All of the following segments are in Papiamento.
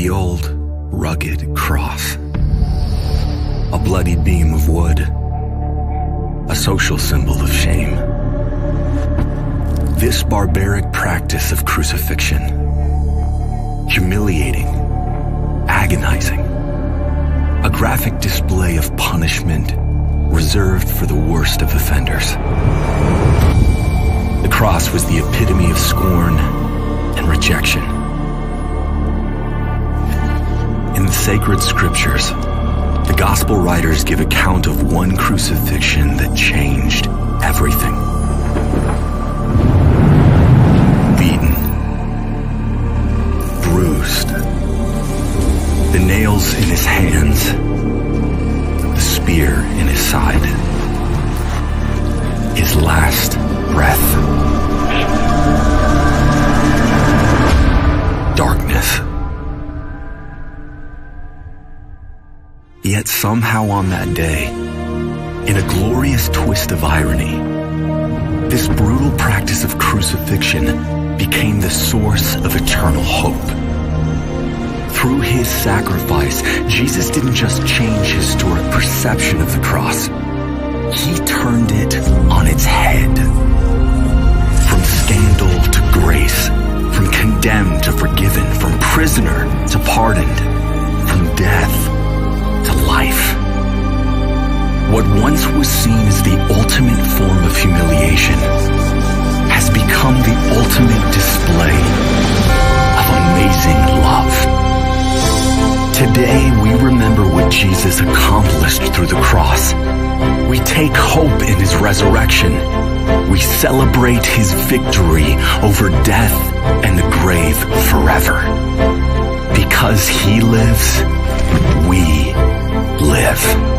The old, rugged cross. A bloody beam of wood. A social symbol of shame. This barbaric practice of crucifixion, humiliating, agonizing, a graphic display of punishment reserved for the worst of offenders. The cross was the epitome of scorn and rejection. In the sacred scriptures, the gospel writers give account of one crucifixion that changed everything. Beaten, bruised, the nails in his hands, the spear in his side, his last breath. Darkness. Yet somehow on that day, in a glorious twist of irony, this brutal practice of crucifixion became the source of eternal hope. Through his sacrifice, Jesus didn't just change historic perception of the cross. He turned it on its head. From scandal to grace, from condemned to forgiven, from prisoner to pardoned, from death to life. What once was seen as the ultimate form of humiliation has become the ultimate display of amazing love. Today, we remember what Jesus accomplished through the cross. We take hope in his resurrection. We celebrate his victory over death and the grave forever. Because he lives, we live.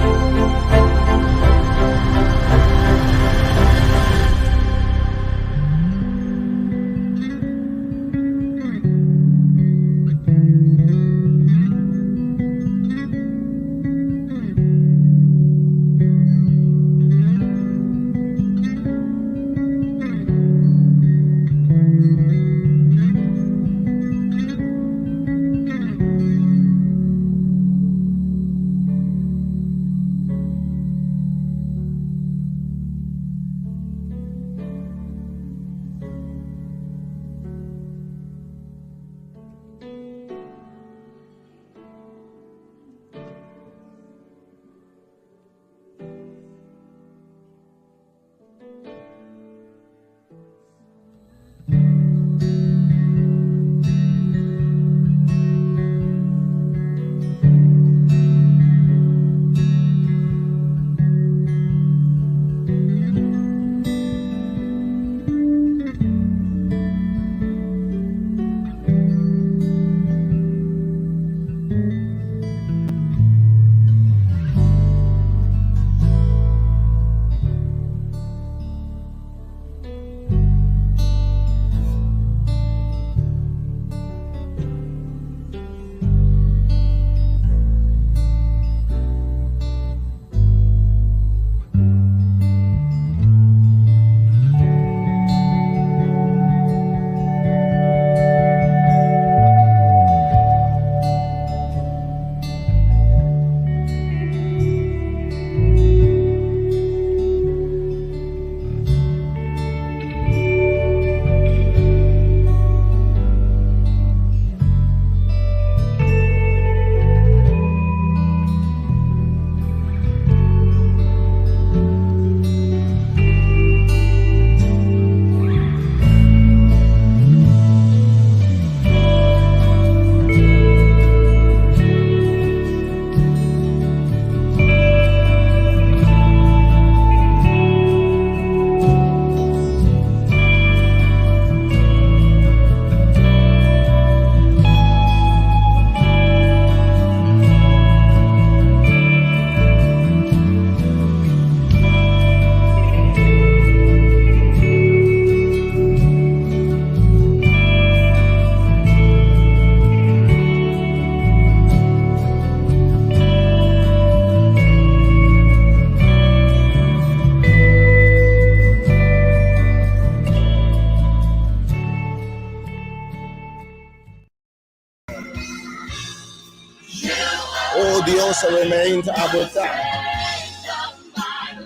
Dios awe mainta abo ta.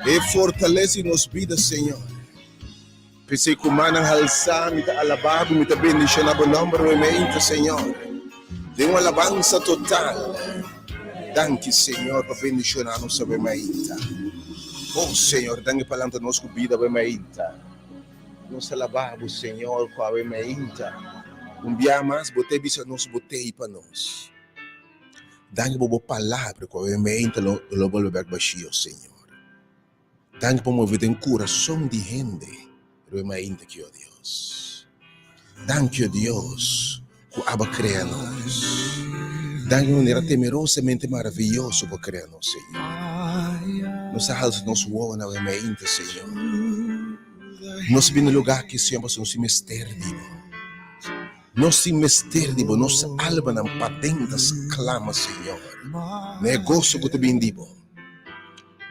E fortalesa di nos bida, Señor. P'esei ku mannan halsá mi ta alabá bo, mi ta bendishoná bo nòmber awe mainta, Señor. Den un alabansa total. Danki, Señor, pa bendishoná nos awe mainta. Oh, Señor, danki pa lanta nos ku bida awe mainta. Nos alabá bo, Señor, ku awe mainta un bia mas bo ta bisa nos bo t'ei pa nos. Danki pa bo palabra ku awe mainta lo lo bolbe bek bashio, Señor. Danki pa move den kurason di hende riba e mainta aki, o Dios. Danki, o Dios, ku abo a krea nos. Danki pa manera temerosamente maravioso bo a krea nos, Señor. Nos a halsa nos wowonan awe mainta, Señor. Nos a bini lugar aki, Señor, pasobra nos tin mester di bo. Nos tin mester di bo, nos almanan paden ta sklama, Señor, na e goso ku ta bin di bo.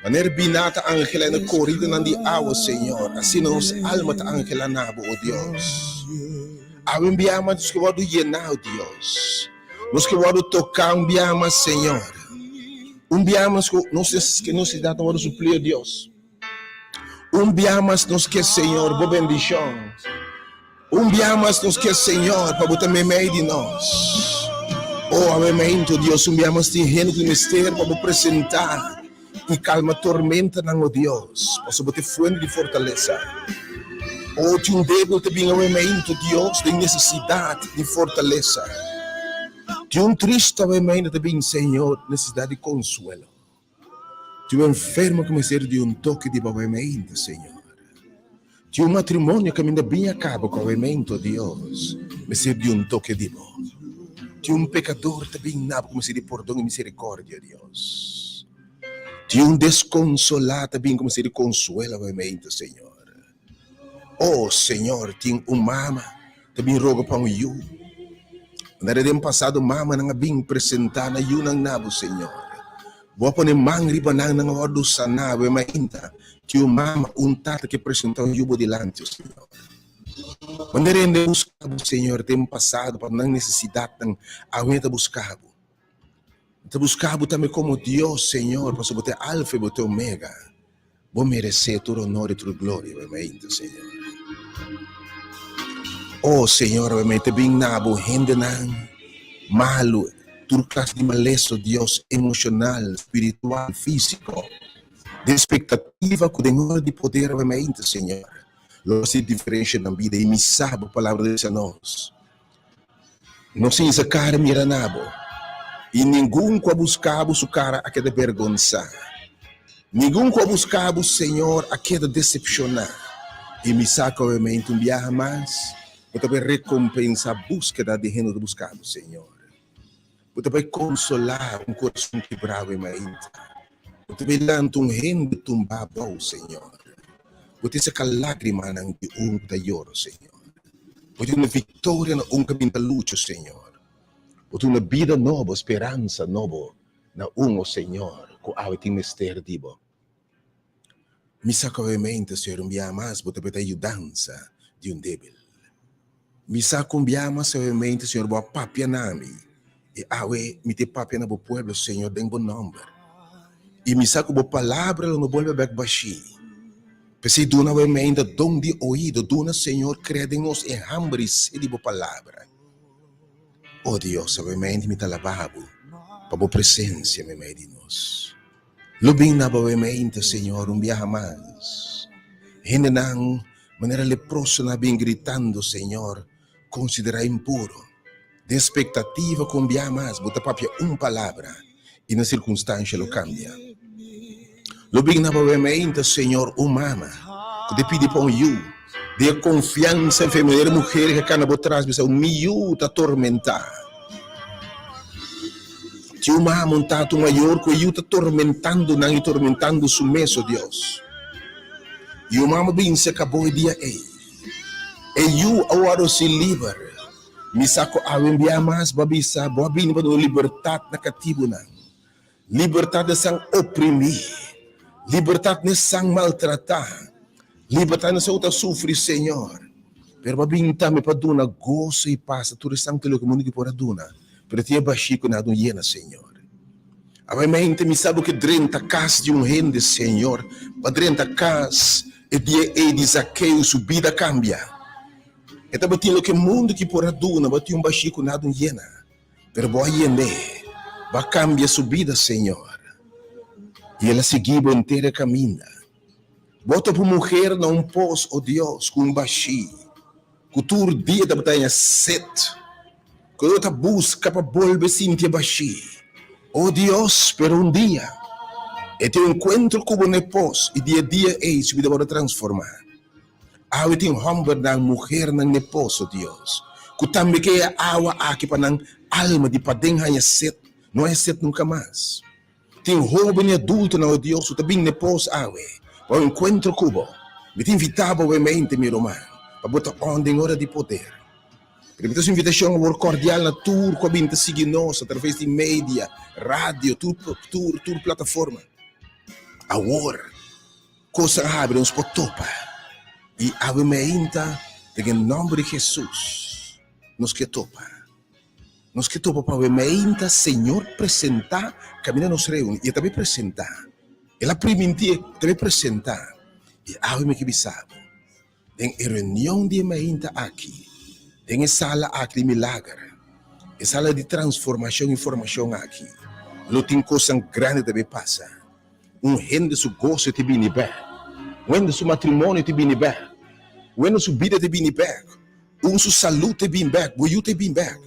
Manera biná ta angelá na koridanan di awa, Señor, asina nos alma ta angelá na bo, o Dios. Awe un biaha mas nos ke wòrdu yená, o Dios. Nos ke wòrdu toká un biaha mas, Señor. Un biaha mas ku nos nesesidat ta wòrdu suplí, o Dios. Un biaha mas nos ke, Señor, bo bendishon. Un biaha mas nos ke, Señor, pa bo ta meimei di nos. Oh, awe meinto, Dios, un biaha mas tin hende ku mester pa bo presentá i kalma tormentanan, oh Dios, pasobra bo ta e fuente di fortalesa. Oh, tin un débil ta bin awe meinto, Dios, den nesesidat di fortalesa. Tin un triste awe meinto ta bin, Señor, nesesidat di konsuelo. Tin un enfermo ku mester di un toke di bo awemente, Señor. Tin un matrimonio kaminda bin a kaba ku awemento, Dios, mester di un toke di bo. Tin un pekador ta bin na bo ku mester di pordon i miserikordia, Dios. Tin un deskonsolá ta bin ku mester di konsuelo awemento, Señor. Oh, Señor, tin un mama ta bin roga pa un yu. Manera den pasado mamanan a bin presentá nan yunan na bo, Señor. Bo a pone man riba nan, nan a wòrdu saná. Bo e mainta tin un mama, un tata ke presentá un yu bo dilanti, oh Señor. Manera hende a buska bo, Señor, den pasado pa nan nesesidatnan, awe ta buska bo. Ta buska bo tambe komo Dios, Señor, pasobra bo ta e Alfa i bo ta e Omega. Bo meresé tur honor i tur gloria, bo mainta, Señor. O Señor, bo mainta bin na bo hendenan malu, tur klas di maleso, Dios, emoshonal, spiritual, físiko, den spektativa ku den ora di poder, bo mainta, Señor, lo hasi diferensha nan bida i mi sa bo palabra ta bisa nos. No sinsa kara mira na bo, i ningun ku a buska bo su kara a keda bergonsá. Ningun ku a buska bo, Señor, a keda desepshoná. I mi sa ku awemente un biaha mas bo ta bai rekompensá búskeda di hende ku ta buska bo, Señor. Bo ta bai konsolá un kurason kibrá awe mainta. Bo ta bai lanta un hende tumbá abou, Señor. Bo ta seka lágrimanan di un ku ta yora, Señor. Bo ta duna viktoria na un ku a bin ta lucha, Señor. Bo ta duna bida nobo, speransa nobo na un, o Señor, ku awe tin mester di Bo. Mi sa ku awe mente, Señor, un biaha mas Bo ta peta yudansa di un débil. Mi sa ku un biaha mas awe mente, Señor, Bo a papia na mi, i awe mi ta papia na Bo pueblo, Señor, den Bo nòmber. I mi sa ku Bo palabra lo no bolbe bèk bashí. P'esei duna awe meinda don di oido, duna, Señor, krea den nos e hamber i sed di Bo palabra. O Dios, awe meinda mi ta alabá Bo pa Bo presensia meimei di nos. Lo bin na bo awe meinta, Señor, un biaha mas. Hendenan manera leprosonan a bin gritando, Señor, konsiderá impuro, den spektativa ku un biaha mas Bo ta papia un palabra i nan sirkunstansha lo kambia. Lo bin na bo awe meinta, Señor, un mama ku ta pidi pa un yu, den e konfiansa i fe manera muher ke kana bo tras bisa, Mi yu ta tormentá. Tin un mama, un tata, un mayor ku e yu ta tormentando nan i tormentando su mes, o Dios. I un mama bin seka bo e dia ei. E yu a wòrdu hasi liber. Mi sa ku awe un bia mas bo a bisa bo a bini pa duna libertat na katibunan. Libertat n'esan oprimí, libertat n'esan maltratá, libertat n'esan ku ta sufri, Señor. Pero bo a bin tambe pa duna goso i pas na tur esan ku loke mundu ki por a duna, pero tin e bashí ku nan a duna yena, Señor. Awe mente mi sa bo ke drenta kas di un hende, Señor, pa drenta kas e dia ei di Zakeo su bida kambia. E tabatin loke mundu ki por a duna, bo a tin un bashí ku nada un yena, pero bo a yend'é, bo a kambia su bida, Señor. I el a sigui bo henter e kaminda. Bo a topa un muher na un pos, o Dios, ku un bashí, ku tur dia tabata haña set. Ku lo ta buska pa bolbe sinti e bashí. O Dios, pero un dia e tin un enkuentro ku bo na e pos i di e dia ei su bida wòrdu transformá. Awe tin hòmbernan, muhernan na e pos, o Dios, ku tambe ke e awa aki pa nan alma di paden haña set, no haña set nunka mas. Tin hóben i adultonan, o Dios, ku ta bin na e pos awe pa un enkuentro ku bo. Mi ta invitá bo awe mente, mi ruman, pa bo ta on den ora di poder. Repito su invitacion awor cordial na tur cu a bin ta sigui nos a traves di media, radio, tur tur tur plataforma. Awor cos a habri nos por topa y awe meinta den e nomber di Jesus nos ke topa. Nos ke topa pa awe meinta Señor presenta caminda nos reuni y e ta bay presenta. El a priminti e ta bay presenta y awe mi ke bisa bo. Den e reunion di e mainta aki, den e sala aki di milager, e sala di transformacion y formacion aki, lo tin cosnan grandi ta bay pasa. Un hende su goso ta bini bek. Un hende su matrimonio ta bini bek. Un hende su bida ta bini bek. Un su salud ta bin bek. Bo yu ta bin bek.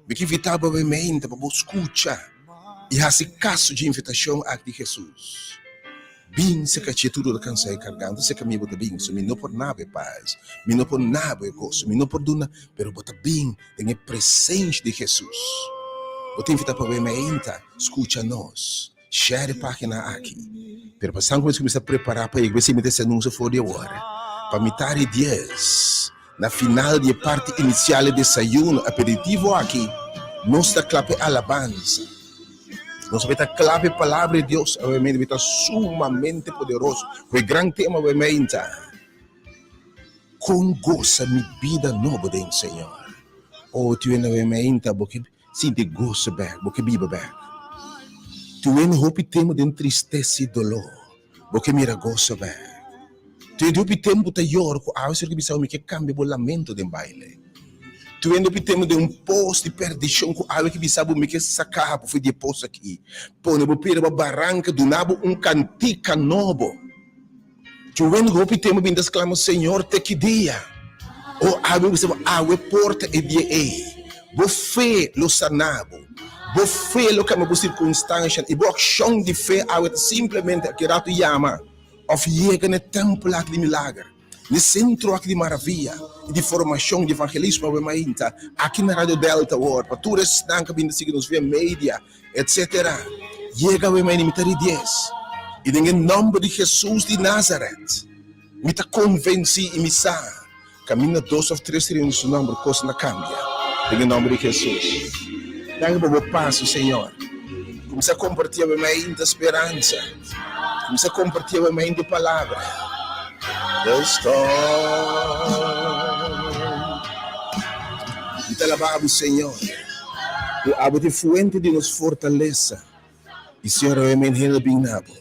Mi ke invita bo awe mainta pa bo scucha y haci caso dje invitacion aki di Jesus. Bin serka dje tur ora kansa i kargá. Anto serka mi bo ta bin, so mi no por nabo e pas, mi no por nabo e goso, mi no por duna, pero bo ta bin den e presensia di Hesus. Bo ta invitá pa bai mainta, skucha nos, share e página aki. Pero pa san ku nos kuminsá prepará pa yega, mi ta hasi anunsio for di awor, pa mitar di dies, na final di e parti inisial e desayuno aperitivo aki, nos ta kla pa e alabansa. Nos ta kla pa e Palabra di Dios. Obviamente, ta sumamente poderoso. Ku e gran tema, obviamente, Kon gosa mi bida nobo den Señor. Oh, tu hende, obviamente, bo ke sinti goso bek, bo ke biba bek. Tu hende hopi tempu den tristesa i doló, bo ke mira goso bek. Tu hende hopi tempu ta yora ku awe ser ke bisa mi ke kambia bo lamento den baile. Tu hende hopi tempu den un pos di perdishon ku awe ke bisa bo mi ke saka bo for di e pos aki, pone bo pie riba baranka, duna bo un kantika nobo. Tu hende ku hopi tempu bin ta sklama, Señor, te ki dia? O awe bo bisa bo, awe por ta e dia ei. Bo fe lo sana bo. Bo fe lo kambia bo sirkunstanshanan i bo akshon di fe awe ta simplemente aki ratu yama òf yega na e tèmpel aki di milager. N'e sentro aki di maravia i di formashon di evangelismo awe mainta, aki na Radio Delta awor, pa tur esnan ku a bin ta sigui nos via media, etsetera, yega awe mainta mi ta ri dies, i den e nòmber di Hesus di Nazaret, mi ta konvensí i mi sa, kaminda dos òf tres ta reuní su nòmber, kosnan ta kambia, den e nòmber di Hesus. Danki pa bo paso, Señor. Kuminsá kompartí awe mainta speransa. Kuminsá kompartí awe mainta e palabra. The storm. Mi ta alabá bo, Señor. Ku abo ta e fuente di nos fortalesa. I Señor, awe mainta hende a bin na bo,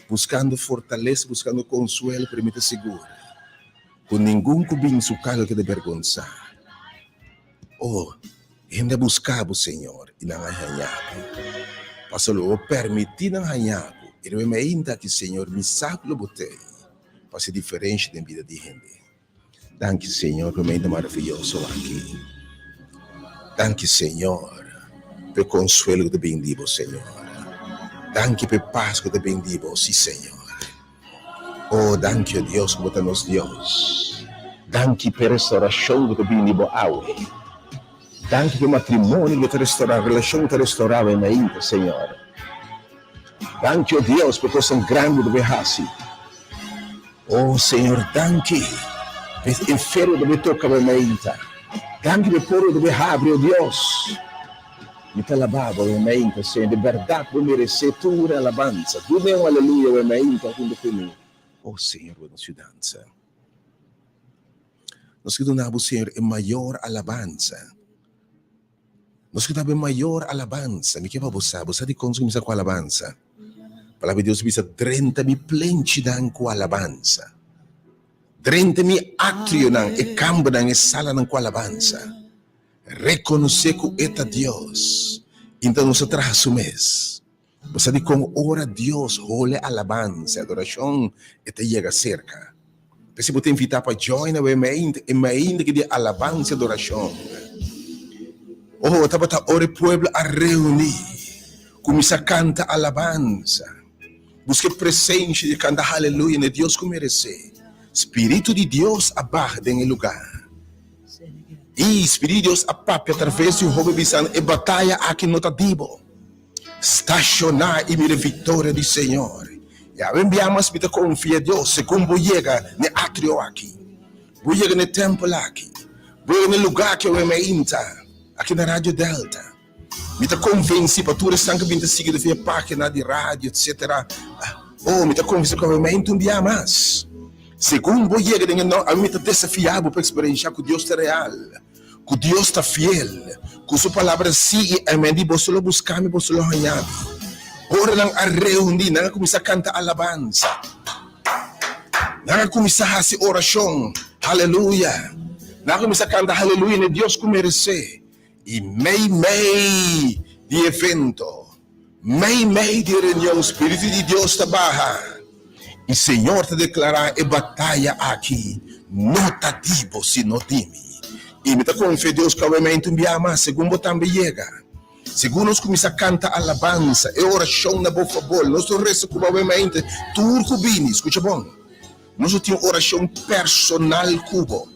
buskando fortalesa, buskando konsuelo, pero mi ta sigur ku ningun ku bin su kas lo keda bergonsá. Oh, hende a buska bo, Señor, i nan a haña bo. Pasobra lo bo permití nan haña bo, i riba e mainta aki, Señor, mi sa ku lo bo t'ei pa hasi diferensha den bida di hende. Danki, Señor, pa e mainta maravioso aki. Danki, Señor, pa e konsuelo ku ta bin di bo, Señor. Danki pa e pas ku ta bin di bo, sí, Señor. Oh, danki, o Dios, ku bo ta nos Dios. Danki p'e restaurashon ku ta bini di bo awe. Danki p'e matrimonio ku bo ta restorá, relashon ku ta restorá awe mainta, Señor. Danki, o Dios, p'e kosnan grandi ku bo ta bai hasi. Oh, Señor, danki p'e enfermo ku ta bai toka awe mainta. Danki p'e porta ku ta bai habri, o Dios. Mi ta alabá bo, awe mainta, Señor. Di bèrdat bo meresé tur e alabansa. Duna e un aleluya, awe mainta, huntu ku mi. O Señor, bo nos yudansa. Nos ke duna bo, Señor, e mayor alabansa. Nos ke ta be mayor alabansa. Mi ke pa bo sa, bo sa dikon nos kuminsá ku alabansa? Palabra di Dios bisa, Drenta mi plenchinan ku alabansa. Drenta mi atrionan, e kambernan, e salanan ku alabansa. Rekonosé ku e ta Dios i ta nos a traha su mes. Bo sa dikon ora Dios hole alabansa i adorashon e ta yega serka. P'esei bo ta invitá pa join awe mainta, e mainta ki di alabansa i adorashon. Oh, tabata ora e pueblo a reuní, kuminsá kanta alabansa, buska e presensia di kanta haleluya na e Dios ku meresé. Spiritu di Dios a baha den e lugá. I Spiritu di Dios a papia atraves di un hoben bisando, E bataya aki no ta di bo. Stashoná i mira e viktoria di Señor. I awe bia mas mi ta konfia Dios, segun bo yega n'e atrio aki, bo yega n'e tèmpel aki, bo yega n'e lugá aki awe mainta, aki na Radio Delta. Mi ta konvensí pa tur esnan ku bin ta sigui via página di radio, etsetera, oh, mi ta konvensí ku awe mainta un bia mas. Segun bo yega den e no, awe mi ta desafiá bo pa eksperenshá ku Dios ta real. Ku Dios ta fiel, ku su palabra sí i amén di boso lo buska mi, boso lo haña mi. Ora nan a reuní, nan a kuminsá kanta alabansa. Nan a kuminsá hasi orashon, Haleluya! Nan a kuminsá kanta haleluya na e Dios ku meresé. I meimei di evento, meimei di reunion, Spiritu di Dios ta baha i Señor ta deklará, E bataya aki no ta di bo, sino di mi. I mi ta konfia Dios ku awe un bia mas, segun bo tambe yega, segun nos kuminsá kanta alabansa, e orashon na bo fabor, nos lo resa ku bo awe tur ku bini. Skucha bon. Nos lo tin un orashon personal ku bo.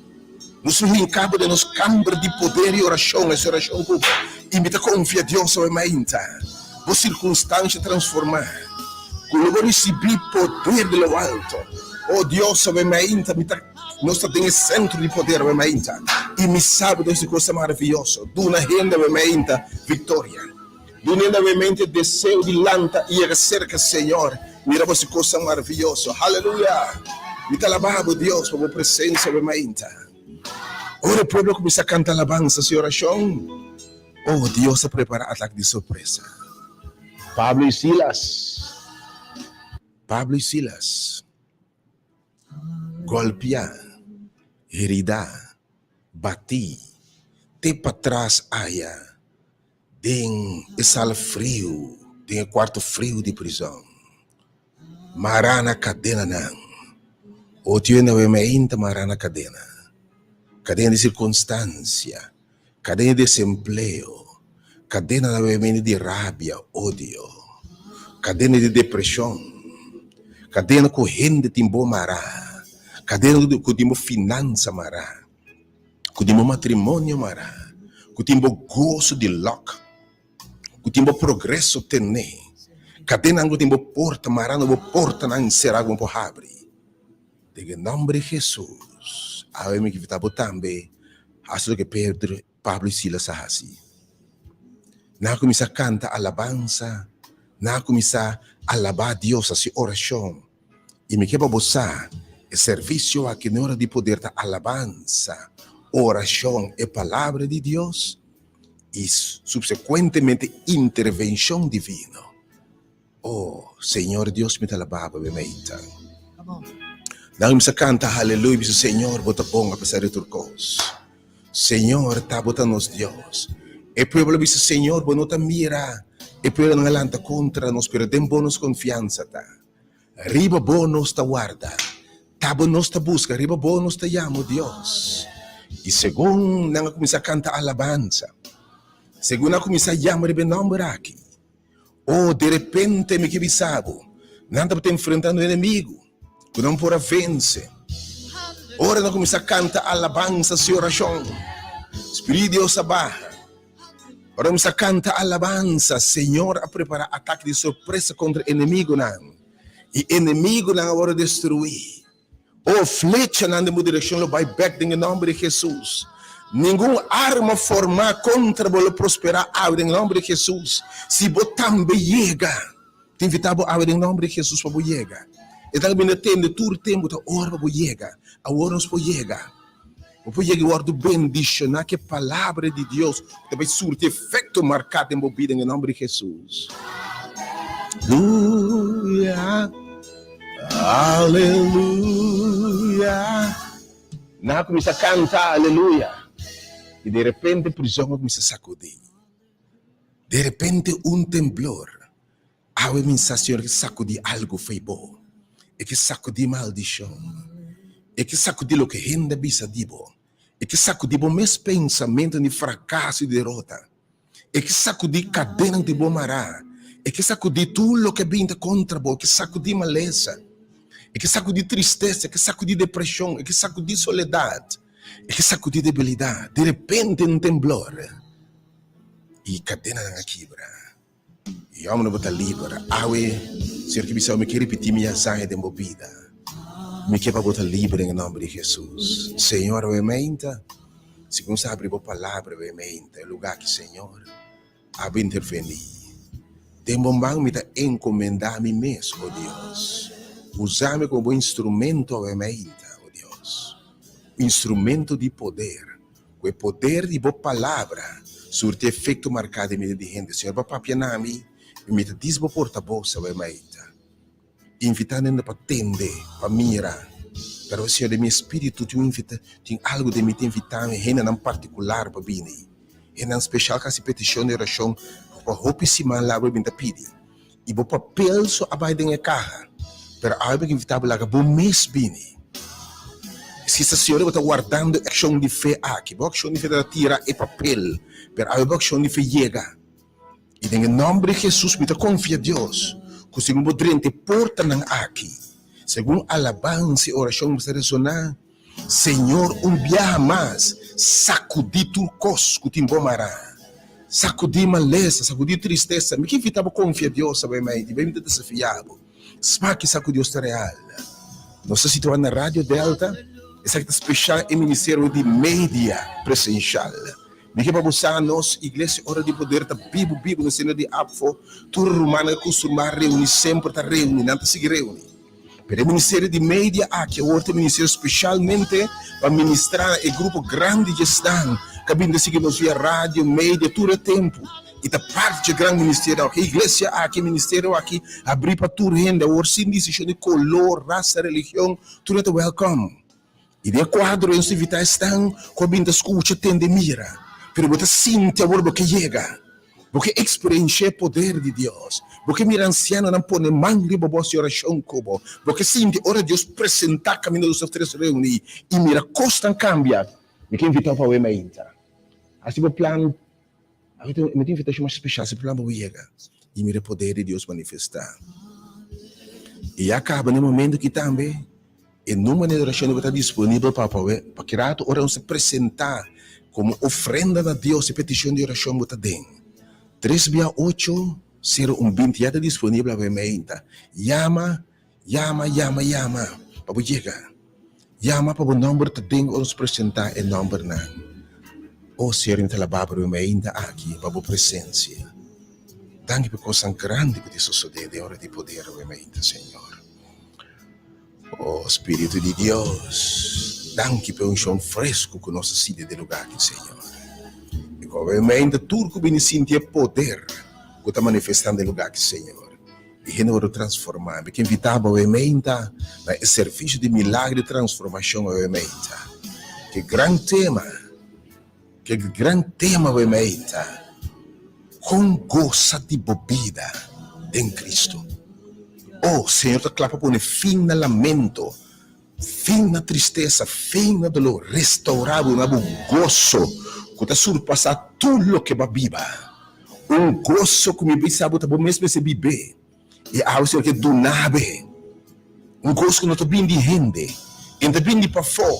Nos lo hinka bo den nos kamber di poder i orashon, hasi orashon ku bo. I mi ta konfia Dios awe mainta, bo sirkunstansha transformá, ku lo bo risibí poder di lo alto. O Dios, awe mainta mi ta, nos ta den e sentro di poder awe mainta, i mi sa bo ta hasi kosnan maravioso. Duna hende awe mainta viktoria. Dun'e nuevamente deseo di lanta i yega serka Señor. Mira bo si kosnan maravioso. Haleluya! Mi ta alabá bo, Dios, pa bo presensia awe mainta. Ora e pueblo a kuminsá kanta alabansas i orashon, oh, Dios a prepará atak di sorpresa. Pablo i Silas, Pablo i Silas, gòlpiá, heridá, batí, te patras aya. Den e sala friu, den e kuarto friu di prizòn, mará na kadenanan. Otro hende awe mainta mará na kadena, kadena di sirkunstansia, kadena di desempleo, kadena awe mainta di rabia, odio, kadena di depreshon, kadena ku hende tin bo mará, kadena ku tin bo finansa mará. Ku tin bo matrimonio mará, ku tin bo goso di lòk, ku tin bo progreso tené, kadenan ku tin bo porta mará na bo portanan será ku bo por habri. Den e nòmber di Hesus, awe mi invitá bo tambe hasi loke Pedro, Pablo i Silas a hasi. Nan a kuminsá kanta alabansa, nan a kuminsá alabá Dios, hasi orashon. I mi ke pa bo sa, e servisio aki n'e ora di poder ta alabansa, orashon, e Palabra di Dios i supsekuentemente intervenshon divino. Oh, Señor Dios mi ta alabá bo, mi meita. Nan mi sa kanta haleluya, mi bisa, Señor, bo ta bon apesar di tur kos. Señor, ta bo ta nos Dios. E pueblo a bisa, Señor, bo no ta mira e pueblonan a lanta kontra nos, pero den bo nos konfiansa ta. Riba bo nos ta warda, ta bo nos ta buska, riba bo nos ta yama, o Dios. I segun nan a kuminsá kanta alabansa, segun nan a kuminsá yama riba e nòmber aki, o, derepente mi ke bisa bo, nan tabata enfrentando enemigu ku nan por a vense. Ora nan kuminsá kanta alabansa si orashon, Spiritu di Dios a baha. Ora mi sa kanta alabansa, Señor a prepará atake di sorpresa kontra enemigunan, i enemigunan a wòrdu destruí. O flechanan den bo direkshon lo bai bèk den e nòmber di Hesus. Ningun arma formá kontra bo lo prosperá awe den e nòmber di Hesus. Si bo tambe yega, ta invitá bo awe den nòmber di Hesus pa bo yega. E ta bini tende tur tempu ta ora pa bo yega. Awor nos por yega. Bo por yega i wòrdu bendishoná ku e Palabra di Dios ku ta bai surti efekto marká den bo bida den e nòmber di Hesus. Aleluya, aleluya. Nan a kuminsá kanta aleluya i derepente prizòn a kuminsá sakudí. Derepente un temblor. Awe mi sa Señor ke sakudí algu fei bo. E ke sakudí maldishon. E ke sakudí loke hende a bisa di bo. E ke sakudí bo mes pensamentu di frakaso i derota. E ke sakudí kadenan di bo mará. E ke sakudí tur loke a binta kontra bo. E ke sakudí malesa. E ke sakudí tristesa. E ke sakudí depreshon. E ke sakudí soledat. E ke sakudí debilidat. Di repente un temblor i kadenanan a kibra. I hòmber bo ta liber. Awe, Señor ke bisa bo, mi ke ripití mi hazaña den bo bida. Mi ke pa bo ta liber den e nòmber di Hesus. Señor, awe meinta, segun sa abri bo palabra awe meinta, e lugá aki, Señor, abo intervení. Den bo man mi ta enkomendá mi mes, o Dios. Usa mi komo bo instrumento awe meinta, o Dios. Un instrumento di poder. Ku e poder di bo palabra surti efekto marká den bida di hende. Señor bo a papia na mi i mi ta dis bo portabos awe maita. Invitá nenda pa tende, pa mira. Pero Señor den mi espíritu tin un invita, tin algu den mi ta invitá mi hendenan partikular pa bini. Hendenan speshal ku hasi petishon di orashon pa hopi siman largu e bin ta pidi. I bo papel so a bai den e kaha, pero awe mi invitá bo laga bo mes bini. Si esta señora bo ta wardando e akshon di fe aki, bo akshon di fe ta tira e papel, pero awe bo akshon di fe yega. I den e nòmber di Hesus mi ta konfia Dios ku segun bo drenta e portanan aki, segun alabansa i orashon bo ta resoná, Señor un biaha mas sacudi tur cos cu tin bo mara. Sacudi malesa, sacudi tristesa. Mi ke invita bo confia Dios awe mei, mi ta desafia bo. Sma kisa cu Dios ta real. Nos ta situa na Radio Delta, esaki ta special e ministerio di media presencial. Mi ke pa bo sa nos Iglesia Ora di Poder ta bibu bibu na seno di APFO. Tur rumannan a custumba reuni semper ta reuni, nan ta sigui reuni. Pero e ministerio di media aki awor ta e ministerio specialmente pa ministra na e grupo grandi dje esnan cu a bin ta sigui nos via radio, media tur e tempo y ta parti dje gran ministerio aki. E iglesia aki, e ministerio aki habri pa tur hende awor sin distinción di color, raza, religion, tur hende ta welcome. I den e kuadro nos invitá esnan ku a bin ta skucha, tende i mira. Pero bo ta sinti awor bo ke yega. Bo ke eksperenshia e poder di Dios. Bo ke mira ansianonan pone man riba bo hasi orashon ku bo. Bo ke sinti ora Dios presentá kaminda dos òf tres reuní i mira kosnan kambia. Mi ke invitá bo pa awe mainta. Hasi bo plan. Awe mi tin invitashon mas speshal. Hasi bo plan pa bo yega i mira e poder di Dios manifestá. I ya kaba na e momentu aki tambe. E number di adorashon lo ta disponibel pa bo pa ki rato ora nos ta presenta komo ofrenda na Dios e petishon di orashon bo ta den. Tres bia ocho, sero un binti ya ta disponibel awe meinta. Yama, yama, yama, yama pa bo yega. Yama pa bo nomber ta den ora nos presenta e nombernan. O Señor mi ta alabá bo meinta aki pa bo presensia. Danki pa e kosnan grandi ku ta sosode den ora di poder awe meinta, Señor. Oh Spiritu di Dios, danki pa e unshon fresku ku nos a sinti den lugar aki, Señor. I ku obviamente tur ku bini sinti e poder ku ta manifestá den lugar aki, Señor. I hende wòrdu transformá. Mi ke invitá bo obviamente na e servisio di milagro di transformashon obviamente. Ke gran tema, ke gran tema obviamente, kon gosa di bo bida den Cristo. Oh, Señor ta kla pa pone fin na lamento, fin na tristesa, fin na dolor, restaurá bo na bo goso ku ta surpasá tur loke bo a biba. Un goso ku mi bisa bo ta bo mes mester bib'é, i awe Señor ke duna be. Un goso ku no ta bin di hende, e no ta bin di pafó,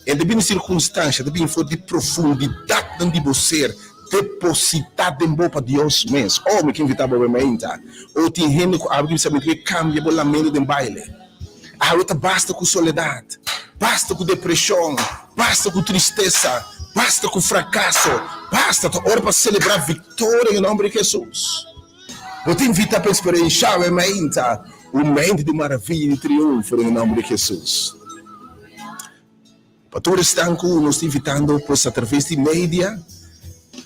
e no ta bin di sirkunstansha, e ta bin for di profundidatnan di bo ser, Depositá den bo pa Dios mes. Oh, mi ke invitá bo awe mainta. Oh, tin hende ku awe ke bisa mi ke kambia bo lamento den baile. Awe ta basta ku soledat, basta ku depreshon, basta ku tristesa, basta ku frakaso, basta. Ta ora pa selebrá viktoria den nomber di Hesus. Bo ta invitá pa eksperenshá awe mainta un mente di maraviya i di triunfo den nomber di Hesus. Pa tur esnan ku nos ta invitando pues a traves di media,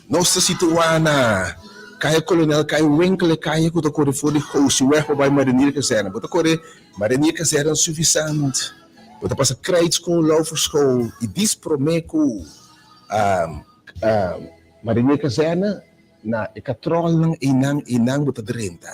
nos ta situá na Kaya Kolonel Kai Winkel, e kaya ku ta kore for di Gosiweg pa bai Marinier Kazerne. Bo ta kore Marinier Kazerne Suffisant, bo ta pasa Krijtschool, Lauferschool i dis promé ku Marinier Kazerne na e katròlnan einan einan bo ta drenta.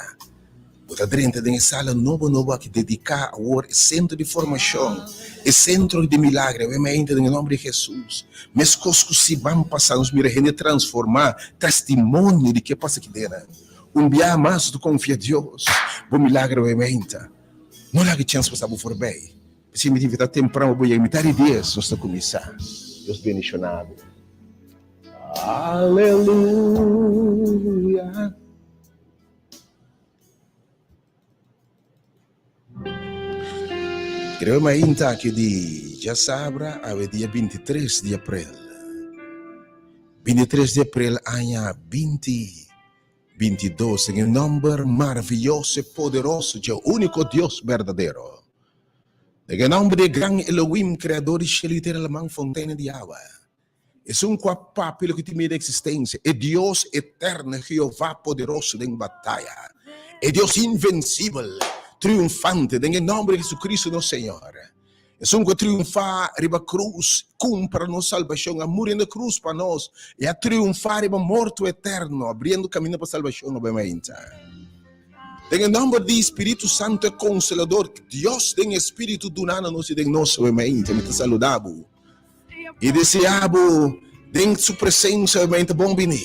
Bo ta drenta den e sala nobo nobo aki dediká awor e sentro di formashon, e sentro di milagre. Awe mainta den e nòmber di Hesus, meskos ku siman pasá nos mira hende transformá, testimonio di ke pasa aki dena. Un biaha mas bo ta konfia Dios, bo milagre awe mainta. No laga e chèns pasa bo forbei. P'esei mi ta invitá tempran pa bo yega mitar di dies nos ta kuminsá. Dios bendishoná bo. Aleluya! Creo mainta aki di djasabra awe dia 23 di april. 23 di april aña 2022 en e nomber maravilloso e poderoso dje único Dios berdadero. Den e nomber di e gran Elohim, creador di cielo y tera, laman, fontena di awa. Esun ku a papia loke tin miedu eksistensia, e Dios eterno, Jehová poderoso den bataya, e Dios invensibel, triunfante, den e nòmber di Jesucristo nos Señor. Esun ku a triunfá riba krus, kumpra nos salbashon, a muri na krus pa nos, i a triunfá riba morto eterno, abriendo kaminda pa salbashon nobamente. Den e nòmber di Spiritu Santu, e Konsolador, Dios den e Spiritu duna na nos i den nos nobamente, mi ta saluda bo. I desea bo den su presencia obviamente bon bini.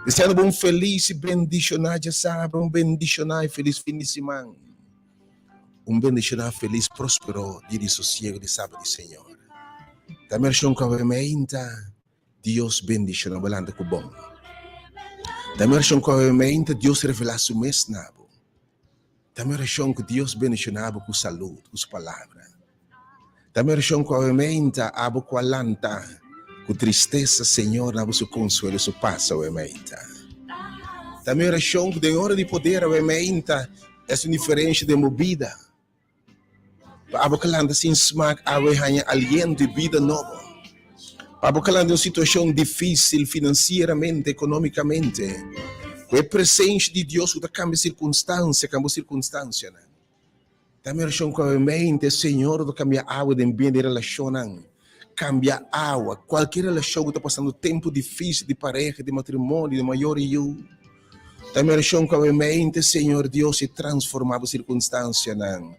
Deseando bo un feliz y bendiciona djasabra, un bendiciona y feliz fin di siman. Un bendiciona, feliz, prospero dia di sosiego di Sabat di Señor. Ta mi oracion cu awe meinta Dios bendiciona bo lanta cu bon. Ta mi oracion cu awe meinta Dios revela su mes na bo. Ta mi oracion cu Dios bendiciona bo cu salud, cu su palabra. Ta mi orashon ku awe meinta abo ku a lanta ku tristesa Señor na bo su konsuelo su pas awe meinta. Ta mi orashon ku den ora di poder awe meinta es un diferensha den bo bida pa abo ka lanta sin smak awe haña aliento i bida nobo pa abo ka lanta den un situashon difisil finansieramente ekonomikamente ku e presensha di Dios ku ta kambia sirkunstansia kambia bo sirkunstansianan. Ta mi orashon ku awe mente, Señor, lo kambia awa den bien di relashonnan. Kambia awa, kualke relashon ku ta pasando tempu difisil di pareha, di matrimonio, di mayor i yu. Ta mi orashon ku awe mente, Señor Dios, i transforma bo sirkunstansianan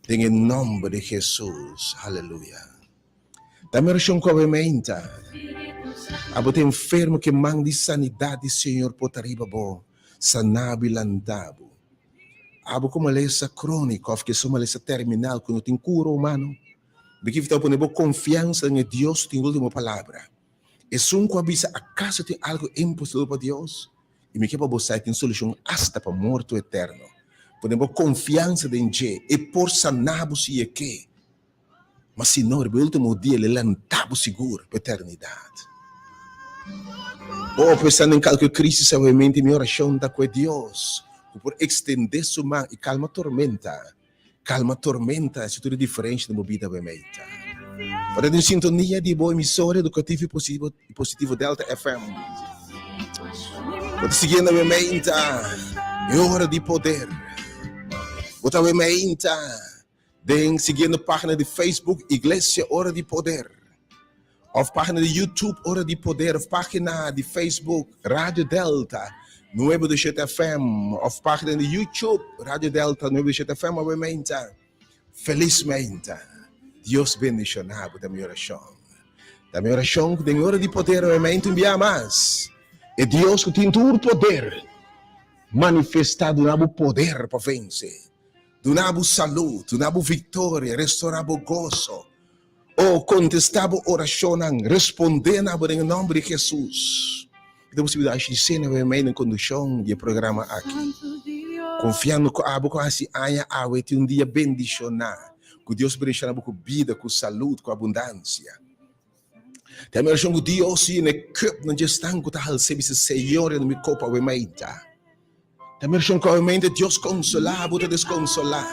den e nòmber di Hesus. Haleluya. Ta mi orashon ku awe mente, abo ta enfermo ku e man di sanidat di Señor por ta riba bo, sana bo i lanta bo. Abo ku malesa króniko òf ke su malesa terminal ku no tin kura humano, bikif ta pone bo konfiansa den e Dios ku tin último palabra. Esun ku a bisa, Akaso tin algu imposibel pa Dios? I mi ke pa bo sa e tin solushon asta pa morto eterno. Pone bo konfiansa den dje, e por sana bo si e ke. Ma si no, riba e ultimo dia lo e lanta bo sigur pa eternidat. Oh, pensando den kalke krisis awe-mente, mi orashon ta ku e Dios ku por ekstendé su man i kalma tormenta, kalma tormenta, esei tur e diferensha den bo bida awe-mente. Bo ta den sintonia di bo emisora edukativo i positivo Delta FM. Bo ta siguiendo awe-mente e ora di poder. Bo ta awe-mente. Den siguiendo página di Facebook Iglesia Ora di Poder of página di YouTube Ora di Poder of página di Facebook Radio Delta Nueve de Siete FM of página di YouTube Radio Delta Nueve de Siete FM awe meinta. Feliz meinta. Dios bendiciona bo ta mi oracion. Ta mi oracion cu den Ora di Poder awe meinta un bia mas e Dios cu tin tur poder manifesta duna bo poder pa vence. Duna bo salú, duna bo viktoria, restorá bo goso. O, kontestá bo orashonnan, respondé na bo den e nòmber di Hesus. Mi ta posibilidat di sena awe mei den kondukshon di e programa aki, konfiando ku abo ku hasi aña awe tin un dia bendishoná, ku Dios bendishoná bo ku bida, ku salud, ku abundansia. Ta mi orashon ku Dios yena e kùpnan dje esnan ku ta hals'é bisa, Señor, yena mi kopa awe mei ta. Ta mi orashon ku awe mei ta Dios konsolá bo ta deskonsolá.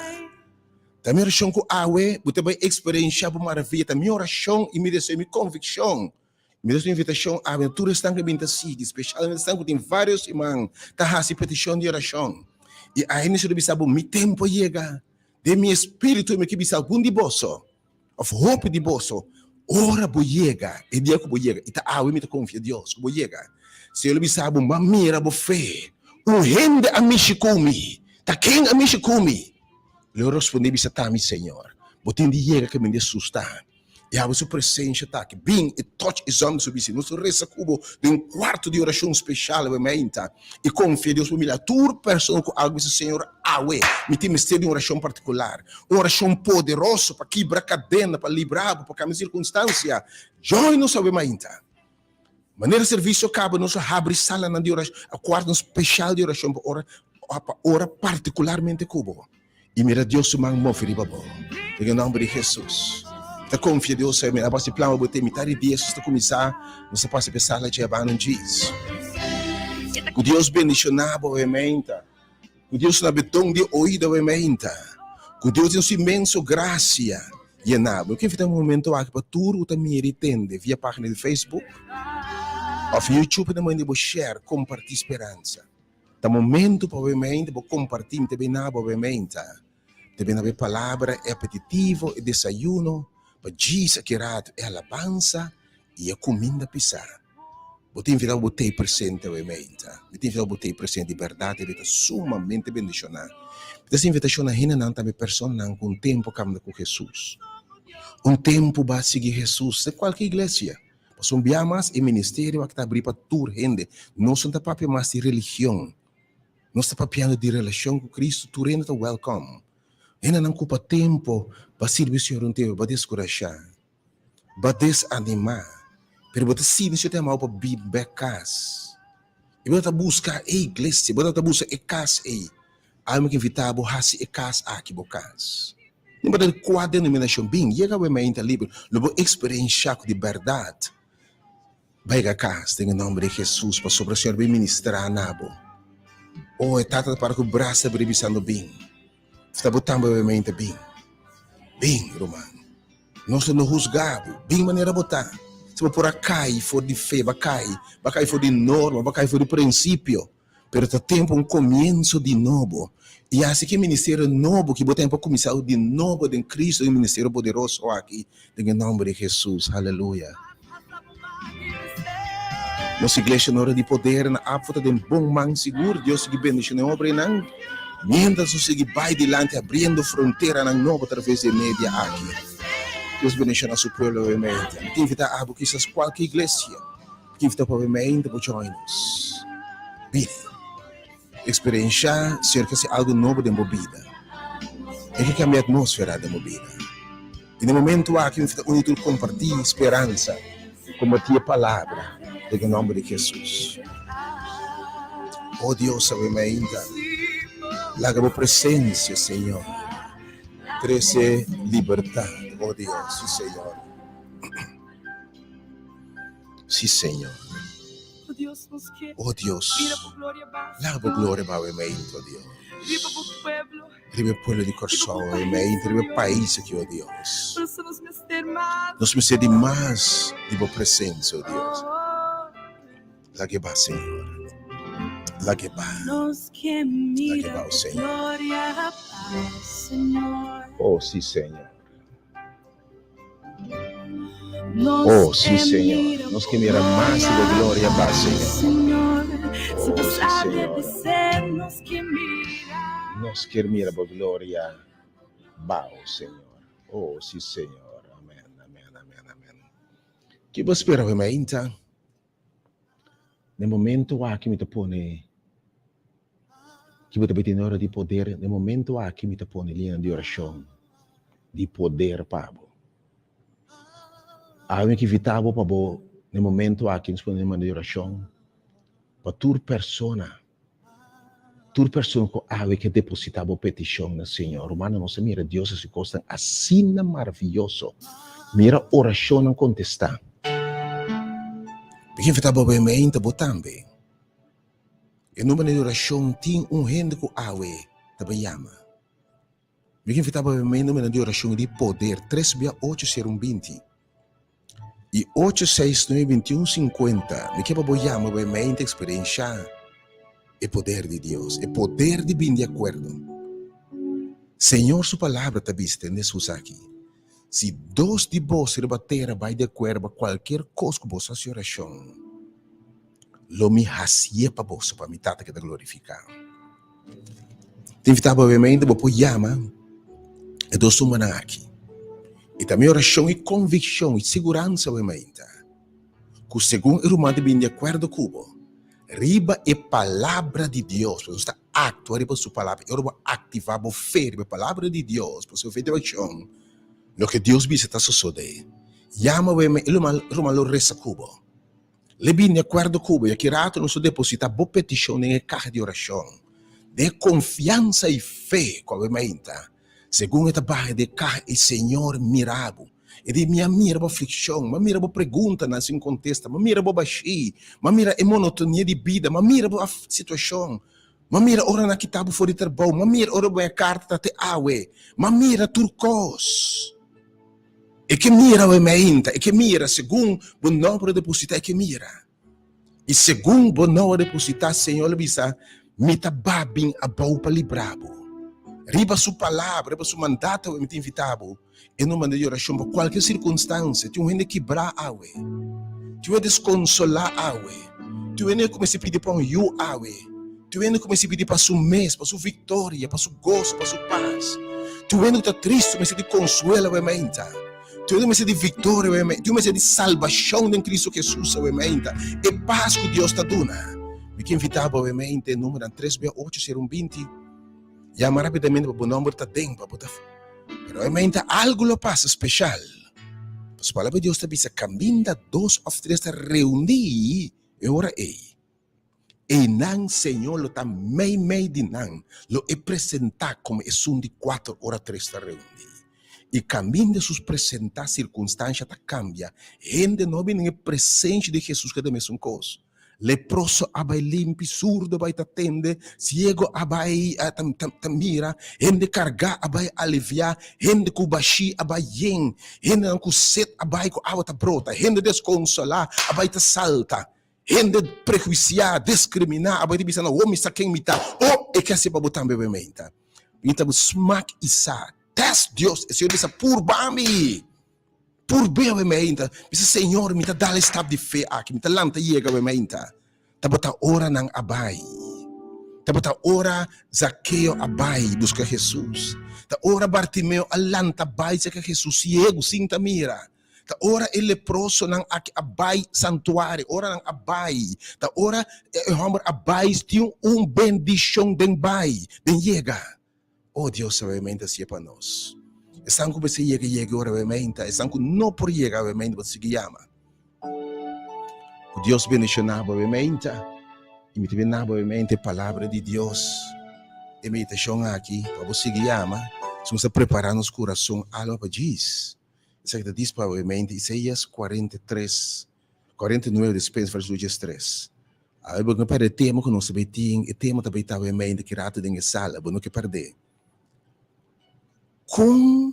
Ta mi orashon ku awe bo ta bai eksperenshá bo maravia. Ta mi orashon i mi deseo i mi konvikshon. Mi ta hasi un invitashon awe na tur esnan ku a bin ta sigui, speshalmente esnan ku tin vários siman ta hasi petishon di orashon. I awe mi ta bisa bo, mi tempu a yega. Den mi espíritu mi ke bisa algun di boso, òf hopi di boso, ora bo yega, e dia ku bo yega, i ta awe mi ta konfia Dios ku bo yega, Señor lo bisa bo, M'a mira bo fe. Un hende a mishi ku mi. Ta ken a mishi ku mi? Lo respondé bisa, Ta mi, Señor. Bo tin di yega ke mi sustá. I awe su presencia ta aki. Bin i touch e zòmber su bisi. Nos resa ku bo den un kuarto di orashon speshal awe mainta i konfia Dios pa mira tur persona ku algu bisa, Señor, awe mi tin mester di un orashon partikular, un orashon poderoso pa kibra kadena, pa libra bo, pa kambia sirkunstansia. Join nos awe mainta. Manera servisio kaba nos a habri salanan di orashon, kuartonan speshal di orashon pa ora, pa ora partikularmente ku bo. I mira Dios su man move riba bo. Den e nòmber di Hesus. Ta konfia Dios ei. Mi a basi plan pa bo te mitar di dies nos ta kuminsá. Nos ta pasa pa e sala dje abano djis. Ku Dios bendishoná bo awe meinta. Ku Dios na be don di oido awe meinta. Ku Dios den su inmenso grasia yena bo. Mi ke invitá un momento aki pa tur ku ta mira i tende via página di Facebook òf YouTube na manera di bo share, kompartí speransa. Ta momento pa bo mente bo comparti mi ta bin na bo mente ta bin na bo palabra e apetitivo e desayuno pa djis aki rato e alabansa y e cuminda pisa bo ta invita bo tey presente awe mente mi ta invita bo tey presente di berdad e ta sumamente bendiciona mi ta haci invitacion na hendenan tambe personanan cu un tempo camna cu Jesus un tempo bo a sigui Jesus den cualke iglesia. Pasobra un bia mas e ministerio aki ta abrí pa tur hende. Nos no ta papia mas di religion. Nos ta papiando di relashon ku Kristu. Tur hende ta wèlkòm. Hendenan ku pa tempu pa sirbi Señor un tempu, bo a deskurashá, bo a desanimá, pero bo ta sinti Señor ta yama bo pa bin bèk kas. I bo ta buska e iglesia, bo ta buska e kas ei. Ami ke invitá bo hasi e kas aki bo kas. No importa di kua denominashon bin, yega awe mainta liber, lo bo eksperenshá ku di bèrdat bo a yega kas den e nòmber di Hesus, pasobra Señor bin ministrá na bo. O, e Tata ta para ku brasa abrí bisando, Bin. Ta bo tambe awe mainta bin. Bin, ruman. Nos lo no husgá bo. Bin manera bo ta. Si bo por a kai for di fe, bo a kai, bo a kai for di norma, bo a kai for di prinsipio. Pero ta tempu un komienso di nobo. I hasi ki ministerio nobo ki bo ten pa kuminsá di nobo den Kristu, e ministerio poderoso aki, den e nòmber di Hesus. Haleluya. Nos iglesia na ora di poder na APFA ta den bon man sigur. Dios sigui bendishoná e obranan miéntras nos sigui bai dilanti abriendo fronteranan nobo atraves di e media aki. Dios bendishoná su pueblo obviamente. Mi ta invitá abo kisas kualke iglesia. Kief ta papia mei ta por join nos. Bini. Experiencia Señor ke hasi algo nobo den bo bida. E ke cambia atmosfera den bo bida. I den momento aki mi ta uni tur comparti speransa, comparti e palabra den e nomber di Jesus. Oh Dios awe mainta laga bo presencia Señor trece libertad. Oh Dios, si Señor. Sí, Señor. Oh Dios, laga bo gloria baho e meinte, oh Dios. Riba e pueblo di Kòrsou, e meinte, riba e pais aki, oh Dios. Nos mester di mas di bo presensia, oh Dios. Laga e ba, Señor. Laga e ba. Laga e ba, oh Señor. Oh, sí, Señor. Oh, sí, Señor. Nos ke mira mas di bo gloria ba, Señor. Oh, sí, Señor. Nos kier mira bo gloria bao, Señor. Oh, sí, Señor. Amen, amen, amen, amen. Ki bo spera hoy mainta? Den momento aki mi ta pone ki bo ta bay tene ora di poder, den momento aki mi ta pone liña di oracion di poder pa bo. Awe mi ke invita bo pa bo den momento aki nos pone liña di oracion pa tur persona, tur persona cu awe ke deposita bo peticion na Señor. Rumannan nos a mira Dios haci cosnan asina maraviyoso. Mira oracionnan contesta. Mi ke invita bo obviamente bo tambe. E number di oracion tin un hende cu awe ta bay yama. Mi ke invitá bo e número di orashon di poder, tres bia ocho sero un binti i ocho seis nuebe binti un sinkuenta. Mi ke pa bo yama bo e mente eksperenshá e poder di Dios, e poder di bin di akuerdo. Señor su palabra ta bisa tende Hesus aki, Si dos di boso riba tera bai di akuerdo pa kualkier kos ku boso hasi orashon, lo mi hasié pa boso pa mi Tata keda glorifiká. Ta invitá bo obviamente bo por yama e dos numbernan aki. I ta mi orashon i konvikshon i siguransa obviamente ku segun e ruman ta bini di akuerdo ku bo riba e palabra di Dios, pasobra nos ta aktua riba su palabra i ora bo aktivá bo fe riba e palabra di Dios, pasobra fe ta akshon, loke Dios bisa ta sosodé. Yama obviamente e ruman lo resa ku bo. L'e bini di akuerdo ku bo i aki rato nos lo depositá bo petishon den e kaha di orashon. Den e konfiansa i fe ku awe mainta, segun e ta baha den e kaha e Señor mira bo. E di, Mi a mira bo aflikshon, mi a mira bo preguntanan sin kontesta, mi a mira bo bashí, mi a mira e monotonia di bida, mi a mira bo situashon, mi a mira ora nan a kita bo for di trabou, mi a mira ora bo haña karta ta te awe, mi a mira tur kos. E ke mira awe mainta, e ke mira segun bo no por a depositá, e ke mira. I segun bo no a depositá, Señor lo bisa, Mi ta ba bin abou pa libra bo. Riba Su palabra, riba Su mandato awe mi ta invitá bo e no manda di orashon pa kualke sirkunstansia. Tin un hende kibrá awe, tin un hende deskonsolá awe, tin un hende ku mester pidi pa un yu awe. Tur hende ku mester pidi pa su mes, pa su viktoria, pa su goso, pa su pas. Tur hende ku ta tristu mester di konsuelo awe mainta. Tur hende mester di viktoria awe mainta. Tur hende mester di salbashon den Kristu Hesus awe mainta. E pas ku Dios ta duna. Mi ke invitá bo awe mainta e numeronan tres bia ocho sero un binti. Yama rapidamente pa bo nomber ta den pa bo ta. Pero awe mainta algu lo pasa speshal. Pasobra palabra di Dios ta bisa kaminda dos òf tres ta reuní e ora ei. Einan Señor lo ta meimei di nan, lo E presentá komo esun di kuater ora tres ta reuní. I kaminda Hesus presentá sirkunstansha ta kambia, hende no a bini den e presensha di Hesus keda mesun kos. Leproso a bai limpi, surdo a bai ta tende, siego a bai ta mira, hende kargá a bai aliviá, hende ku bashí a bai yen, hendenan ku set a bai ku awa ta brota, hende deskonsolá a bai ta salta. Hende prehuisiá, diskriminá, abo e ta bisa nan, Oh, mi sa ken mi ta. Oh, e ke hasi pa bo tambe bo e meinta. Mi ta bo smak i sa. Tèst Dios. E Señor bisa, Purba mi. Purb'é bo e meinta. Bisa, Señor, mi ta dal e stap di fe aki. Mi ta lanta yega bo e meinta. Tabata ora nan a bai. Tabata ora Zakeo a bai buska Hesus. Ta ora Bartimeo a lanta bai serka Hesus, siegu, sin ta mira. Ta ora e leprosonan aki a bai santuario, ora nan a bai, ta ora e homber a bai tin un bendicion den bai, den yega. Oh Dios awemente hacié pa nos. Esnan cu mester yega, yega ora awemente, esnan cu no por yega awemente bo ta sigui yama. Cu Dios bendiciona bo awemente y mi ta bini na bo awemente e palabra di Dios. E meditacion aki pa bo sigui yama, si nos ta prepara nos curason, alma pa djis. Esaki ta dis pa e mente Isaías 43, 49 despues versículo 13. Awe bo no perde e tema ku nos ta bai tin, e tema ta bai ta awe mente ki rato den e sala, bo no ke perde. Kon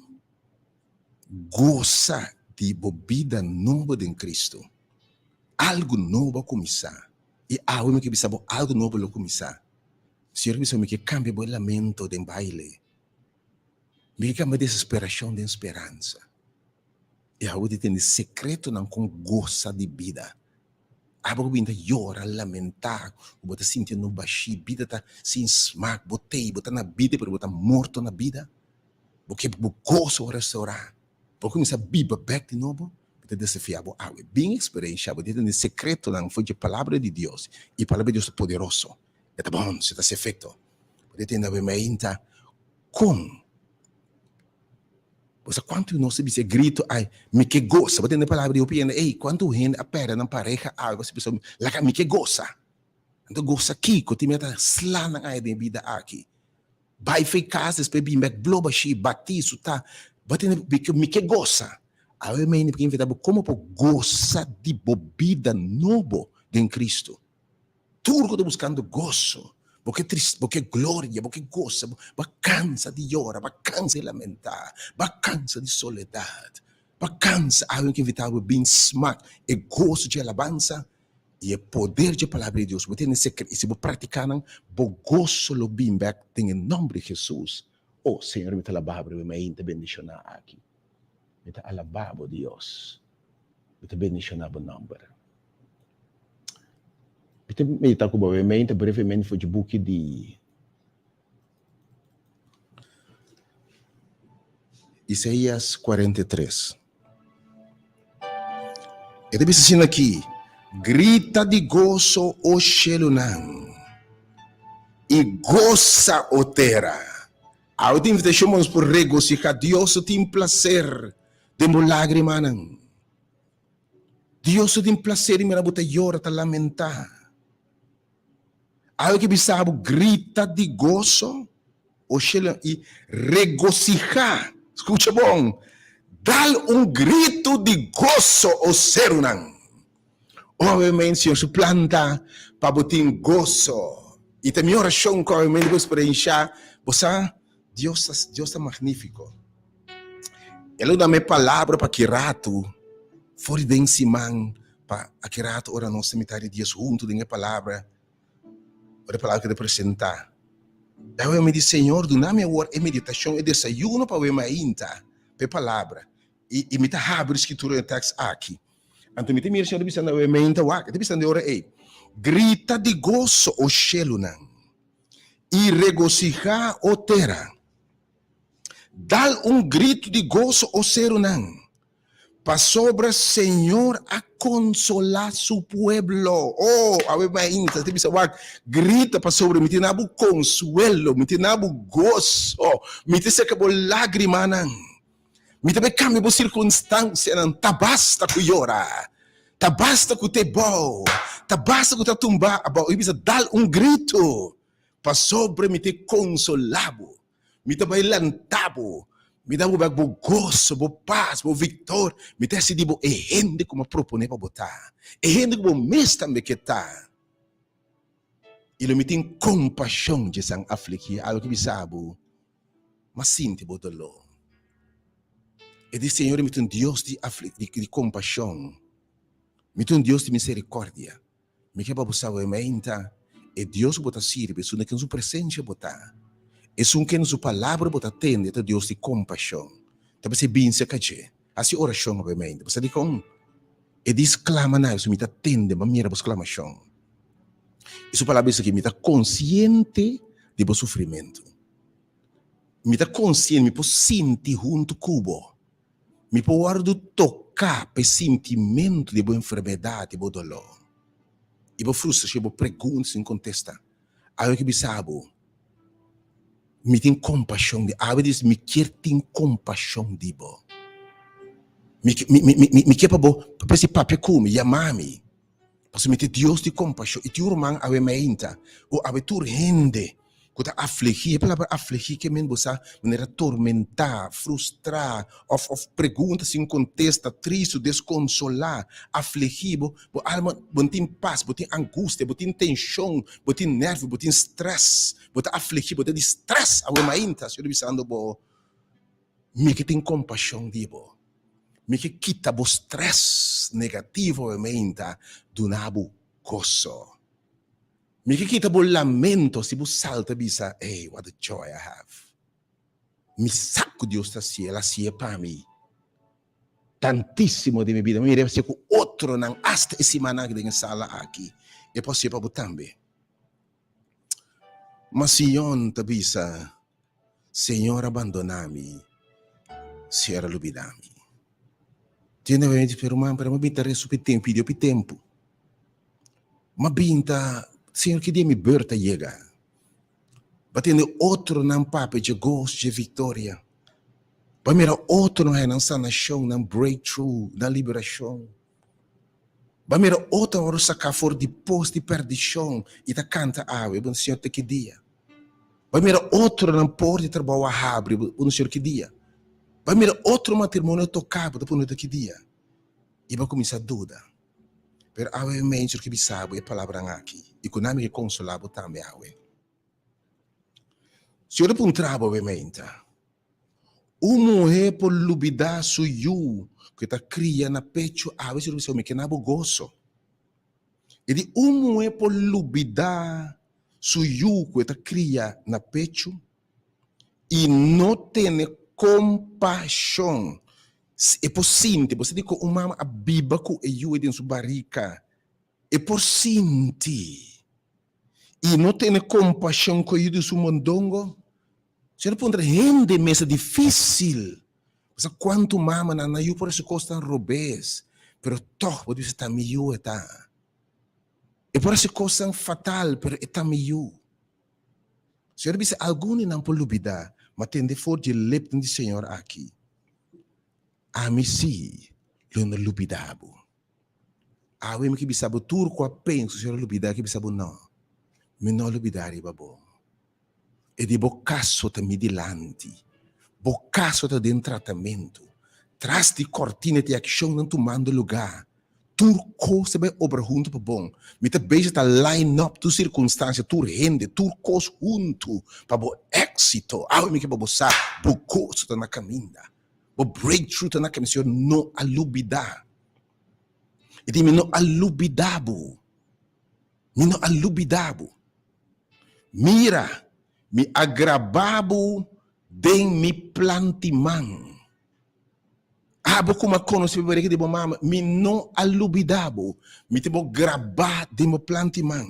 gosa di bo bida nobo den Cristo? Algu nobo a kuminsá i awe mi ke bisa bo algu nobo lo kuminsá. Señor bisa mi ke kambia bo e lamento den baile. Mi ke kambia desesperashon den speransa. I abo di tende sekretonan kon gosa di bida. Abo ku bin ta yora, lamentá, ku bo ta sinti no bashí, bida ta sin smak, bo tei, bo ta na bida pero bo ta morto na bida. Bo ke bo goso restourá, bo kuminsá biba bèk di nobo, mi ta desafiá bo awe. Bin eksperenshá, bo di tende sekretonan for dje Palabra di Dios, i Palabra di Dios ta poderoso, e ta bon, si ta hasi efekto. Bo ta tende awe mainta kon Bo sa kuantu di nos ta bisa e grito ai, Mi ke gosa. Bo tende e palabra di hopi hende, Ey, kuantu hende a pèrdè nan pareha awe pasobra bisa, Laga mi ke gosa. Anto gosa kiko? Tin mira ta sla nan ai den e bida aki. Bai fei kas despues bin bèk blo bashí, batí, sutá. Bo tende mi ke gosa. Awe mainta mi ke invitá bo komo por gosa di bo bida nobo den Kristu. Tur ku ta buskando goso. Bo ke tris, bo ke gloria, bo ke gosa, bo a kansa di yora, bo a kansa di lamentá, bo a kansa di soledat, bo a kansa. Awe mi ke invitá bo bin smak e goso dje alabansa i e poder dje Palabra di Dios. Bo tene sekre i si bo praktiká nan, bo goso lo bin bèk den e nòmber di Hesus. O Señor, mi ta alabá bo riba mi ainda bendishoná aki. Mi ta alabá bo, Dios. Mi ta bendishoná bo nòmber. Mi ta meditá ku bo brevemente, brevemente for dje buki di Isaías 43. E ta bisa asina aki, Grita di goso, o shelunan, i gosa, o tera. Awe tin invitashon pa nos por regosihá. Dios ta tin plaser den bo lágrimanan. Dios ta tin plaser di mira bo ta yora, ta lamentá. Awe ke bisa bo grita di goso, o shela i regosihá. Skucha bon, dal un gritu di goso, o serunan. Awe men Señor su plan ta pa bo tin goso. I ta mi orashon ku awe men bo eksperenshá, bo sa, Dios ta, Dios ta magnífiko. El a duna mi e palabra pa ki ratu, for di den siman pa aki ratu ora nos ta mitá di dies huntu den e palabra, ora e palabra keda presentá. Awe mi di, Señor, duna mi awor e meditashon, e desayuno pa awe mainta, pa e palabra. I, i mi ta habri Skritura den e tèks aki. Anto mi ta mira Señor ta bisa awe mainta, wak, e ta bisa den ora ei, Grita di goso, o shelunan, i regosihá, o tera. Dal un gritu di goso, o serunan, pasobra Señor a konsolá su pueblo. Oh, awe mainta ta bisa wak, grita pasobra mi tin na bo konsuelo, mi tin na bo goso, mi ta seka bo lágrimanan, mi ta bai kambia bo sirkunstansianan. Ta basta ku yora, ta basta ku ta e bou, ta basta ku ta tumba abou. I bisa dal un gritu, pasobra mi ta konsolá bo. Mi ta bai lanta bo, mi ta bo bek bo goso, bo pas, bo viktor. Mi ta hasi di bo e hende ku mi a proponé pa bo ta, e hende ku bo mes tambe ke ta. I lo mi tin kompashon dje esnan afligí. Awe ki bisa bo, M'a sinti bo doló. E di, Señor, mi ta un Dios di di kompashon. Mi ta un Dios di miserikòrdia. Mi ke pa bo sa wemeinta e Dios ku bo ta sirbi, esun den ken su presensia bo ta, esun ken su palabra bo ta tende ta Dios di kompashon. Ta p'esei bin serka dje, hasi orashon wemeinta. Bo sa dikon? E di sklama na mi ta tende, mi a mira bo sklamashon. I su palabra bisa aki, mi ta konsiente di bo sufrimentu. Mi ta konsiente, mi por sinti huntu ku bo. Mi por wòrdu toká pa e sintimentu di bo enfermedat i bo doló, i bo frustrashon i bo pregunta sin kontesta. Awe ki bisa bo, Mi tin kompashon di awe dis mi kier tin kompashon di bo. Mi mi mi mi mi kier pa bo pa si papia ku mi, yama mi. Pasobra mi ta Dios di kompashon. I tin un ruman awe meinta, o awe tur hende ku ta afligí. E palabra afligí ke men bo sa manera tormentá, frustrá, òf òf pregunta sin kontesta, tristu, deskonsolá, afligí. Bo bo alma bo no tin pas, bo tin angustia, bo tin tenshon, bo tin nèrvio, bo tin strès, bo ta afligí, bo ta di strès awe mainta. Señor ta bisando bo, Mi ke tin kompashon di bo. Mi ke kita bo stress negativo e meinta duna bo goso. Mi ke kita bo lamento si bo salta bisa, Hey, what a joy I have. Mi sa ku Dios ta hasié, el a hasié pa mi tantísimo den mi bida. Mi mira e hasié ku otronan asta e simannan aki den e sala aki. E por hasié pa bo tambe. Ma Sion ta bisa, Señor a bandoná mi, Señor a lubidá mi. Tiene mi dice, pero man, pero mi binta resu pi tempu, pidió pi tempu. Ma binta, Señor, ki dia mi beurt ta yega? Ba tende otronan papia dje goso, dje victoria. Ba mira otronan haña nan sanashon, nan breakthrough, nan liberashon. Ba mira otronan wòrdu saká for di pos di perdishon i ta kanta awe, bon Señor, te ki dia? Bai mira otronan por di trabou a habri bo no siñor ki dia. Bai mira otro matrimonio toká bo ta pone ta ki dia. I bo a kuminsá duda. Pero awe mi mei siñor ke bisa bo e palabranan aki i ku nan mi ke konsolá bo tambe awe. Señor a puntra bo meinta, Un muhé por lubidá su yu ku e ta kria na pechu? Awe Señor bisa bo, mi ke na bo goso. E di, Un muhé por lubidá su yu ku e ta kria na pechu i no tene kompashon? E por sinti, bo sa di ku un mama a biba ku e yu ei den su barika, e por sinti i no tene kompashon ku e yu di su mondongo? Señor a puntra, Hende mes ta difísil. Bo sa kuantu mamanan nan yu por hasi kosnan robes, pero tòg bo ta bisa ta mi yu e ta. E por hasi kosnan fatal, pero e ta mi yu. Señor a bisa, Algun di nan por lubidá, ma tende for di e lepnan di Señor aki, Ami sí lo no lubidá bo. Awe mi ke bisa bo tur ku a pensa ku Señor a lubidá, ke bisa bo no, mi no a lubidá riba bo. E di bo kaso ta mi dilanti, bo kaso ta den tratamentu. Tras di kortina tin akshonnan tumando lugá. Tur kos ta bai obra huntu pa bon. Mi ta bezig ta line up tur sirkunstansia, tur hende, tur kos huntu pa bo éksito. Awe mi ke pa bo sa, bo goso ta na kaminda. Bo breakthrough ta na kaminda. Señor no a lubidá. E di mi no a lubidá bo. Mi no a lubidá bo. Mira, mi a grabá bo den mi plant'i man. Abo ku mi a konosé pa barika di bo mama, mi no a lubidá bo. Mi tin bo grabá den bo plant'i man.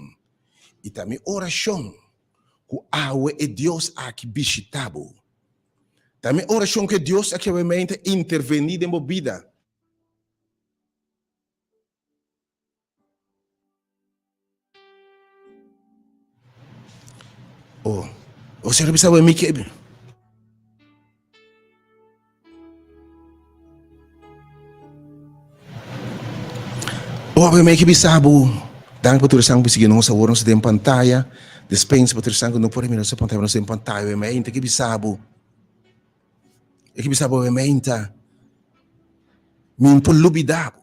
I ta mi orashon ku awe e Dios aki bishitá bo. Ta mi orashon ku e Dios aki awe mei ta intervení den bo bida. Oh, o Señor bisa mi ke Oh, mi ke bisa bo. Dank pa tur esnan ku sigui nos awor nos den pantaya. Despensa pa tur esnan ku no por mira nos pantaya, nos den pantaya. Mi ainda ke bisa bo. E ke bisa bo mi ainda. Mi no por lubida bo.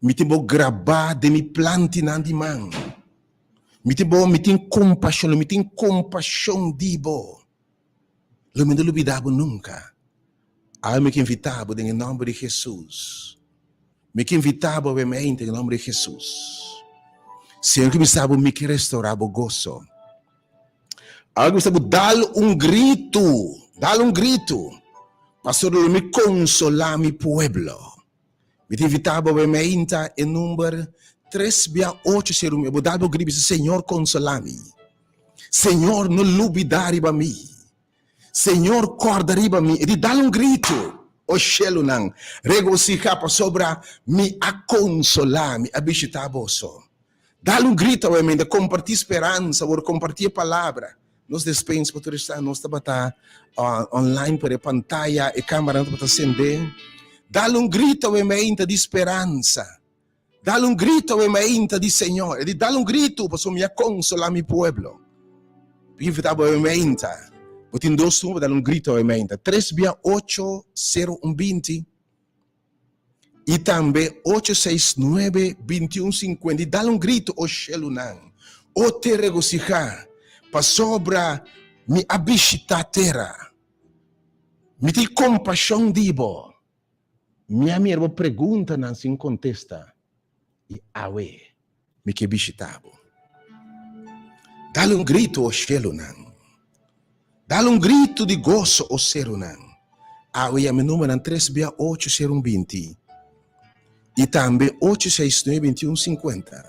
Mi tin bo grabá den mi plantinan di man. Mi tin bo, mi tin kompashon, lo mi tin kompashon di bo. Lo mi no lubidá bo nunka. Awe mi ke invitá bo den e nòmber di Hesus. Mi ke invitá bo awe mente den e nòmber di Hesus. Señor ke bisa bo mi ke restourá bo goso. Awe ke bisa bo dal un gritu, dal un gritu, pasobra lo mi konsolá mi pueblo. Mi ta invitá bo bai meinta e number tres bia ocho seru mi. Bo dal bo grita bisa, Señor konsolá mi. Señor no lubidá riba mi. Señor kòrda riba mi. E di dal un gritu, o shelunan, regosihá pasobra mi a konsolá, mi a bishitá boso. Dal un gritu awe meinta, kompartí speransa, wor kompartí e palabra. Nos despensa pa tur esnan nos tabata online por e pantaya, e cameranan tabata sende. Dal un grito awe meinta di speransa. Dal un grito awe meinta di Señor. E di dal un grito pasobra mi a consola mi pueblo. Mi invita bo awe meinta. Bo tin dos number, dal un grito awe meinta. Tres bia ocho sero un binti. I tambe ocho seis nuebe bintiun sinkuenta, i dal un gritu, o shelunan, o te regosihá, pasobra mi a bishitá tera. Mi tin kompashon di bo. Mi a mira bo preguntanan sin kontesta, i awe mi ke bishitá bo. Dal un gritu, o shelunan! Dal un gritu di goso, o serunan! Awe yama e numeronan tres bia ocho seru un 20, i tambe ocho seis nuebe 21 50,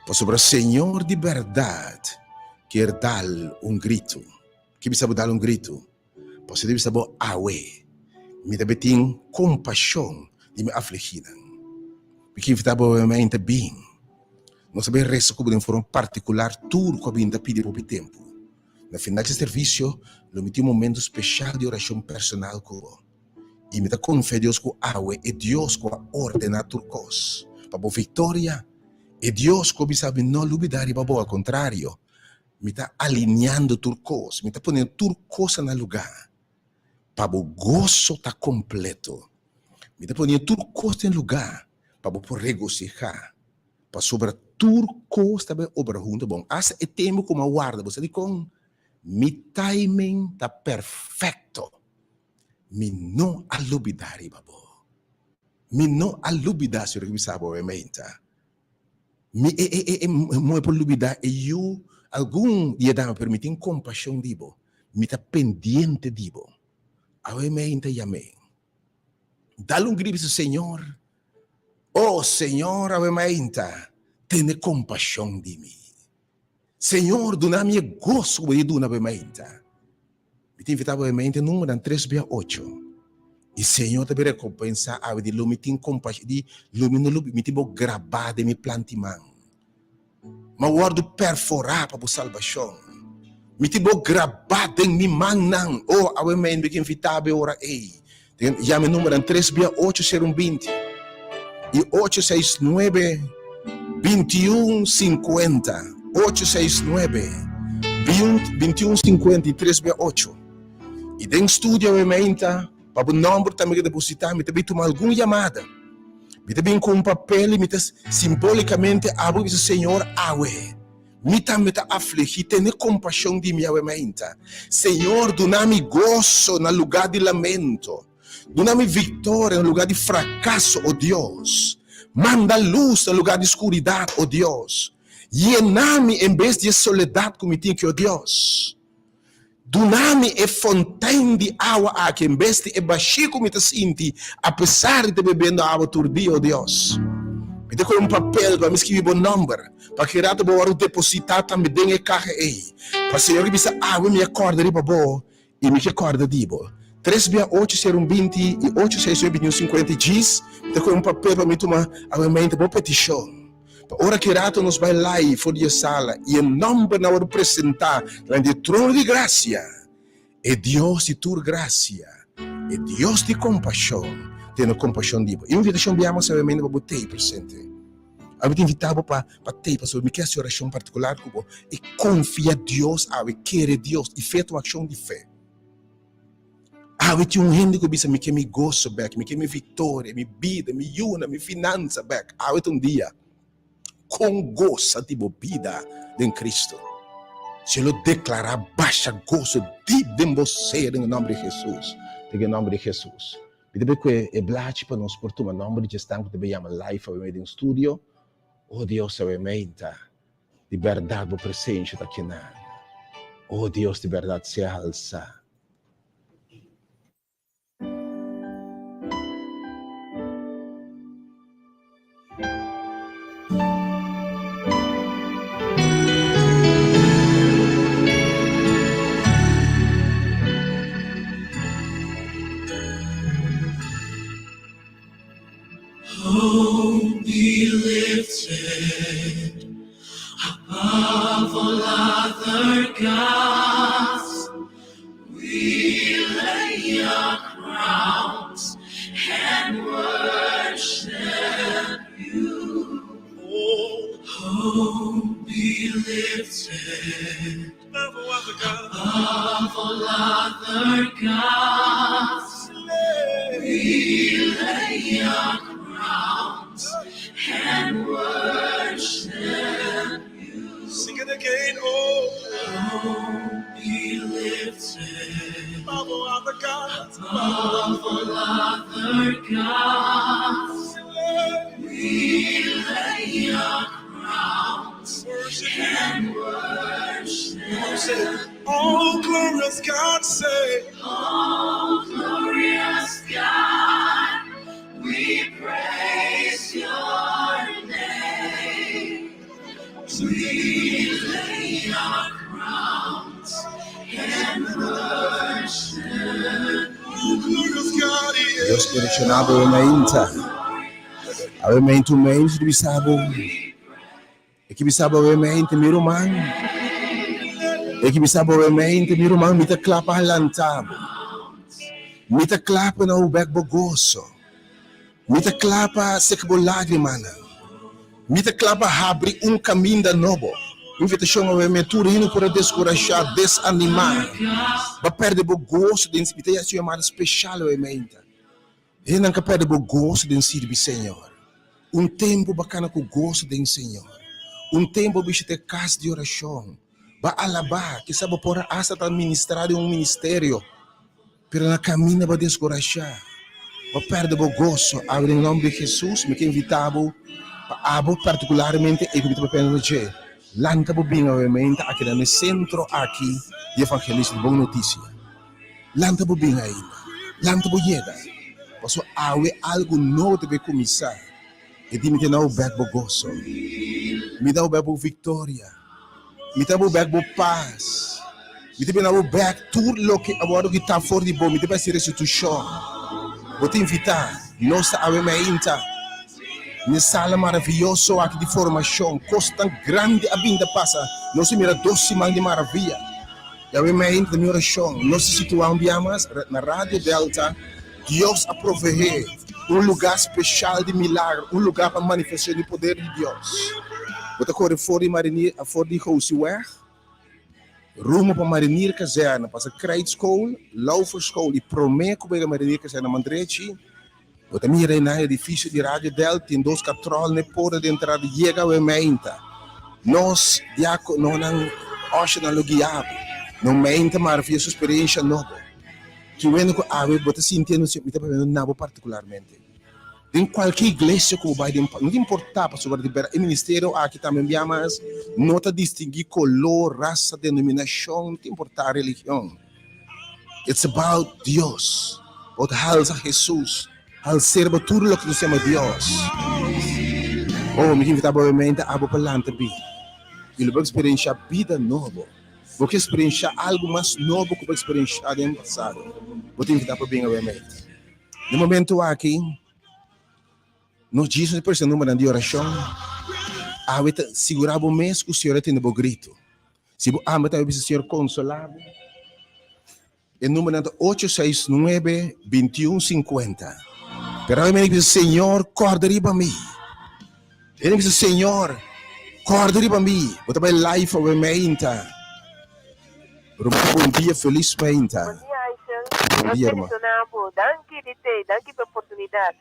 pasobra Señor di bèrdat kier dal un gritu. Ke bisa bo dal un gritu? Pasobra e bisa bo, Awe mi ta tin kompashon di mi afligínan. Mi ke invitá bo awe mainta bin. Nos ta bin resa ku bo den forma partikular tur ku a bin ta pidi hopi tempu. Na final di servisio lo mi tin un momentu speshal di orashon personal ku bo. I mi ta konfia Dios ku awe e Dios ku a ordená tur kos pa bo viktoria, e Dios ku a bisa mi no lubidá riba bo, al kontrario, Mi ta alineando tur kos, mi ta poniendo tur cosa na lugá pa bo goso ta kompleto. Mi ta poniendo tur kos den lugá pa bo por regosihá, pasobra tur kos ta bai obra huntu bon. Asta e tempu ku mi a warda bo, sa dikon? Mi timing ta perfecto. Mi no a lubida riba bo. Mi no a lubida, Señor ke bisa bo awe meinta. Mi e e e e moe por lubida e yu algun di e dama, pero mi tin compasion di bo. Mi ta pendiente di bo. Awe meinta yam'é. Dal un grito bisa, Señor, oh Señor, awe meinta, tene compasion di mi. Señor, duna mi e goso ku bo di duna awe meinta. Mi ta invitá bo awe meinta e numbernan tres bia ocho. I Señor ta bin rekompensá awe di lo mi tin kompashon, di lo mi no lo mi tin bo grabá den mi planti man. Mi a wòrdu perforá pa bo salbashon. Mi tin bo grabá den mi mannan. O, awe meinta mi ke invitá bo e ora ei. Yama e numbernan tres bia ocho sero un 20 i 869 21 50. 869 21 50 i tres bia ocho. I den studio awe meinta, pa bo nòmber tambe ke depositá, mi ta bin tuma algun yamada. Mi ta bin ku un papel i mi ta simbolikamente abo bisa, Señor, awe mi tambe ta afligí, tene kompashon di mi awe meinta. Señor, duna mi goso na lugá di lamento. Duna mi viktoria na lugá di frakaso, o Dios. Manda lus na lugá di skuridat, o Dios. Yena mi en bes di e soledat ku mi tin ki, o Dios. Duna mi e fontein di awa aki en bes di e bashí ku mi ta sinti apesar di ta bebendo awa tur dia, o Dios. Mi ta kohe un papel pa mi skibi bo nòmber, pa ki rato bo wòrdu depositá tambe den e kaha ei, pa Señor ke bisa awe mi a kòrda riba bo i mi ke kòrda di bo. Tres bia ocho sero un 20 i ocho seis nuebe 21 50 i djis, mi ta kohe un papel pa mi tuma awe mente bo petishon. Pa ora ki rato nos bai live for di e sala i e nòmbernan wòrdu presentá dilanti e trono di grasia, e Dios di tur grasia, e Dios di kompashon, tene kompashon di bo. E invitashon biaha mas sabiamente pa bo tei presente. Ami ta invitá bo pa pa tei pasobra mi ke hasi orashon partikular ku bo i konfia Dios awe, kere Dios i fe ta un akshon di fe. Awe tin un hende ku bisa mi ke mi goso bek, mi ke mi viktoria, mi bida, mi yunan, mi finansa bek. Awe ta un dia kon gosa di bo bida den Kristu. Si lo deklará basha goso dip den bo ser den e nòmber di Hesus. Den e nòmber di Hesus. Mi ta bai kue e blachi pa nos por tuma nòmber di djesnan ku ta bai yama live awe mei den studio. O Dios awe mei ta. Di bèrdat bo presensia ta kinan. O Dios di bèrdat sea halsá. Hope be lifted above all other gods. We lay our crowns and worship you. Hope be lifted above all other gods. We lay our crowns and worship you. Sing it again, oh. Hope be lifted above all other gods. Above all other gods. We lay our crowns and worship. Oh, glorious God, say. Oh, glorious God, we praise your name. We lay our crowns and worship. Oh, glorious God, yeah. Dios bendiciona bo mainta. Awe mainta un mens di bisa bo. E ki bisa bo awe mainta mi ruman. E ki bisa bo awe mainta mi ruman mi ta kla pa lanta bo. Mi ta kla pa na bek bo goso. Mi ta kla pa seka bo lagrimanan. Mi ta kla pa habri un kaminda nobo. Invitashon awe me tur hende por a deskurashá, desanimá, bo a pèrdè bo goso den Mi ta hasi un yamada speshal awe mainta. Hendenan ka pèrdè bo goso den sirbi Señor. Un tempu bo a kana ku goso den Señor. Un tempu bo bishita e kas di orashon. Bo a alabá, kisas bo por a asta ta ministrá den un ministerio, pero na kaminda bo a deskurashá, bo a pèrdè bo goso. Awe den nòmber di Hesus mi ke invitá bo pa abo partikularmente e ku mi ta papia na dje, lanta bo bin awe meinta aki na e sentro aki di evangelismo di Bon Notisia. Lanta bo bin ainda, lanta bo yega, pasobra awe algu nobo ta bai kuminsá. E di mi ta dau bek bo goso, mi dau bek bo viktoria, mi ta bo bek bo pas, mi ta bina bo bek tur loke a wòrdu kitá for di bo, mi ta bai hasi restitushon. Bo ta invitá nos ta awe meinta n'e sala maravioso aki di formashon. Kosnan grandi a bin ta pasa, nos a mira dos siman di maraviya. I awe meinta ta mi orashon, nos ta situá un bia mas na Radio Delta. Dios a proveé un lugá speshal di milagro, un lugá pa manifestashon di poder di Dios. Bo ta kore for di Marinier, for di Gosiweg, rumbo pa Marinierkazerne, pasa Krijtschool, Lauferschool i promé ku bo yega Marinierkazerne man drechi, bo ta mira einan edifisio di Radio Delta, tin dos katròl na e porta di entrada, yega awe meinta. Nos diakononan, òshernan lo guia bo na un meinta maravioso eksperensha nobo. Ki wende ku awe bo ta sinti anunsia mi ta papia na bo partikularmente. Den kualke iglesia ku bo bai den no ta importá pasobra di bèrdat e ministerio aki tambe un bia mas no ta distinguí koló, rasa, denominashon, no ta importá religion. It's about Dios. Bo ta halsa Hesus, hals'é riba tur loke nos yama Dios. Oh, mi ta invitá bo obviamente abo pa lanta bi i lo bo eksperenshá bida nobo. Bo ke eksperenshá algu mas nobo ku bo eksperenshá den pasado? Bo tin ku ta pa bin awe meit. Den momentu aki, nos djis nos presta numbernan di orashon. Awe ta sigurá bo mes ku Señor a tende bo gritu. Si bo ama tambe bisa Señor konsolá bo. E numbernan ta ocho seis nuebe bintiun sinkuenta. Pero awe mi bisa, Señor, kòrda riba mi. E bisa, Señor, kòrda riba mi. Bo ta bai live awe meinta. Ruman, bon dia, felis meinta. Bon dia, Aishel. Bon dia, Dios ruman. bendiciona bo. Danki di te, danki pa e oportunidad.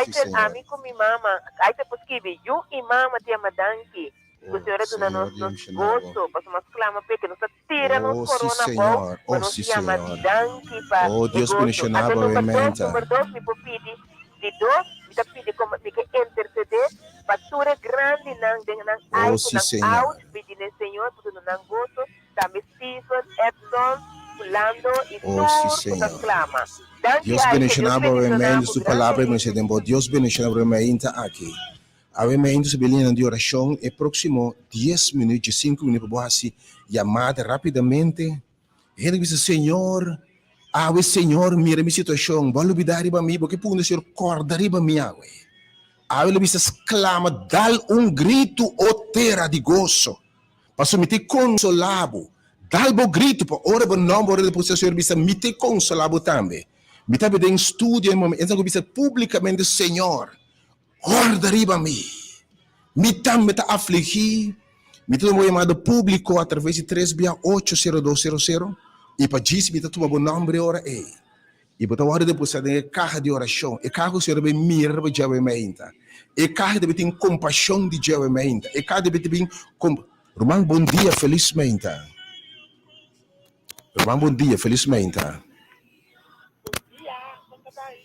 Sí, Aishel, Señor. ami ku mi mama, Aishel por skibi, yu i mama te ama danki. Ku Oh, Señor a duna Señor, nos Dios nos bendiciona bo. goso, pasobra nos clama p'e ke nos ta tira nos Oh, sí, corona abou, Señor. pa Oh, nos sí, yama Señor. danki pa Oh, e Dios goso. bendiciona Anto bo, number dos, meinta. number dos mi por pidi, di dos mi ta pidi como mi ke intercede pa tur e grandinan den nan Oh, ai ku sí, nan Señor. out, pidi n'e Señor pa duna nan goso, tambe Steven, Edson, Fulando y Oh, sí, tur ku ta Señor. clama. Danki Dios Aisha, Dios bendiciona bo, bendiciona meinta. bo Su palabra grandemente. bendiciona bo. Dios bendiciona bo, meinta aki. Awe meinta su belinan di oracion e proximo dies minuut, diescinco minuut pa bo haci yamada rapidamente. Hende bisa, Señor, awe Señor mira mi situacion, bo a lubida riba mi, bo ke punda Señor corda riba mi awe. Awe lo bisa sclama, dal un gritu, o tera di goso, pasobra mi te consola bo. Dal bo gritu pa ora bo nomber ora di Señor bisa, mi te consola bo tambe. Mi ta den studio e momento, enton ku bisa publicamente, Señor, Guarda riba mi. Mi tambe ta afligí. Mi ta tuma bo yamada públiko atraves di tres bia ocho sero dos sero sero, i pa djis mi ta tuma bo nòmber e ora ei. I bo ta wòrdu depositá den e kaha di orashon, e kaha ku Señor ta bai mira riba dje awemeinta. E kaha debe tin kompashon di dje awemeinta. E kaha debe tin komp. Ruman, bon dia, felis meinta. Ruman, bon dia, felis meinta. Bon dia, kon ta bai?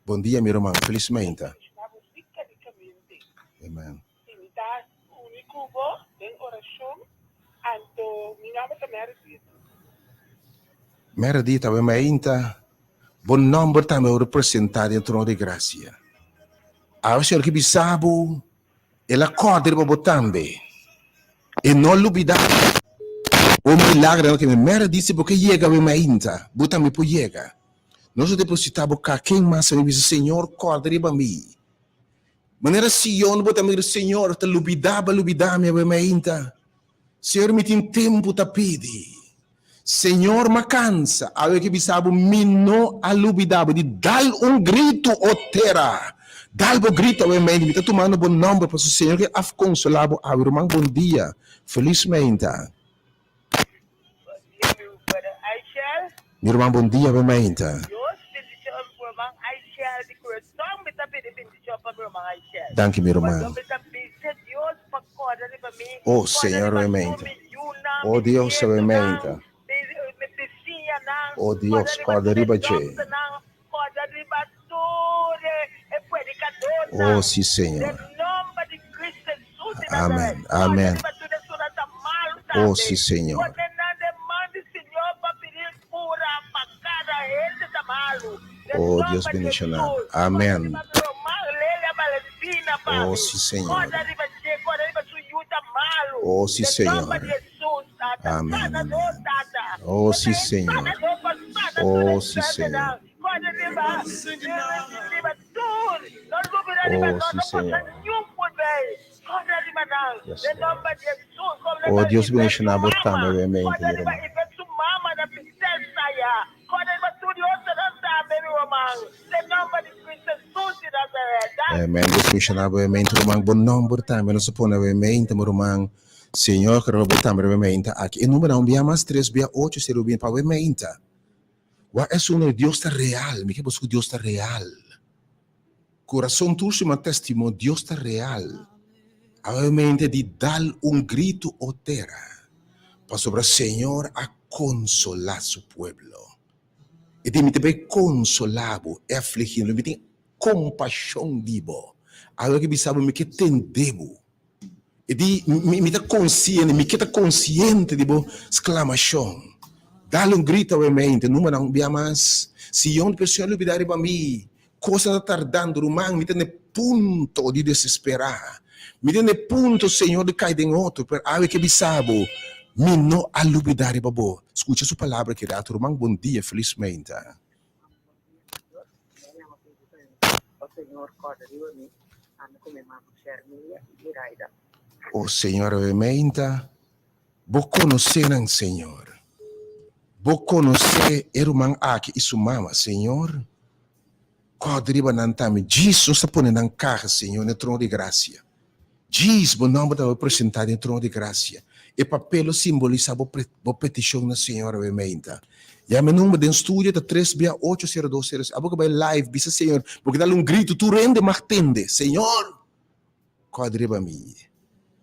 Bon dia mi ruman, felismente. Felicita bo rica ricamente. Amen. Si mi ta uni cu bo den oracion, anto mi nomber ta Meredith. Meredith, awe mainta bo nomber tambe a worde presenta den trono di gracia. Awe Señor ke bisa bo, El a corda riba bo tambe. E no lubida bo milagronan ke Meredith si bo ke yega awe mainta, bo tambe por yega. Nos a depositá bo ka ken mas a bisa, Señor, kòrda riba mi. Manera Sion bo ta mira, Señor, ta lubidá bo a lubidá mi awe mainta. Señor, mi tin tempu ta pidi. Señor, m'a kansa. Awe ke bisa bo, mi no a lubidá bo. Di dal un gritu, o tera! Dal bo gritu awe mainta. Mi ta tumando bo nòmber, pasobra Señor ke a konsolá bo awe. Ruman, bon dia. Felis mainta. Bon dia mi brother Aishel. Mi ruman bon dia bo mainta. Dios bendicion mi ruman Aishel di corazon mi ta pidi bendicion pa mi ruman Aishel. Danki mi ruman. Pasobra mi ta bisa Dios pa corda riba mi, Oh corda Señor riba mi tur mainta. mi yunan. O Dios, awe meinta. O Dios, kòrda riba dje. O si, Señor. Amen, amen. O si, Señor. O Dios bendiciona. Amen. O si, Señor. O si, Señor. Amen, amen. O si, Señor. O si, Señor. O si, Señor. Yes, Lord. O Dios bendiciona bo tambe, obviamente, mi ruman. Amen. Dios bendiciona bo, obviamente, ruman. Bo nomber tambe nos a pone, obviamente, mi ruman. Señor, kere bo tambe, obviamente, aki. E numbernan un bia mas, tres bia ocho, sero bia pa obviamente. Wak esun no, Dios ta real. Mi ke bo su Dios ta real. Kurason tur suma testimonio, Dios ta real. Awe di dal un gritu o tera, pasobra Señor a konsolá su pueblo. E di mi ta bai konsolá bo, e afligido, mi tin kompashon di bo. Awe ke bisa bo mi ke tende bo. E di, Mi, mi ta konsiente, mi ke ta konsiente di bo sklamashon. Dal un grito awe mente, numanan un bia mas. Sion, pero Señor lubidá riba mi. Kosnan ta tardando, ruman, mi ta na e punto di desesperá. Mi ta na e punto, Señor, di kai den otro, pero awe ke bisa bo, mi no a lubidá riba bo. Skucha su palabra ki rato, ruman, bon dia, felis meinta. O Señor, awe meinta, Bo konosé nan, Señor. Bo konosé e ruman aki i su mama, Señor. Kòrda riba nan tambe. Djis nos ta pone nan kaha, Señor, na e trono di grasia. Djis Bo nòmber ta wòrdu presentá den e trono di grasia. E papel lo simbolisá bo bo petishon na Señor awe meinta. Yama e number den studio ta tres bia ocho sero dos sero. Abo ku bai live bisa Señor, bo ke dal un gritu tur hende mag tende, Señor! Kòrda riba mi.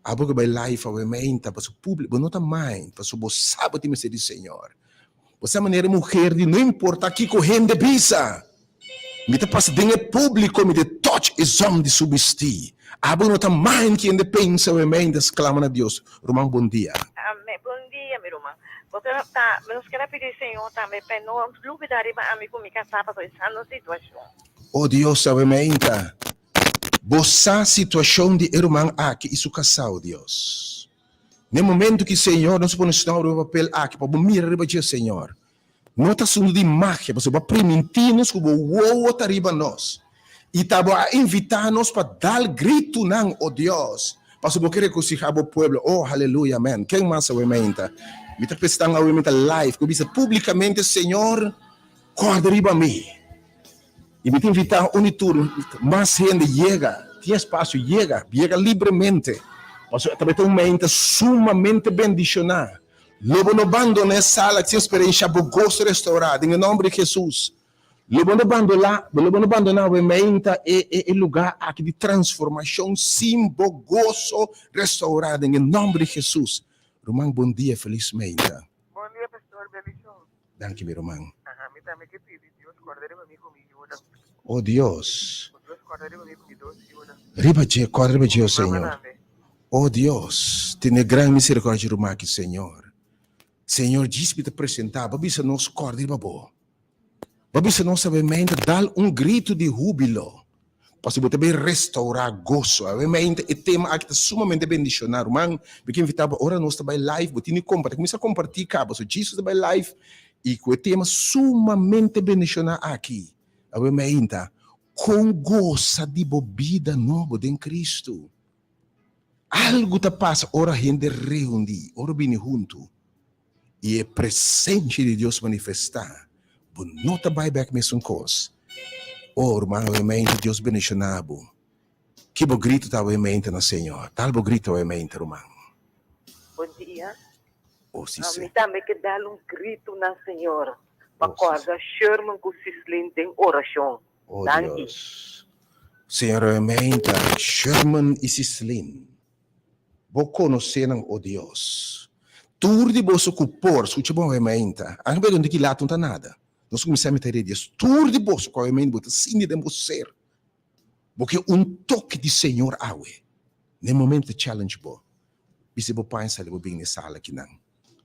Abo ku bai live awe meinta pasobra públiko, bo no ta mind pasobra bo sa bo tin mester di Señor. Bo sa manera e muher di no importa kiko hende bisa, mi ta pasa den e públiko mi ta touch e zòm di su bistí. Abo no ta mind ki hende pensa awe meinta sklama na Dios. Ruman bon dia. Amén. Bon dia mi ruman. Bo ta ta nos kere a pidi Señor tambe pa e no lubida riba ami ku mi kasá pasobra e sa nos situashon. Oh Dios awe meinta Bo sa situashon di e ruman aki i su kasá, o Dios. Na e momentu ki, Señor, nos a pone su nòmber riba e papel aki pa Bo mira riba dje, Señor. No ta asuntu di magia, pasobra Bo a primintí nos ku Bo wowo ta riba nos. I ta Bo a invitá nos pa dal gritunan, o Dios, pasobra Bo ke regosihá Bo pueblo. O, haleluya, amèn. Ken mas awe meinta? Mi ta pestan awe meinta live, ku bisa públikamente, Señor, kòrda riba mi. I mi ta invitá un i tur mas hende yega, tin espasio, yega, yega libremente, pasobra ta un mente sumamente bendishoná. Lo bo no bandoná e sala sin eksperenshá bo goso restourá den e nòmber di Hesus. Lo bo no bandolá, lo bo no bandoná bo meinta e e lugá aki di transformashon sin bo goso restourá den e nòmber di Hesus. Ruman bon dia, felis meinta. Bon dia pastor, bendishon. Danki mi ruman. Aha, mi tambe ke pidi Dios kòrda riba mi ku mi yunan. O Dios. Ku Dios kòrda riba mi ku mi dos yunan. Riba dje, kòrda riba dje, o Ku mi mama Señor. tambe. O Dios, tene gran miserikòrdia ruman aki, Señor. Señor, djis mi ta presentá, bo a bisa nos kòrda riba bo. Bo a bisa nos sabiamente dal un gritu di húbilo. Pasobra bo ta bay restaurá goso. Awe-mente e tema aki ta sumamente bendishoná. Ruman, mi ke invitá bo ora nos ta bay live, bo tin di kompartí. Kuminsá kompartí kaba. So Jesus ta bay live i ku e tema sumamente bendishoná aki. Awe-meinta, Kon gosa di bo bida nobo den Cristo? Algu ta pasa ora hende reuní, ora bini huntu i e presensia di Dios manifestá, bo no ta bai bek mesun kos. Oh, ruman, awemente Dios bendishoná bo. Ki bo grito ta awemente na Señor? Tal bo grito awemente, ruman. Bon dia. Oh, si, Mi tambe ke dal un gritu na Señor pa kòrda Sherman ku Sislin den orashon. Oh, Danki. Dios. Señor, awemente Sherman i Sislin. Bo konosé nan, o Dios. Tur di boso ku por skucha bon awe-mainta. Anke b'e dun di ki lato no ta nada. Nos kuminsá mita rei Dios. Tur di boso ku awe-mainta bo ta sinti den bo ser. Bo ke un toke di Señor awe. Na e momento ta challenge bo. Bisa bo paña sali bo bin na e sala akinan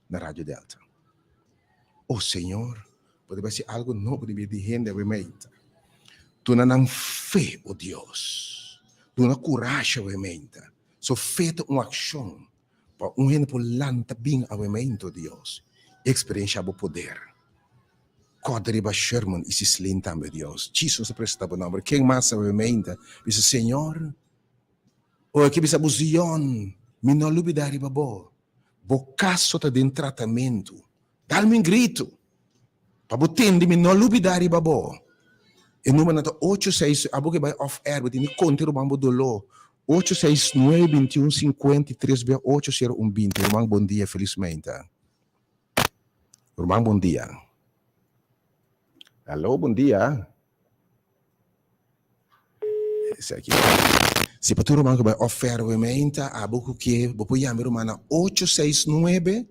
na Radio Delta. Oh Señor, bo ta bai hasi algo nobo den bida di hende awe meinta. Duna nan fe, oh Dios. Duna kurashi awe meinta. So fe ta un akshon pa un hende por lanta bin awe meinta, oh Dios, i eksperensha bo poder. Kòrda riba Sherman i Sislin tambe, Dios. Jesus ta presentá bo nòmber. Ken mas awe meinta bisa, Señor, Ora ki bisa bo Zion, mi no lubidá riba bo. Bo kaso ta den tratamentu. Dal mi un gritu, pa bo tende mi no lubidá riba bo. E numbernan ta ocho seis, abo ke bai off air, bo tin di konta ruman bo doló. Ocho seis nuebe bintiun sinkuenta i tres bia ocho sero un binti. Ruman bon dia, felis meinta. Ruman bon dia. Alo, bon dia. Esaki. Si pa tur ruman ku bai ofer we meinta, abo ku ke, bo por yama e ruman na ocho seis nuebe,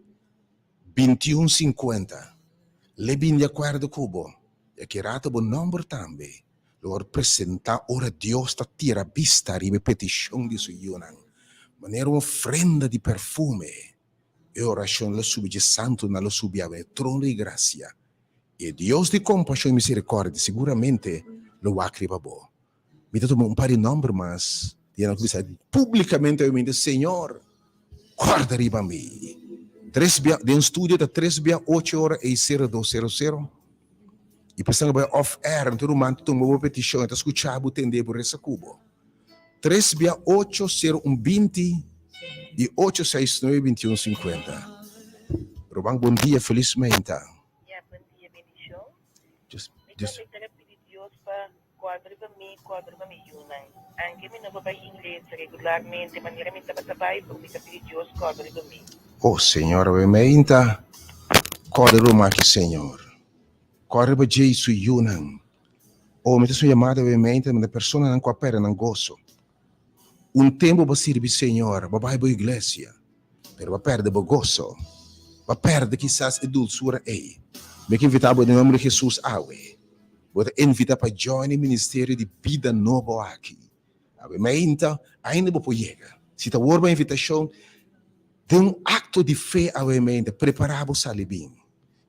bintiun sinkuenta. Lei bin di akuerdo ku bo, i aki rato bo nòmber tambe lo wòrdu presentá ora Dios ta tira bista riba e petishon di su yunan, manera un ofrenda di perfume. E orashon lo subi dje santunan lo subi awe e trono di grasia. E Dios di kompashon i miserikòrdia siguramente lo wak riba bo. Mi ta tuma un par di nòmber mas di nan ku bisa públikamente awe Señor, kòrda riba mi. Tres bia den studio ta tres bia ocho ora ei sero dos sero sero. I pa esnan ku bai off air, tur ruman ta tuma bo petishon, e ta skucha bo, tende bo, resa ku bo. Tres bia ocho sero un binti i ocho seis nuebe binti un sinkuenta. Ruman bon dia felis meinta. Ya bon dia bendishon. Mi tambe ta pidi Dios pa kuadra riba mi kuadra riba mi yunan. Anke mi no por bai iglesia regularmente manera mi tabata bai pero mi ta pidi Dios kuadra riba mi. Oh Señor awe meinta kuadra riba mi aki Señor. Kuadra riba dje i su yunan. Oh mi ta su yamada awe meinta mi ta personanan ku a perde nan goso. Un tempu bo a sirbi Señor, bo a bai bo iglesia, pero bo a perde bo goso. Bo a perde kisas e dulsura ei. Mi ke invita bo den nomber di Jesus awe. Bo ta invita pa join e ministerio di bida nobo aki. Awe mainta ainda bo por yega. Si ta wor bo invitashon, den un akto di fe awe mainta, prepara bo sali bin.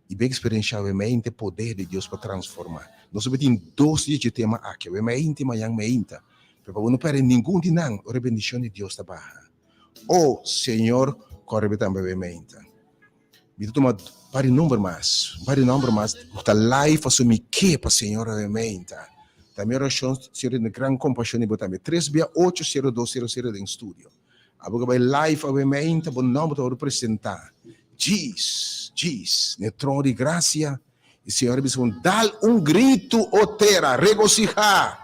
I bo eksperenshá awe mainta e poder di Dios pa transformá. Nos a tin dos dia dje tema aki, awe mainta i mañan mainta. Pero pa bo no pèrdè ningun di nan ora e bendishon di Dios ta baha. O Señor, kòrda bo tambe awe mainta. Mi ta tuma par di number mas, un par di nòmber mas ku ta live pasobra mi ke pa Señor awe mainta. Ta mi orashon, Señor tene gran kompashon di bo tambe. Tres bia ocho sero dos sero sero den studio. Abo ke bai live awe mainta, bo nòmber ta wòrdu presentá. Djis, djis, na e trono di grasia, e Señor a bisa un, Dal un gritu, o tera, regosihá,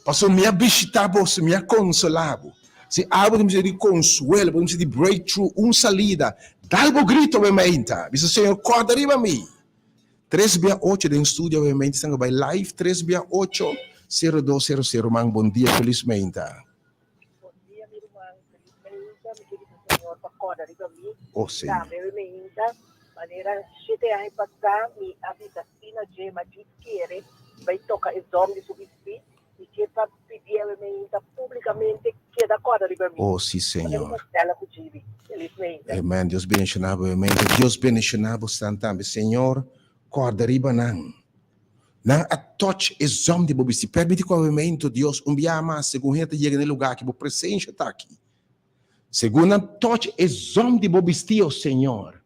pasobra mi a bishitá boso, mi a konsolá bo. Si abo tin mester di konsuelo, bo tin mester di breakthrough, un salida, dal bo gritu awe mainta, bisa, Señor, kòrda riba mi. Tres bia ocho den studio awe mainta, esnan ku bai live, tres bia ocho, sero dos sero sero. Ruman, bon dia, felis mainta. Bon dia mi ruman, feliz meinta, mi ke bisa Señor pa corda riba mi, Oh Señor. tambe mi meinta, manera shete aña pasá mi a bisa si na dje, ma djis kere bai toca e zom di su bistí, mi ke pa pidi awe meinta publicamente keda corda riba mi. Oh si Señor. Manera Marcela ku Gibi, feliz meinta. Amen, Dios bendiciona bo awe meinta, Dios bendiciona bo stan tambe, Señor corda riba nan. Nan a touch e zòm di bo bisti. Permiti ku awementu, Dios, un biaha mas, segun hende ta yega na e lugá aki, bo presensia ta aki. Segun nan touch e zòm di bo bisti, o Señor,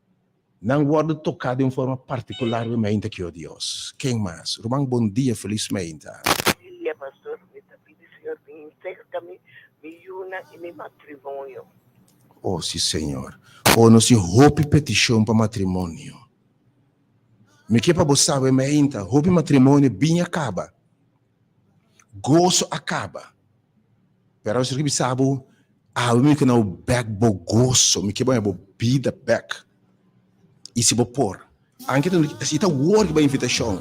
nan wòrdu toká den un forma partikular awementu aki, o Dios. Ken mas? Ruman, bon dia, felis meinta. Dia, pastor. Mi ta pidi Señor bin serka mi, mi yunan i mi matrimonio. O, si, Señor. O, nos tin hopi petishon pa matrimonio. Mi ke pa bo sabe meinta, hopi matrimonio bin a kaba, goso a kaba. Pero awor mi bisa bo, awe mi ke na bo bek bo goso, mi ke bo bo bida bek. I si bo por, anke ta si ta wor riba invitashon,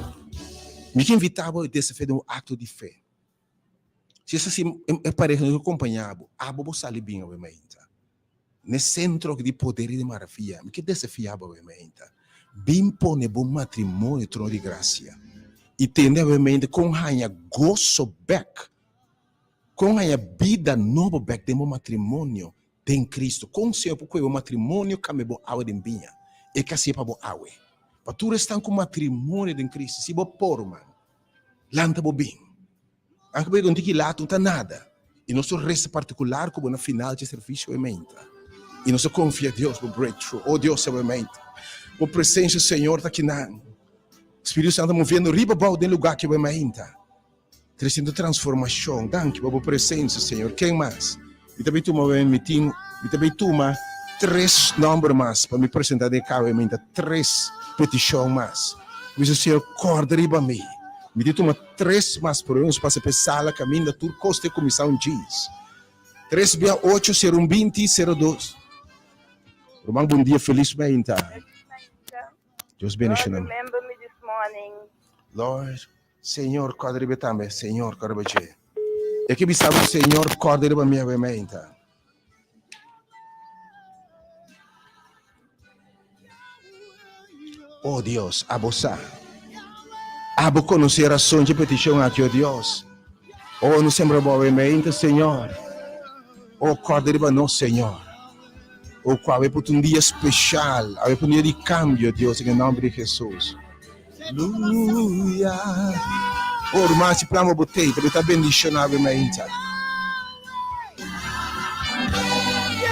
mi ke invita bo desafia den un akto di fe. Si es asi, e pareha no ke kompaña bo, abo bo sali bin awe meinta. N'e sentro aki di poder i di maravia, mi ke desafiá bo awe mainta. Bin pone bo matrimonio trono di grasia i tende awe mainta kon haña goso bèk, kon haña bida nobo bèk den bo matrimonio den Cristo. Kon Señor por kohe bo matrimonio kambia bo awe den biña? E ke hasié pa bo awe. Pa tur esnan ku matrimonio den Cristo, si bo por, ruman, lanta bo bin. Anke bo yega un tiki laat no ta nada. I nos ta resa partikular ku bo na final dje servisio e meinta. I nos ta konfia Dios bo breakthrough. O Dios awe meinta. Bo presensia Señor ta kinan. Spiritu Santo ta moviendo riba abou den lugar ki awe meinta. Tresiendo transformashon. Danki pa bo presensia Señor. Ken mas? Mi ta bay tuma awe mi tin mi ta bay tuma tres nomber mas pa mi presenta den kawe meinta. Tres petishon mas. Mi bisa Señor korda riba mi. Mi tin tuma Tres mas por nos pasa p'e sala kaminda tur kos te kuminsá un djis. Tres bia ocho sero un binti sero dos. Ruman bon dia felis mainta. Dios bendiciona. Lord remember me this morning. Lord, Señor kòrda riba e tambe, Señor kòrda riba dje. E ke bisa bo Señor kòrda riba mi awe mainta. Oh Dios, abo sa. Abo conoce razón dje peticion aki, oh Dios. Oh, no sembra bo awe mente, Señor. Oh, corda riba nos, Señor. Oh, cu awe por ta un dia special, awe por un dia di cambio, Dios, en e nomber di Jesus. Aleluya. Oh, ruman, si plama bo tei, ta ta bendiciona awe mente.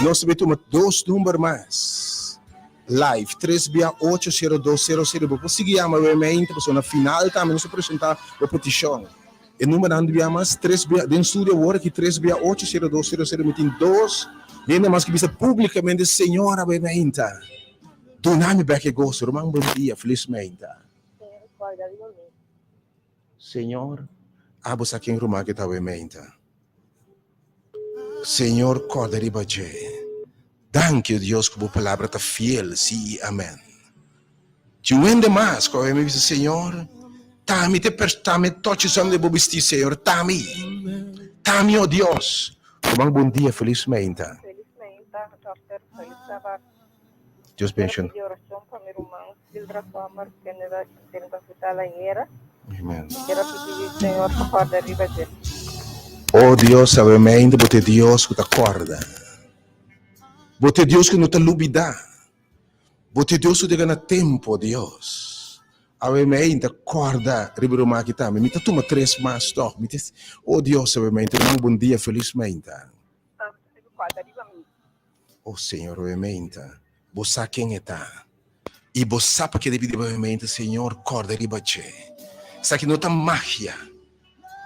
Nos ta tuma dos number mas. Live, tres bia ocho sero dos sero sero. Bo por sigui yama awe mente, pasobra na final tambe nos ta presenta bo peticion. E numbernan di bia mas, tres bia, den studio awor aki, tres bia ocho sero dos sero sero. Mi tin dos hende mas ki bisa publicamente, Señor awe mente. Duna mi bek e goso. Ruman bon dia, felis meinta. Señor guarda riba mi. Señor, abo sa ken ruman ke ta awe meinta. Señor korda riba dje. Danki o Dios ku bo palabra ta fiel, si i amen. Tin un hende mas ku awe mi bisa Señor, ta mi te pers ta mi tochi son de bo bisti Señor, ta mi. Ta mi o Dios. Ruman bon dia, felis meinta. Felis meinta, Dòkter. Felis sabat. Dios Quiero bendiciona. pidi oracion pa mi ruman Sildra Sommer kende ta den hospital ayera. Amen. Mi quiero pidi Señor pa corda riba dje. Oh Dios, sabemente bo ta e Dios cu ta corda. Bo ta e Dios cu no ta lubida. Bo ta e Dios cu ta yega na tempo, Dios. Awe mi ainda corda riba ruman aki tambe. Mi ta tuma tres mas toch. Mi ta, oh Dios, sabemente, ruman bon dia, feliz mainta. Corda riba mi. Oh Señor, oe meinta, Bo sa ken e ta, i Bo sa pa ke ta pidi Bo oe meinta, Señor, kòrda riba dje. Esaki no ta magia.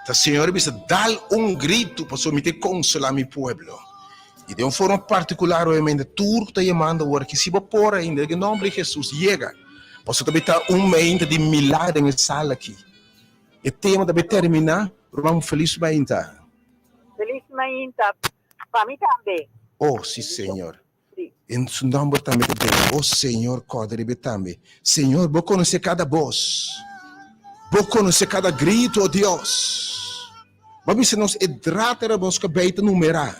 Ta Señor a bisa, Dal un gritu, pasobra mi ta konsolá mi pueblo. I den un forma partikular, oe meinta, tur ku ta yamando awor aki, si bo por ainda, den e nòmber di Hesus, yega, pasobra ta bai ta un meinta di milagro den e sala aki. E tema ta bai terminá, ruman, felis meinta. Felis mainta. Pa mi tambe. Oh, si, Señor. Si. En su nomber tambe ta den. Oh, Señor, corda riba e tambe. Señor, Bo conoce cada bos. Bo conoce cada grito, oh Dios. Bo a bisa nos e drater riba nos cabey ta numera.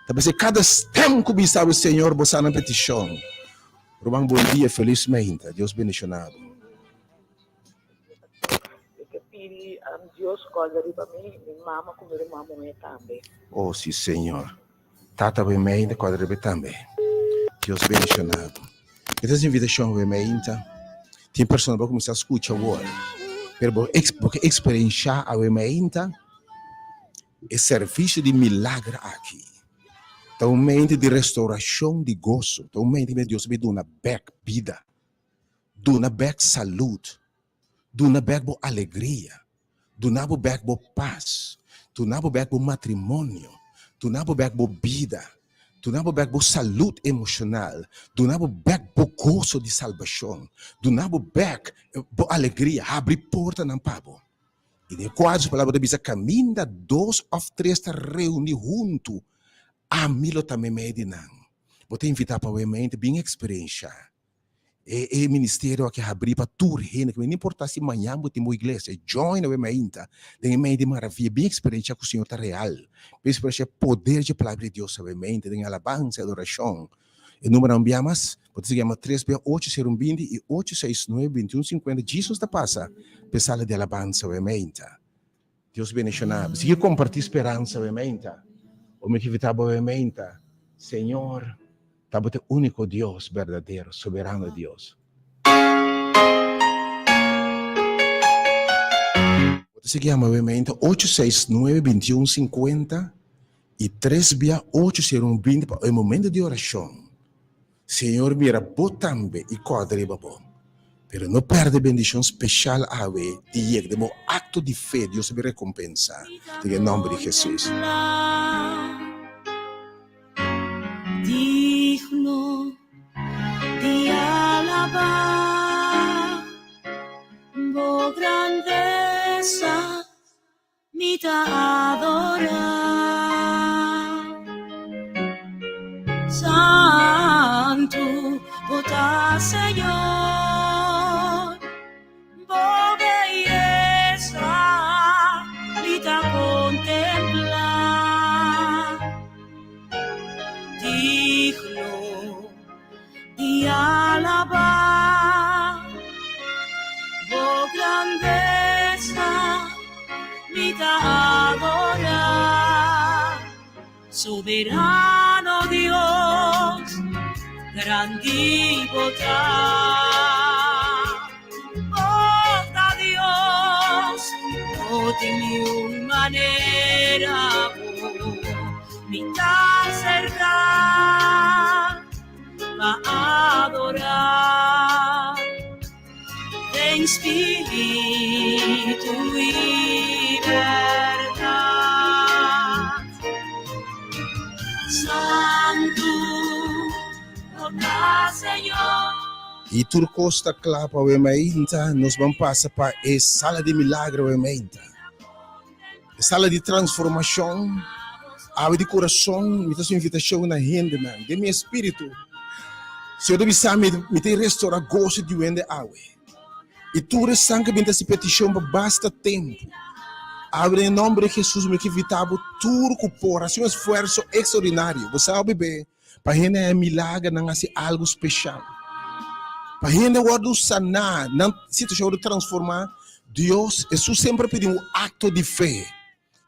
Ta bisa cada stem cu bisa bo, Señor, Bo sa nan peticion. Ruman, bon dia, feliz meinta. Dios bendiciona bo. Mi ke pidi Dios kòrda riba mi, mi mama ku mi ruman muhé tambe. Oh si Señor. Tata bo meinta kòrda riba e tambe. Dios bendiciona bo. E ta invitashon bo meinta. Tin persona bo kuminsá skucha awor, pero bo bo ke eksperenshá awe meinta e servisio di milager aki. Ta un meinta di restourashon di goso. Ta un meinta ku Dios a bin duna bèk bida. Duna bek salud, duna bek bo alegria, duna bo bek bo pas, duna bo bek bo matrimonio, duna bo bek bo bida, duna bo bek bo salud emocional, duna bo bek bo goso di salbacion, duna bo bek bo alegria, habri portanan pa bo. I den cuadro su palabra ta bisa, Caminda dos of tres ta reuni huntu, ami lo ta meimei di nan. Bo ta invita pa wemente bin experiencia E e ministerio aki habrí pa tur hende, ku no importá si mañan bo tin bo iglesia, join awe mainta den e mei di maravia, bin eksperenshá ku Señor ta real, bin eksperenshá poder dje Palabra di Dios awe mainta den alabansa i adorashon. E numbernan bia mas, bo ta sigui yama tres bia ocho sero un binti i ocho seis nuebe binti un sinkuenta. Jesus ta pasa p'e sala di alabansa awe meinta. Dios bendiciona bo. Sigui comparti speransa awe meinta. O mi invita bo awe meinta. Señor ta bo ta e unico Dios berdadero, soberano Dios. Bo ta sigui yama awe meinta ocho seis nuebe binti un sinkuenta i tres bia ocho sero un binti pa e momento di oracion. Señor mira bo tambe i kòrda riba bo. Pero no pèrdè bendishon speshal awe di yega den bo akto di fe, Dios ta bin rekompensá den e nòmber di Hesus. Digno di alabá bo grandesa. Mi ta adorá. Santu bo ta Señor, bo beyesa mi ta kontemplá. Digno di alabá bo grandesa. Mi ta adorá, Soberano Dios, grandi bo ta. Bo ta Dios, no tin niun manera bo mi ta aserká pa adorá. Den spiritu i bèrdat. Santu bo ta Señor. I tur kos ta kla pa awe mainta, nos ban pasa pa e sala di milagro awe mainta. E sala di transformashon, awe di kurason mi ta haci invitashon na hendenan den mi espiritu. Señor ta bisa mi, mi ta restorá goso di hende awe. I tur esnan ku bin ta hasi petishon pa basta tempu, awe den e nòmber di Hesus mi ke invitá bo tur ku por hasi un esfuerso ekstraordinario. Bo sa bibé pa hende haña milager nan hasi algu speshal. Pa hende wòrdu saná, nan situashon wòrdu transformá, Dios, Hesus semper a pidi un akto di fe.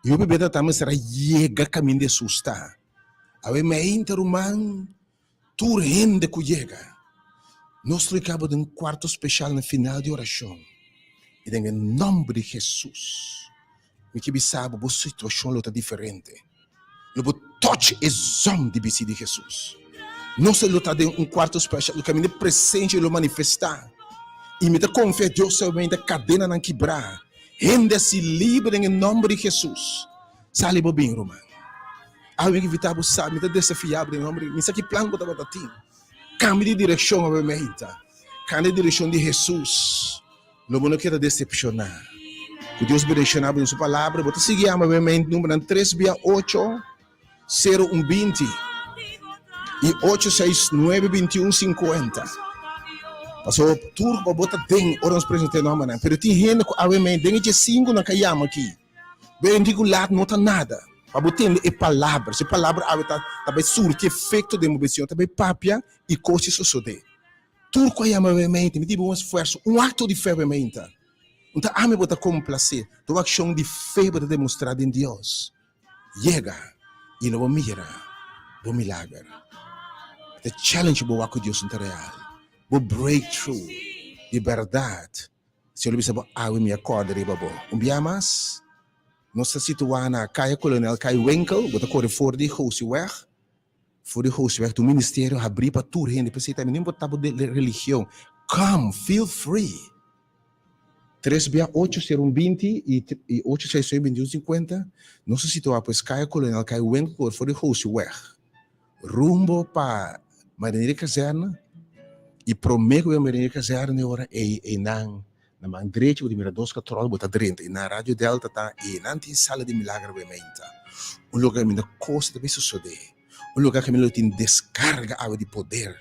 I hopi bes ta mester a yega kaminda Hesus ta. Awe meinta ruman, tur hende ku yega, nos lo kaba den un kuarto speshal na final di orashon. I den e nòmber di Hesus, mi ke bisa bo, bo situashon lo ta diferente. Lo bo touch e zon di bisi di Hesus. Nos lo ta den un kuarto speshal, lo kaminda e presensia lo manifestá. I mi ta konfia Dios solamente kadenanan kibrá, hende a si liber den e nòmber di Hesus. Sali bo bin, ruman. Awe mi a invitá bo sa, mi ta desafiá bo den e nòmber di, mi sa ki plan bo tabata tin. Kambia di direkshon awe meinta. Kambia di direkshon di Hesus. Lo bo no keda desepshoná. Ku Dios bendishoná bo den su palabra. Bo ta sigui yama bo mente numbernan tres bia ocho, sero un binti i ocho seis nuebe binti un sinkuenta. Pasobra tur ku bo ta den ora nos presentá e nombernan. Pero tin hende ku awe mente den e diesinku nan ka yama aki. Benti ku lat no ta nada. Pa bo tende e palabra. Si e palabra awe ta ta bai surti efekto den bo besiño, ta bai papia i kos i sosodé. Tur ku a yama bo mente, mi dibi un esfuerso, un akto di fe bo mente. Un ta ami bo ta komplasé, ta un akshon di fe bo ta demostrá den Dios. Yega i lo bo mira bo milager. Ta challenge bo wak ku Dios no ta real. Bo breakthrough di bèrdat. Señor lo bisa bo, Awe mi a kòrda riba bo. Un bia mas, nos ta situá na Kaya Kolonel Kai Winkel, bo ta kore for di Gosiweg. For di Gosiweg ta un ministerio habrí pa tur hende, p'esei tambe no importá bo religion, come, feel free. Tres bia ocho sero un binti i ocho seis seis binti un sinkuenta, nos ta situá pues Kaya Kolonel Kai Winkel kore for di Gosiweg. Rumbo pa Marinier Kazerne y prome cu bo Marinier Kazerne ora ey eynan na man drechi bo ta mira dos katrol bo ta drenta y na Radio Delta ta eynan tin sala di milagro bo meinta un lugar caminda cos ta bay sosode un lugar caminda lo tin descarga awe di poder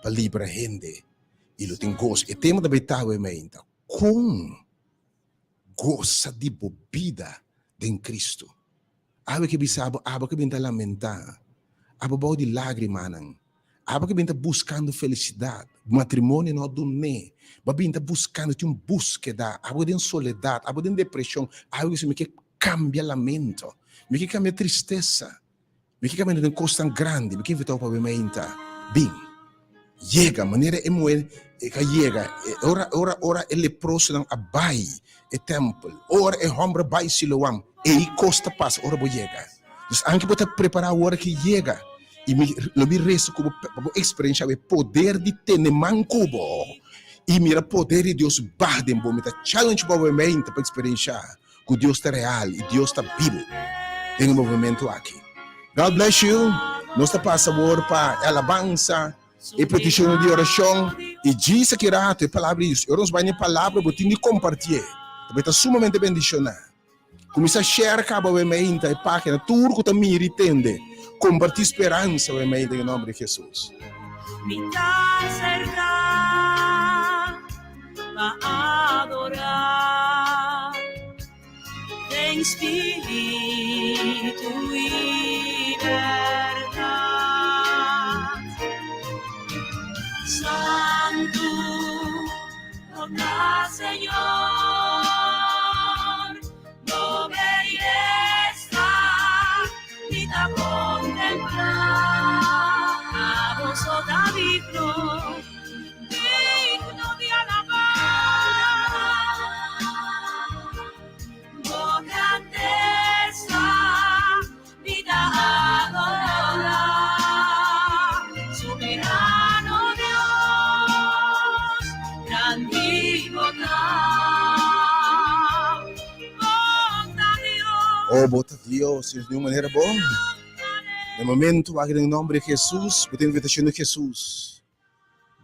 pa libra hende y lo tin gozo e tema ta bay ta awe meinta con goza di bo bida den Cristo. Awe ke bisa bo, abo ke bin ta lamentá, abo bou di lágrimanan. Abo ke bin ta buskando felisidat, matrimonio no a dun'é, bo a bin ta buskando, tin un búskeda, abo den soledat, abo den depreshon, abo ke mi ke kambia lamento, mi ke kambia tristesa, mi ke kambia den kosnan grandi, mi ke invitá bo pa bin mainta, bin, yega, manera e muhé a yega, ora ora ora e leprosonan a bai e tèmpel, ora e hòmber a bai Siloam, ei kos ta pasa ora bo yega. Dus anke bo ta prepará ora ke yega. I mi lo mi resa ku bo pa bo eksperenshá e poder di tene man ku bo i mira poder di Dios baha den bo. Mi ta challenge bo awe meinta pa eksperenshá ku Dios ta real i Dios ta bibu den e movementu aki. God bless you. Nos ta pasa awor pa e alabansa, e petishonnan di orashon i djis aki rato e palabra di Dios. I ora nos bai na e palabra bo tin di kompartié. Ta bai ta sumamente bendishoná. Kuminsá share kaba awe meinta e página tur ku ta mira i tende. Kompartí speransa awe meinta den e nòmber di Hesus. Mi ta aserká pa adorá den spiritu i bèrdat. Santu. Oh, bo ta Dios, di un manera bon. Na momento aki den nomber di Jesus, bo tin invitacion di Jesus.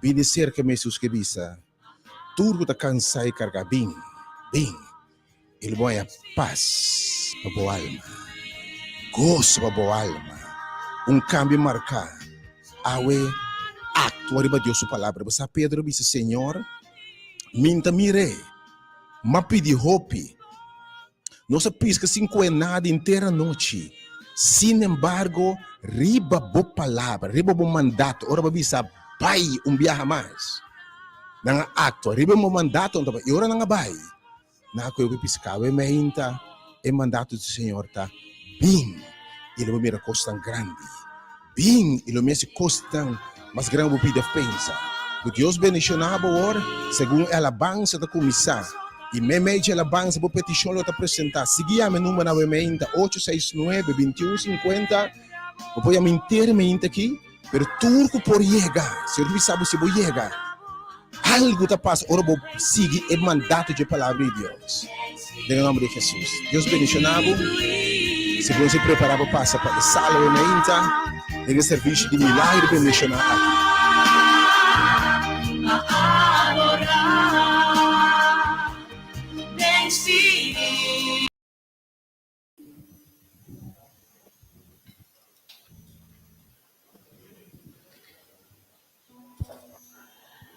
Bini serka mi, Jesus ke bisa. Tur ku ta kansa i karga, bin, bin. I lo bo haña pas pa bo alma, goso pa bo alma, un kambio marká. Awe, aktua riba Dios su palabra. Bo sa Pedro a bisa, Señor, mi n'ta mir'é, m'a pidi hopi. Nos a piska sin kohe nada henter anochi. Sin embargo, riba bo palabra, riba bo mandato, ora bo a bisa, Bai un biaha mas, nan a aktua riba bo mandato, nan ta bai. I ora nan a bai, Nan a kohe ku e piskado e meinta, e mandato di Señor ta, Bin, i lo bo mira kosnan grandi. Bin, i lo mi hasi kosnan mas grandi ku bo pidi òf pensa. Ku Dios bendishoná bo awor, segun e alabansa ta kuminsá, i meimei dje alabansa bo petishon lo ta presentá. Sigui yama e number na bo e meinta, ocho seis nuebe, bintiun sinkuenta. Bo por yama henter e meinta aki, pero tur ku por yega, Señor ta bisa bo si bo yega. Algu ta pasa ora bo sigui e mandato dje Palabra di Dios. Den e nomber di Jesus. Dios bendiciona bo. Si bo si prepara pa pasa pa e sala we mainta den e servicio di milagro bendiciona aki.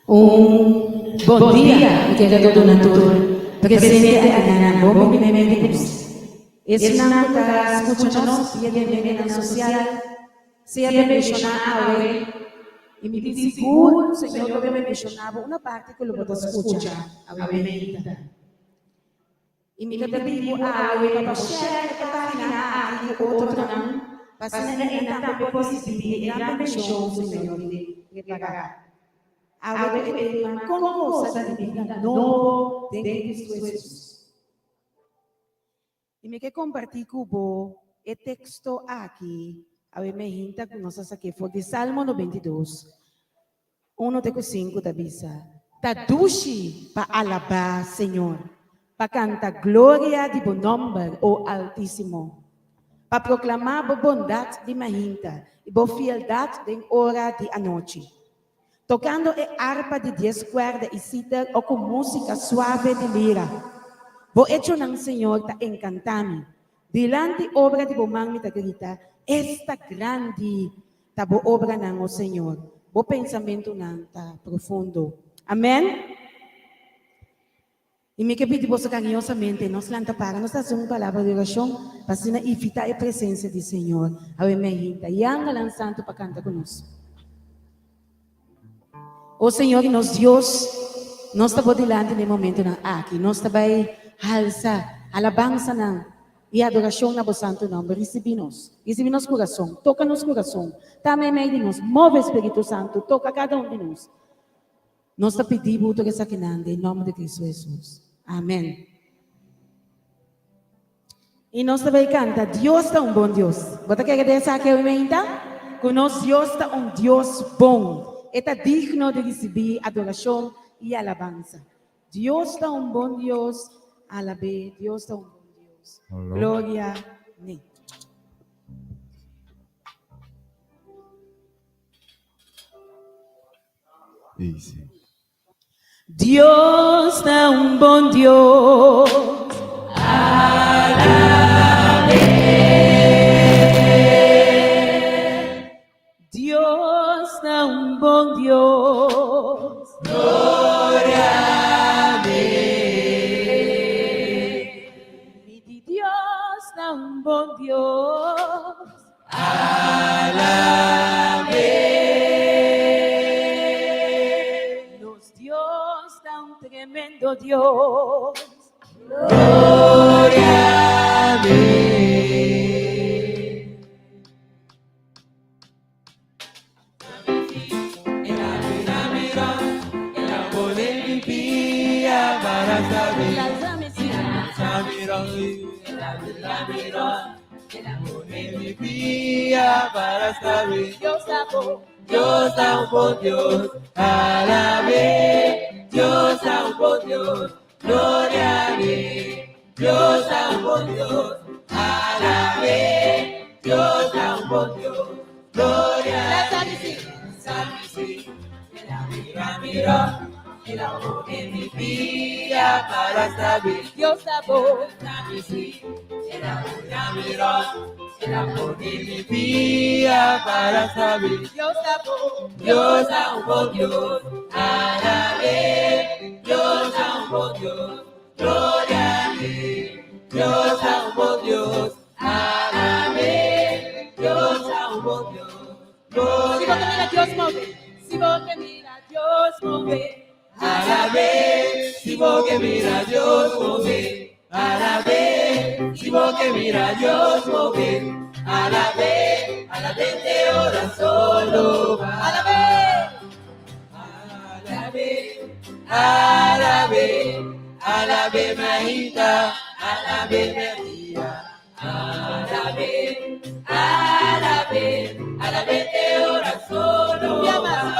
Un bon dia mi kere duna tur presente akinan bon bini di nos. Esnan ku ta skucha nos via di medionan sosial sea bendishoná awe i mi tin sigur ku Señor lo bendishoná bo una parti ku lo bo ta skucha awe meinta. I mi ta pidi bo awe pa bo share e página aki ku otronan pa asina nan tambe por risibí e gran bendishon ku Señor tin prepará. Awe ku e tema Kon Gosa di Bida Nobo den Kristu Hesus. I mi ke kompartí ku bo e teksto aki awe mehinta ku nos a sak'é for di Salmo 92, Uno te ku sinku ta bisa, Ta dushi pa alabá Señor, pa kanta gloria di bo nòmber, o Altísimo, pa proklamá bo bondat di mainta i bo fieldat den ora di anochi, tokando e arpa di dies kuèrda i siter o ku músika suave di lira. Bo echonan, Señor, ta enkantá mi. Dilanti obra di bo man mi ta grita, Esta grandi ta bo obranan, o Señor, bo pensamentunan ta profundo. Amen. I mi ke pidi boso kariñosamente, nos lanta para, nos ta hasi un palabra di orashon pa asina invitá e presensia di Señor awe meinta. Yanga lan santu pa kanta ku nos. O Señor i nos Dios, nos ta bo dilanti na e momentonan aki. Nos ta bai halsa alabansanan i adorashon na bo santu nòmber. Risibí nos. Risibí nos kurason. Toka nos kurason. Ta meimei di nos. Move, Spiritu Santu. Toka kada un di nos. Nos ta pidi bo tur esakinan den nòmber di Kristu Hesus. Amèn. I nos ta bai kanta, Dios ta un bon Dios. Bo ta kere den esaki awe meinta? Ku nos Dios ta un Dios bon. E ta digno di risibí adorashon i alabansa. Dios ta un bon Dios, alab'é. Dios ta un bon Dios. Gloria n'e. Easy. Dios ta un bon Dios. Alab'é. Dios ta un bon Dios. Gloria n'e. Mi di Dios ta un bon Dios. Alab'é. Nos Dios ta un tremendo Dios. Gloria n'e. Dios ta un bon Dios, alab'é. Dios ta un bon Dios, gloria n'e. Dios ta un bon Dios, alab'é. Dios ta un bon Dios, gloria n'e. El a pone mi pia para sabi. Dios ta bon. El a pone mi El a pone mi pia para sabi. Dios ta bon. Dios ta un bon Dios, alab'é. Dios ta un bon Dios, gloria n'e. Dios ta un bon Dios, alab'é. Dios ta un bon Dios, Si bo gloria ke mira Dios move, si bo ke mira Dios move. Alab'é, si bo ke mira Dios move. Alab'é, si bo ke mira Dios move. Alab'é, alab'é te ora solo va. Alab'é. Alab'é, alab'é, alab'é mainta, alab'é mèrdia. Alab'é, alab'é, alab'é te ora solo Llama, va.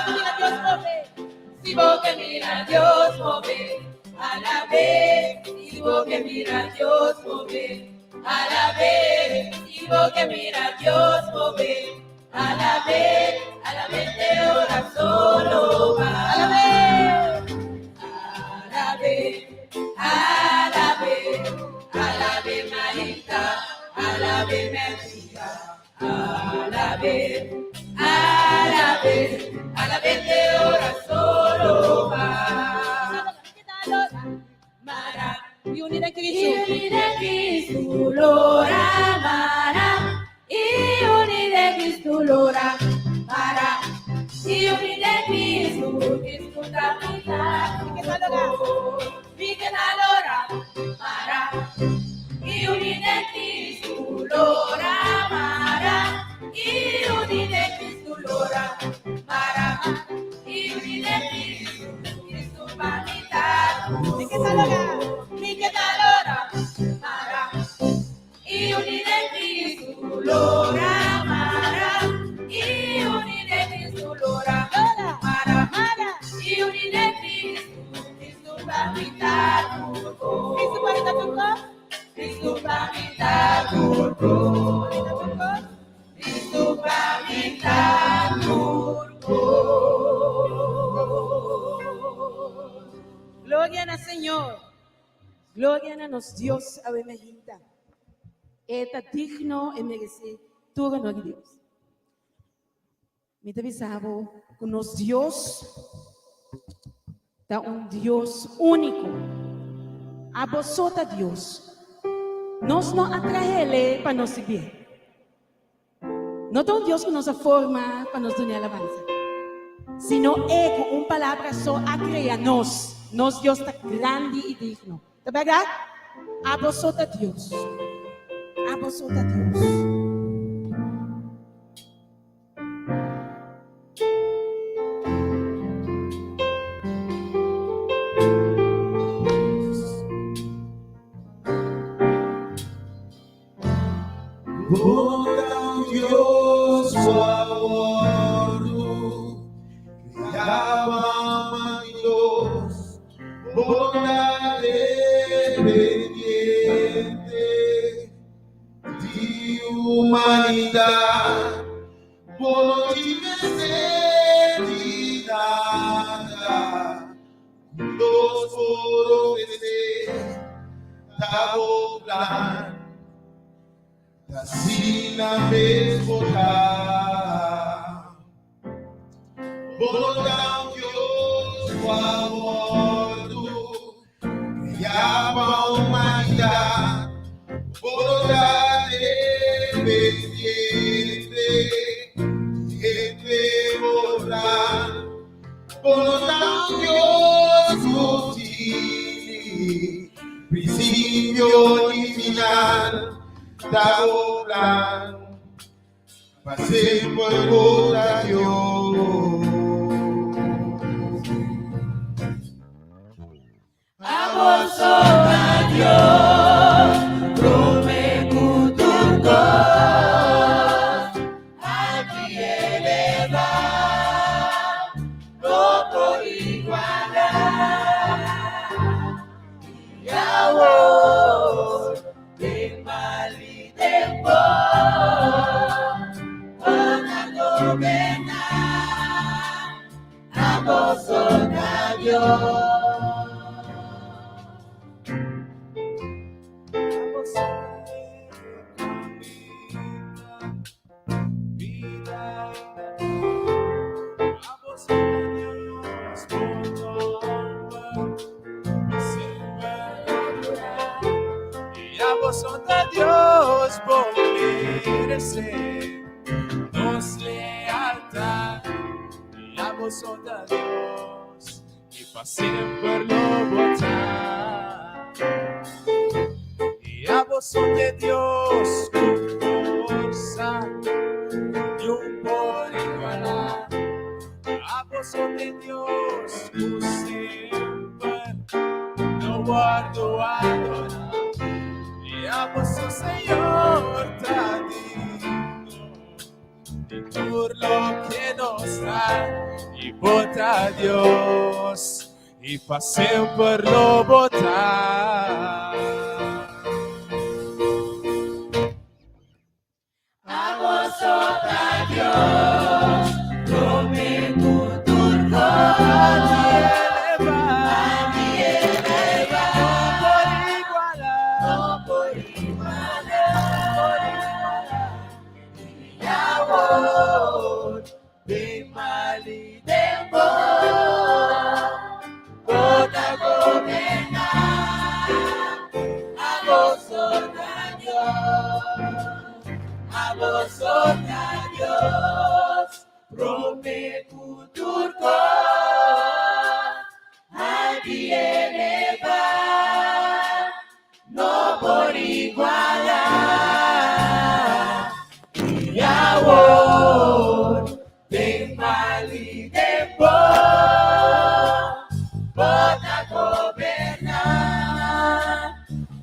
si bo ke mira Dios move. Si bo ke mira Dios move, alab'é. Si bo ke mira Dios move, alab'é. Si bo ke mira Dios move, alab'é. Alab'é te ora solo va. Alab'é. Alab'é, alab'é, alab'é mainta, alab'é mèrdia. Alab'é, alab'é, alab'é te ora solo va. Mara, i uní den Kristu. I uní den Kristu lora mara. I uní den Kristu lora mara. I uní den Kristu, Kristu ta pita. Mi ke ta lora. Mi ke ta lora mara. I uní den Kristu lora mara. I uní den Kristu lora mara. I uní den Kristu, Kristu pa mi ta. Mi ke ta lora. Mi ke ta lora mara. I uní den Kristu lora mara. I uní den Kristu lora Lora. mara. Mara. I uní den Kristu, Kristu pa mi ta Kristu pa mi ta tur kos. Kristu pa mi ta tur Pa mi ta tur kos. Kristu pa mi ta tur kos. Gloria na Señor. Gloria na nos Dios awe mainta. E ta digno i meresé tur honor di Dios. Mi ta bisa bo ku nos Dios ta un Dios úniko. Abo so ta Dios. Nos no a trah'Ele pa nos sirbié. No ta un Dios ku nos a forma pa nos duna alabansa. Sino E ku un palabra so a krea nos. Nos Dios ta grandi i digno. Ta bèrdat? Abo so ta Dios. Abo so ta Dios. Bo ta un Dios ku a wòrdu kriá pa ama di nos. Bo ta dependiente di humanidat. Bo no tin mester di nada. Ku nos por ofresé ta bo plan. Ta asina mes bo ta. Bo no ta un Dios ku a wòrdu kriá pa humanidat. Bo no ta dependiente di hende moral. Bo no ta un Dios ku tini prinsipio ni final. Ta bo plan pa semper bo ta Dios. Abo so ta Dios, prome ku tur kos. Altu i elevá, no por igualá. I awor, den mal i den bon, bo ta goberná. Abo so ta Dios. Abo so ta Dios, bo meresé nos lealtad. I abo so ta Dios, i pa semper lo bo ta. I abo so ta Dios ku forsa, ku niun por igualá. Abo so ta Dios ku semper lo wòrdu adorá. I abo so Señor ta digno. Di tur loke nos ta i bo ta Dios i pa semper lo bo ta. Abo so ta Dios, prome ku tur kos. No por igualá. I awor, den mal i den bon, bo ta goberná. Abo so ta Dios, abo so ta Dios, promé ku tur kos, haltu i elevá. No por igualá. I awor, den mal i den bon, bo ta goberná.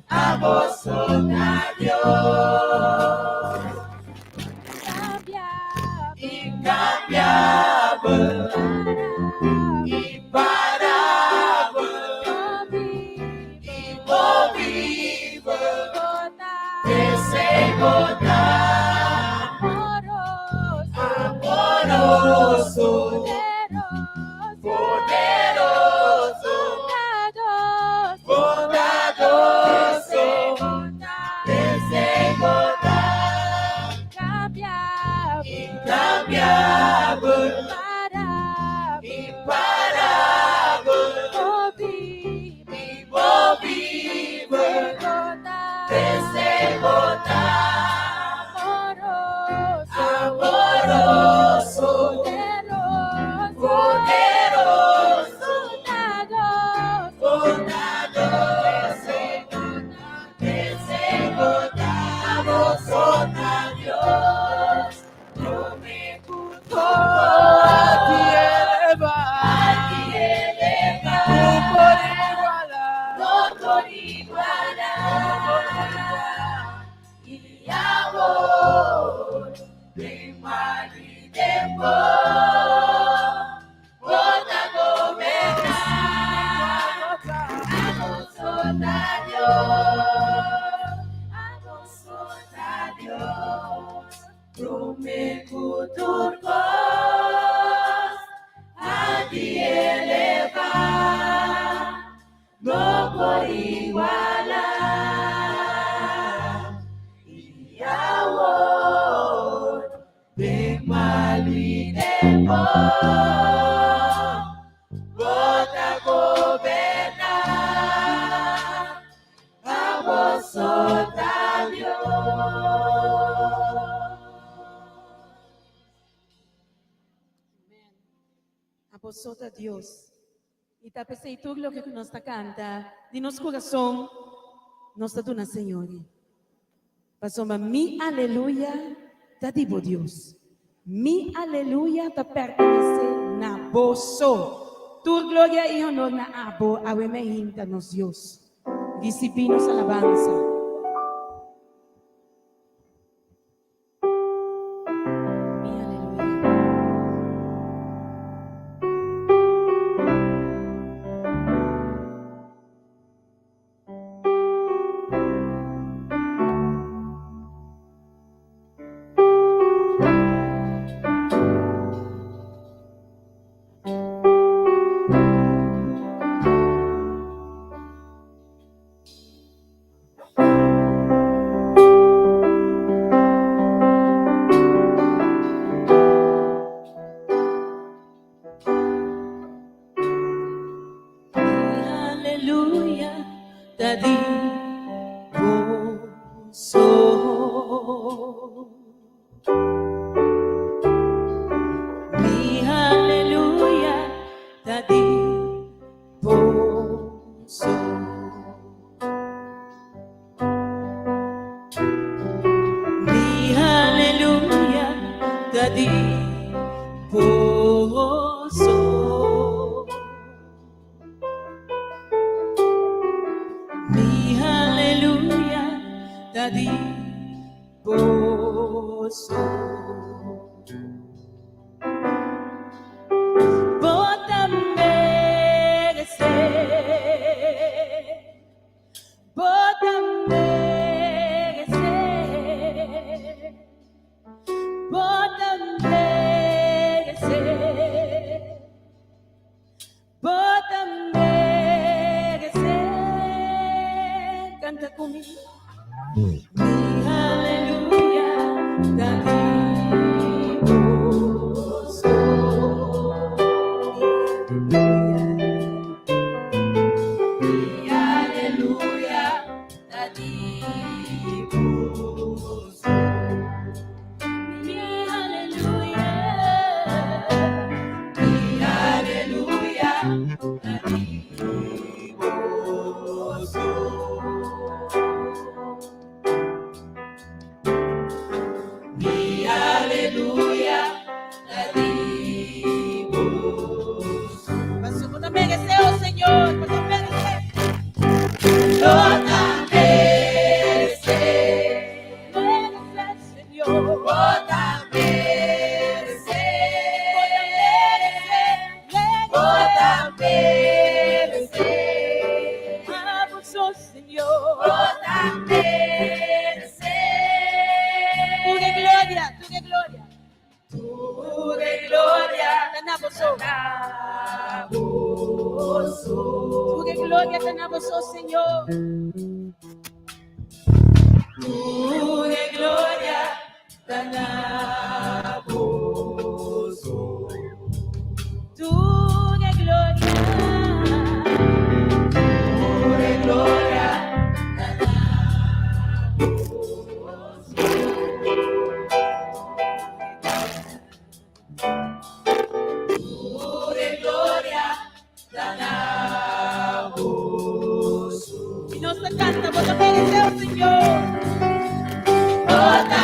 Abo so ta Dios. Inkambiabel, imparabel, Inmovibel, P'esei bo ta amoroso, poderoso, bondadoso. P'esei bo ta inkambiabel, Den mal di tempo, bo ta goberná. Abo so ta Dios, abo so ta Dios. Promé ku tur kos a di elevá, no por igualá. I awor, den malu i den bon, bo ta goberná. Abo so ta Dios. Amen. Abo so ta Dios. I ta p'esei tur loke ku nos ta kanta di nos kurason, nos ta duna Señor. Pasobra mi aleluya ta di bo Dios. Mi aleluya ta pertenesé na bo so. Tur gloria i honor na abo, awe meinta, nos Dios. Risibí nos alabansa. Mi aleluya. Mi aleluya ta di goso. Mi aleluya ta di goso. Mi aleluya ta di goso. Mi aleluya ta di goso. Bo ta meresé. Bo ta meresé. Bo ta meresé. Bo ta meresé. Kanta ku mi. Mi aleluya ta di goso. Mi aleluya ta di goso. Mi aleluya, mi aleluya ta di goso. Mi aleluya ta di goso. Paso bo ta meresé, oh Señor, bo ta meresé. Bo ta meresé. Meresé, Señor. Bo ta meresé. Bo Bo ta ta meresé. meresé. Abo so, Señor. Bo ta meresé. Tur gloria, tur gloria. Tur gloria Ta na bo so. na bo so. Tur gloria ta na bo so, Señor. Tur gloria ta na bo so. Tur gloria. Tur gloria ta na bo so. Tur gloria ta na bo so. I nos ta kanta, bo ta meresé, Señor. Bo ta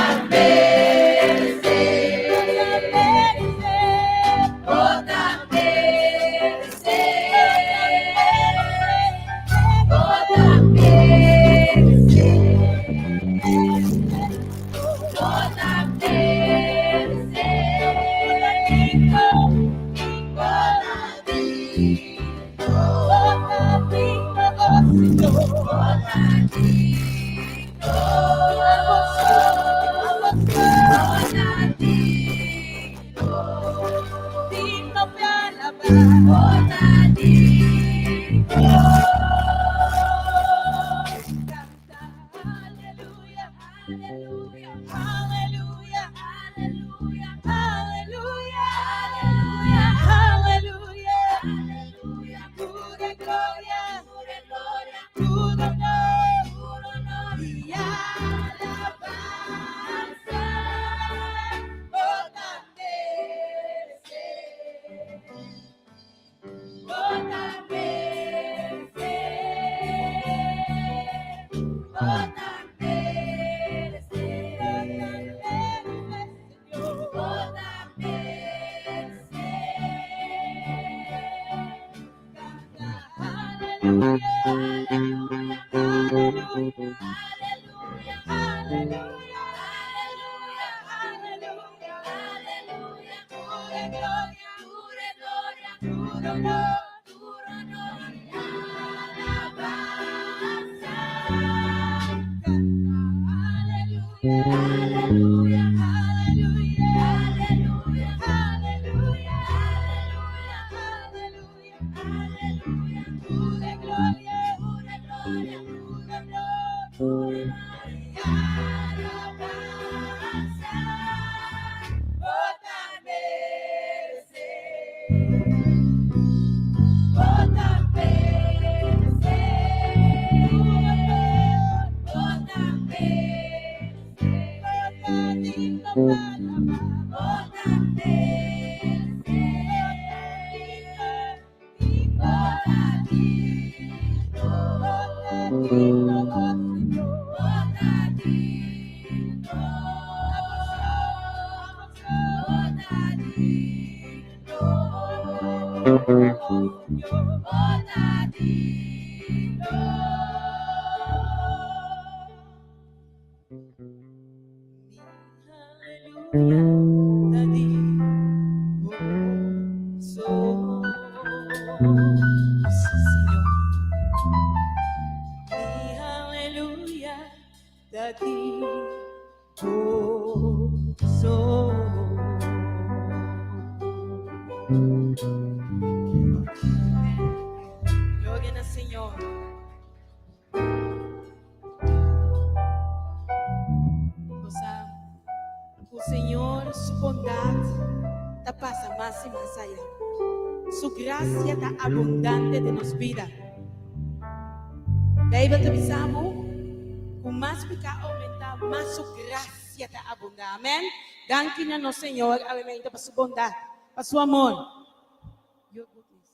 Danki na nos Señor, awe mainta pa su bondad, pa su amor. Your goodness.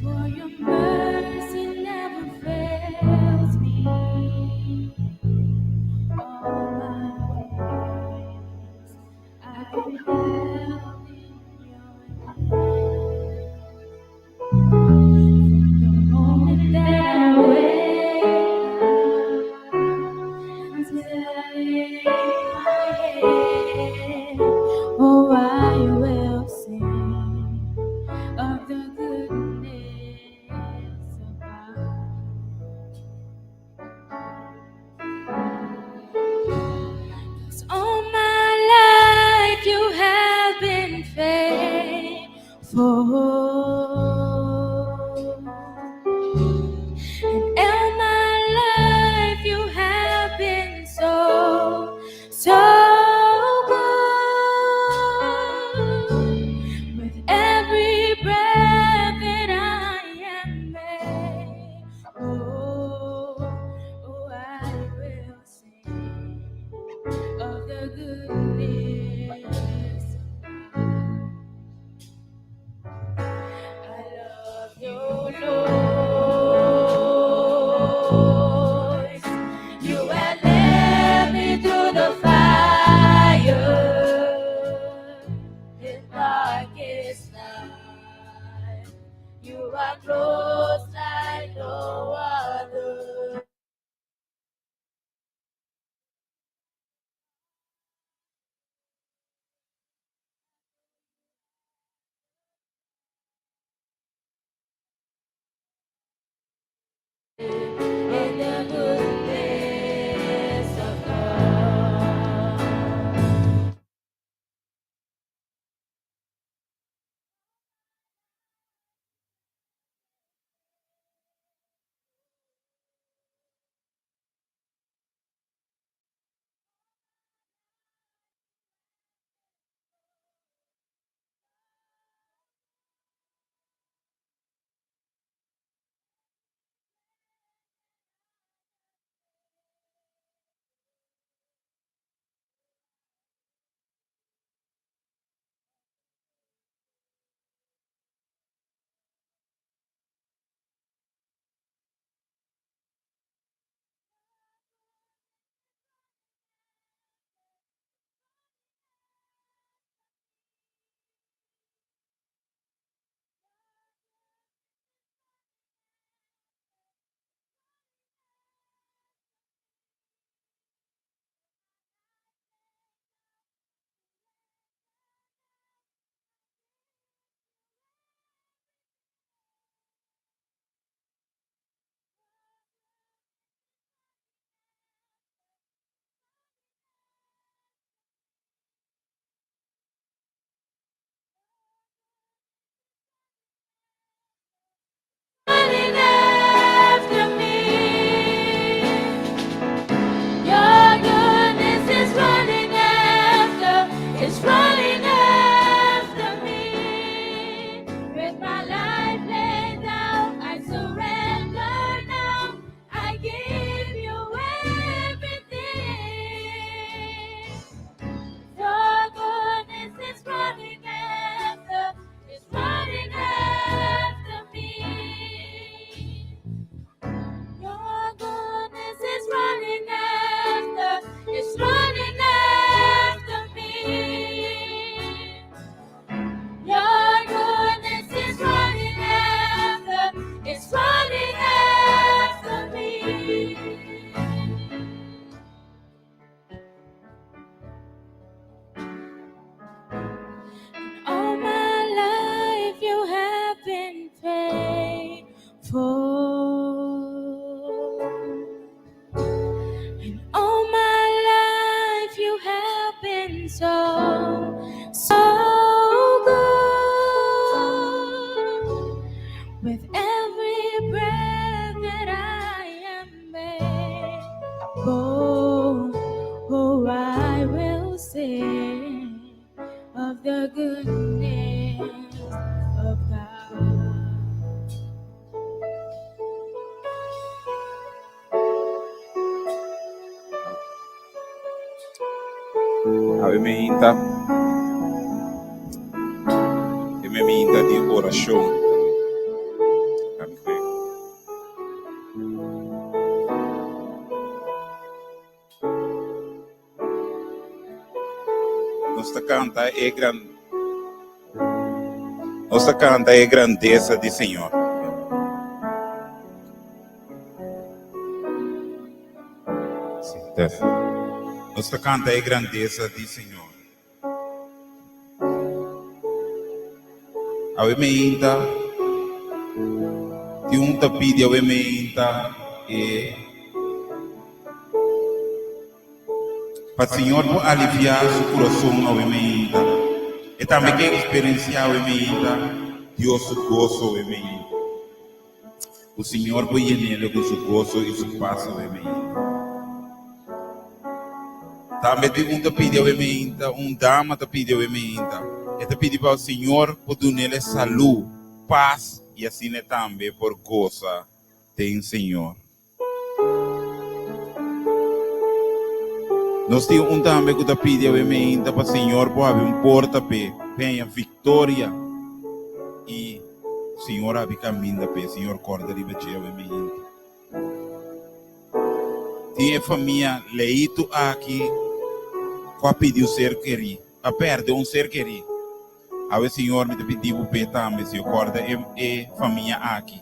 For your mercy never fails me. All my days I've been held in your hand. From the moment that I wake up until I lay my head, oh, I will sing of the goodness of God. 'Cause all my life you have been faithful. And all my life you have been so, so good. With every breath that I am able, oh, I will sing of the goodness of God. been so, so good. With every breath that I am able, oh, I will sing of the goodness of God. Awe meinta e me meinta di orashon. Ami kwe. Nos ta kanta e gran Nos ta kanta e grandesa di Señor. Nos ta kanta e grandesa di Señor. Awe meinta tin un ta pidi awe meinta e pa Señor por aliviá su kurason awe meinta. E tambe ke eksperensiá awe meinta Dios su goso awe meinta. Ku Señor por yen'é ku su goso i su pas awe meinta. Tambe tin un ta pidi awe meinta, un dama ta pidi awe meinta. E ta pidi pa Señor por dun'el salú, pas i asina e tambe por gosa den Señor. Nos tin un tambe ku ta pidi awe meinta pa Señor por habri un porta p'e, p'e haña viktoria i Señor habri kaminda p'e. Señor kòrda riba dje awe meinta. Tin e famia Leito aki ku a pidi un ser kerí, a pèrdè un ser kerí. Awe Señor mi ta pidi bo p'e tambe, Señor, kòrda e e famia aki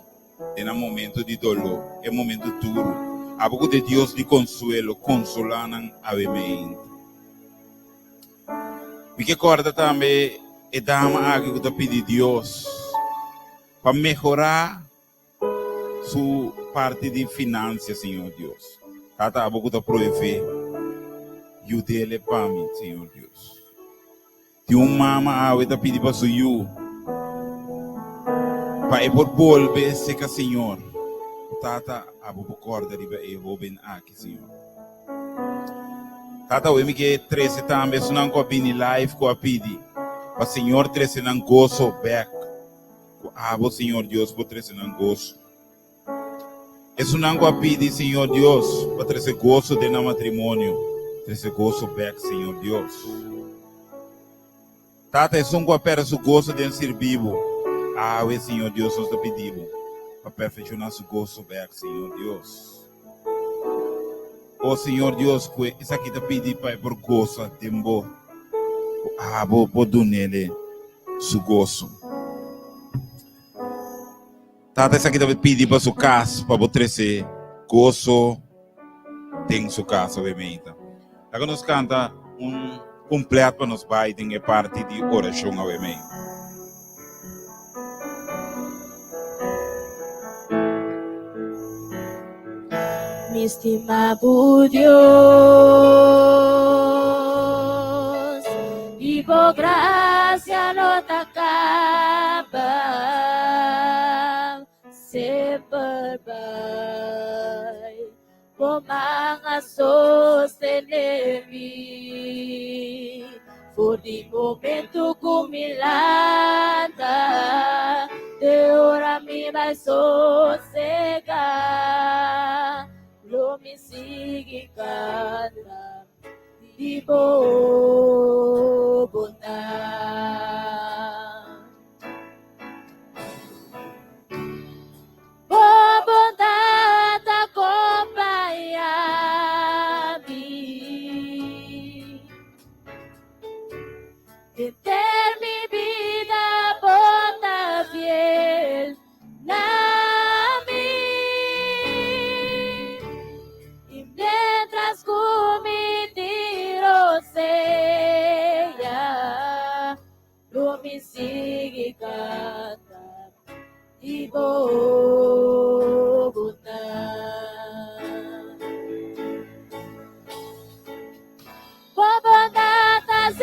den nan momento di doló, e momento duru. Abo ku ta e Dios di konsuelo, konsolá nan awe meinta. Mi ke kòrda tambe e dama aki ku ta pidi Dios pa mehorá su parti di financia, Señor Dios. Tata, abo cu ta provee, yudele pa mi, Señor Dios. Tin un mama awe ta pidi pa su yu, pa e por bolbe seca Señor. Tata, abo por corda riba e hoben aki, Señor. Tata, awe mi ke trece tambe esunnan cu a bini live cu a pidi pa Señor trece nan gozo bek. Ku abo, Señor Dios, por trese nan goso. Esunnan ku a pidi, Señor Dios, pa trese goso den nan matrimonio, trese goso bèk, Señor Dios. Tata, esun ku a pèrdè su goso den sirbi bo, awe, Señor Dios, nos ta pidi bo pa perfekshoná su goso bèk, Señor Dios. O Señor Dios, ku esaki ta pidi pa e por gosa den bo, ku abo por dun'ele su goso. Tata esaki ta pidi pa su kas pa bo trese goso den su kas, awe meinta. Laga nos kanta un kumplet pa nos bai den e parti di orashon awe meinta. Mi stima bo Dios, i bo gracia no ta caba, semper bai. Bo man a sostené mi for di momento ku mi lanta te ora mi bai sosegá. Lo mi sigui kanta di bo bondat. Bo bondat ta kompañá mi. Henter mi bida bo ta fiel na mi. I mientras ku mi tin rosea, Lo mi sigui canta di bo bondad. Bo bondad ta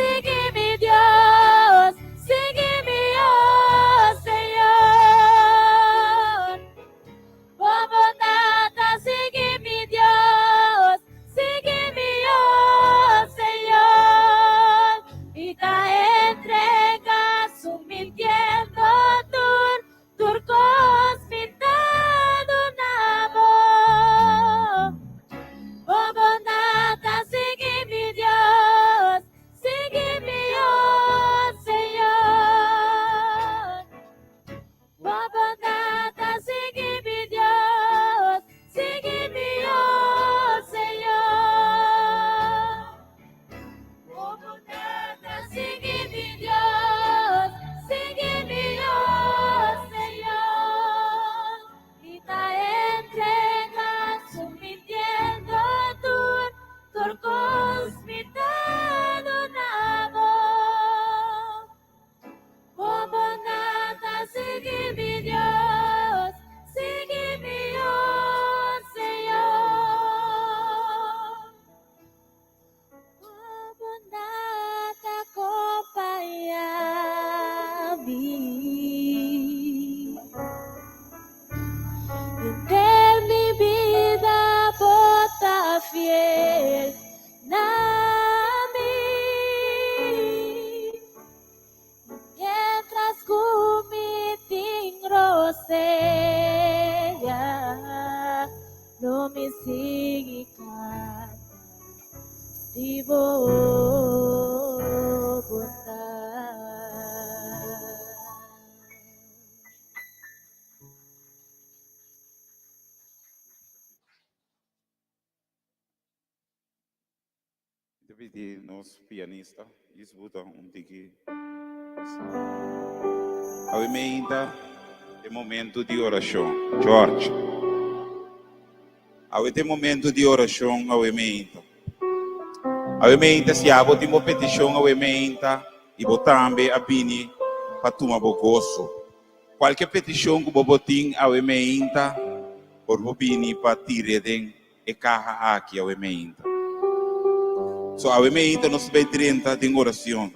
Di bo bondat. Mi ta pidi nos pianista Isbuta un tiki. Awe meinta e momento di orashon. George. Awe ta e momento di orashon awe meinta. Awe meinta si abo tin bo petishon awe meinta i bo tambe a bini pa tuma bo goso. Kualke petishon ku bo bo tin awe meinta por bo bini pa tire den e kaha aki awe meinta. So awe meinta nos ta bai drenta den oracion.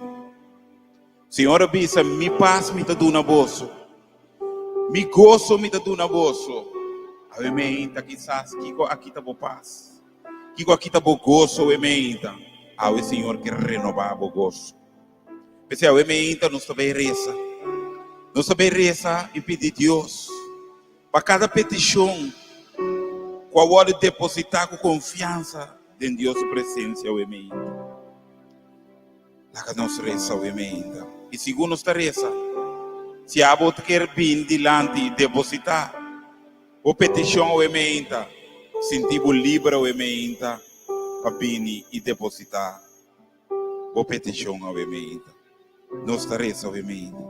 Señor a bisa, Mi pas mi ta duna boso. Mi goso mi ta duna boso. Awe meinta kisas kiko a kita bo pas? Kiko a kita bo goso awe meinta? Awe Señor ke renoba bo goso. P'esei awe meinta nos ta bai resa. Nos ta bai resa i pidi Dios Pa kada petishon ku a wòrdu depositá ku konfiansa den Dios su presensia awe meinta. Laga nos resa awe meinta. I segun nos ta resa, si abo ta kier bini dilanti i depositá bo petishon awe meinta, sinti bo liber awe meinta pa bini i depositá bo petishon awe meinta. Nos ta resa awe meinta.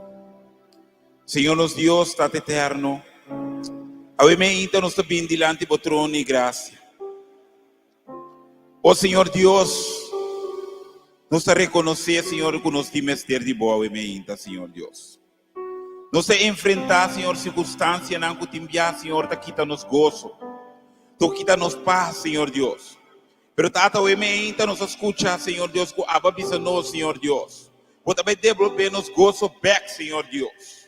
Señor nos Dios, Tata Eterno, awe meinta nos ta bin dilanti bo trono di gracia. O Señor Dios, nos ta reconoce, Señor, cu nos tin mester di bo awe meinta, Señor Dios. Nos ta enfrenta, Señor, circunstancianan cu tin bia, Señor, ta kita nos gozo, ta kita nos paz, Señor Dios. Pero Tata, awe meinta nos a scucha, Señor Dios, cu abo a bisa nos, Señor Dios. Bo ta bay debolbe nos gozo bek, Señor Dios.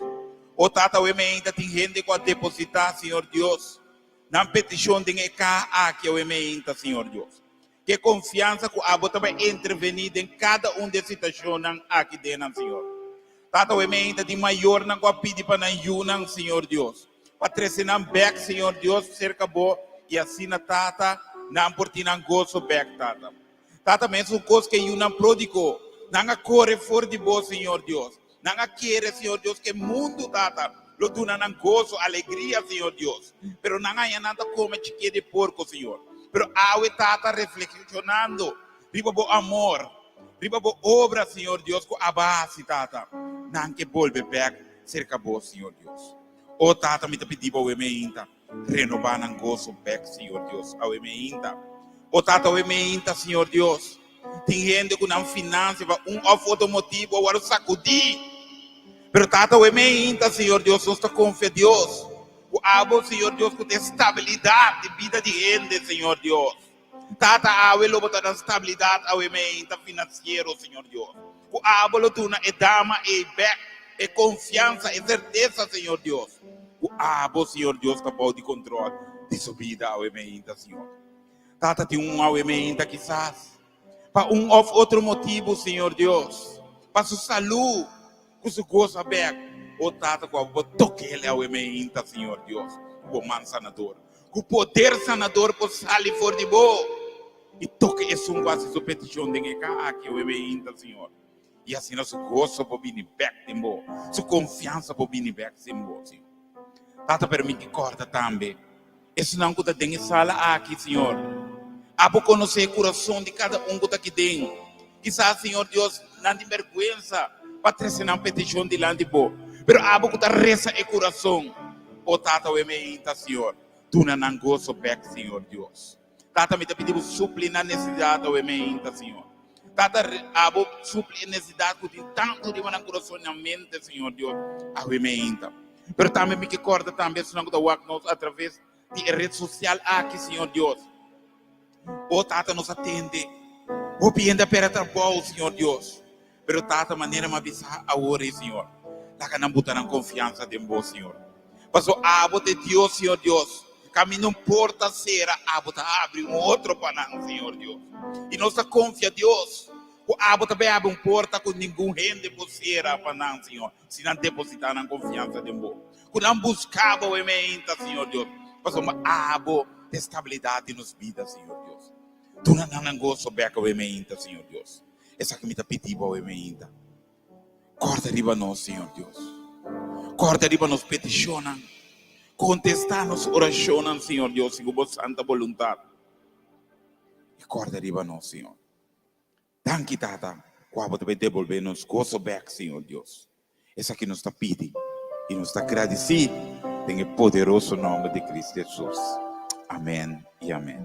O Tata, awe meinta tin hende cu a deposita, Señor Dios, nan peticion den e caha aki awe meinta, Señor Dios. Ke confiansa cu abo ta bay interveni den cada un di e situacionnan aki den nan, Señor. Tata, awe meinta tin mayornan cu a pidi pa nan yunan, Señor Dios, pa trece nan bek, Señor Dios, cerca Bo, y asina, Tata, nan por tin nan gozo bek, Tata. Tata, mesun cos cu e yunan prodigo, nan a core for di Bo, Señor Dios. Nan a kere, Señor Dios, cu e mundu, Tata, lo duna nan gozo, alegria, Señor Dios. Pero nan haña nan ta come chikie di porco, Señor. Pero awe, Tata, reflexionando riba Bo amor, Riba bo obra, Señor Dios, ku a basi, Tata, nan ke bolbe bèk serka bo, Señor Dios. O Tata, mi ta pidi bo awe meinta, renobá nan goso bèk, Señor Dios, awe meinta. O Tata, awe meinta, Señor Dios, tin hende ku nan finansia pa un òf otro motibu a wòrdu sakudí. Pero Tata, awe meinta, Señor Dios, nos ta konfia Dios ku abo, Señor Dios, ku ta e stabilidat di bida di hende, Señor Dios. Tata awe lo bo ta na stabilidad awe meinta financiero, Señor Dios. Cu abo lo duna e dama ey bek e confianza, e certeza, Señor Dios. Cu abo, Señor Dios, ta bou di control di su bida awe meinta, Señor. Tata tin un awe meinta kisas pa un of otro motibo, Señor Dios, pa su salud, cu su goza bek. O Tata, cu abo bo toke el awe meinta, Señor Dios, cu bo man sanador. Ku poder sanador por sali for di bo i toka esun ku hasi su petishon den e kaha aki awe meinta, Señor. I asina su goso por bini bèk den bo, su konfiansa por bini bèk den bo, Señor. Tata, permiti kòrda tambe esunnan ku ta den e sala aki, Señor. Abo konosé e kurason di kada un ku ta aki den. Kisas, Señor Dios, nan tin bèrgwensa pa trese nan petishon dilanti bo, pero abo ku ta resa e kurason, O Tata, awe meinta, Señor, duna nan goso bek, Señor Dios. Tata, mi ta pidi bo supli nan nesesidat awe meinta, Señor. Tata, abo supli e nesesidat ku tin tantu riba nan kurason i nan mente, Señor Dios, awe meinta. Pero tambe mi ke kòrda tambe esnan ku ta wak nos atraves di e ret sosial aki, Señor Dios. O Tata, nos a tende. Hopi hende a perde trabou, Señor Dios. Pero Tata, manera mi a bisa awor ei, Señor, laga nan buta nan konfiansa den Bo, Señor. Pasobra Abo ta e Dios, Señor Dios. Kaminda un porta sera, Abo ta habri un otro pa nan, Señor Dios. I nos ta konfia, Dios, ku Abo ta bai habri un porta ku ningun hende por sera pa nan, Señor, si nan depositá nan konfiansa den Bo. Ku nan buska Bo e meinta, Señor Dios, pasobra Abo ta e stabilidat di nos bida, Señor Dios. Duna nan nan goso bek awe meinta, Señor Dios. Esaki mi ta pidi bo awe meinta. Kòrda riba nos, Señor Dios. Kòrda riba nos petishonnan. Kontestá nos orashonnan, Señor Dios, segun bo santa boluntat. I kòrda riba nos, Señor. Danki, Tata, ku abo ta bai debolbé nos goso bèk, Señor Dios. Esaki nos ta pidi i nos ta gradisí den e poderoso nòmber di Cristo Hesus. Amèn i amèn.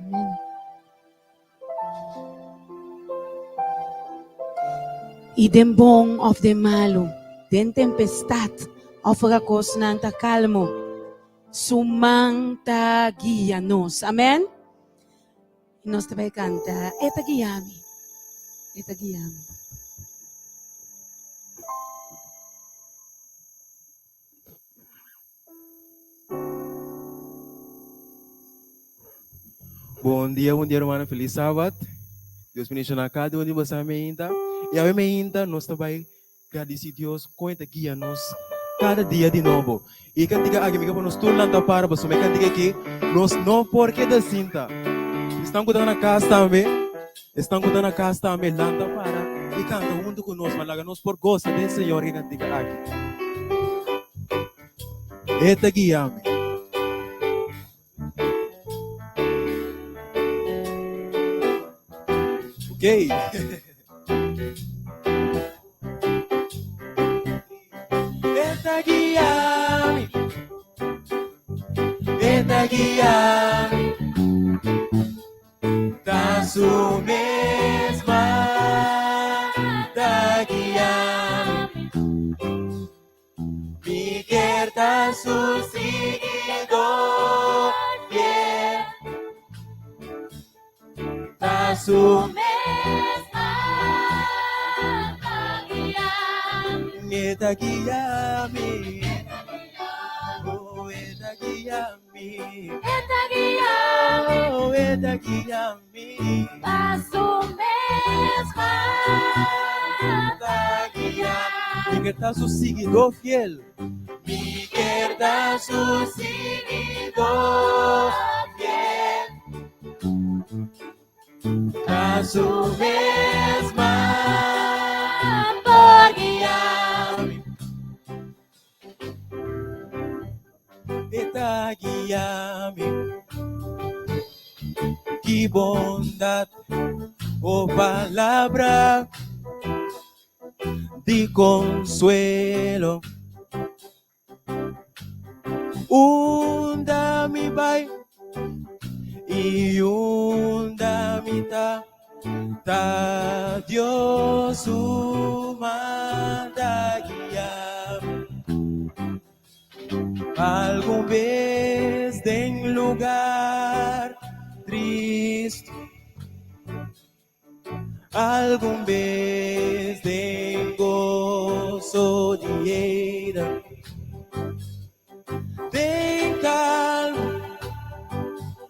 I den bon òf den malu, den tempestat òf ora kosnan ta kalmu, su man ta guia nos. Amèn. Nos ta bai kanta, E ta guia mi, E ta guia mi. Bon dia, bon dia rumannan, felis sabat. Dios bendiciona cada un di boso ainda. Y awe ainda nos ta bay gradici Dios con e ta guia nos cada dia di nobo. Y e cantica aki mi ke pone nos tur lanta para pasobra e cantica aki nos no por keda sinta. Esnan cu ta na cas tambe, esnan cu ta na cas tambe lanta para y canta hunto cu nos pa laga nos por goza den Señor e cantica aki. E ta guia mi. Ok. E ta guia mi. E ta guia mi. Ta su mes man ta guia mi. Mi kier ta su siguidor fiel. Ta su mes man ta guia mi. E ta guia mi. Oh, e ta guia mi. E ta guia mi. Oh, e ta guia mi. Ta su mes man ta guia Mi kier ta su siguidor fiel. Mi kier ta su siguidor fiel. Ta su mes man por guia mi. E ta guia mi. Ki bondat, oh palabra di consuelo. Unda mi bai i unda mi ta, ta Dios su man ta guia mi. Algun bes den lugar trist, algun bes den goso di eda, den calma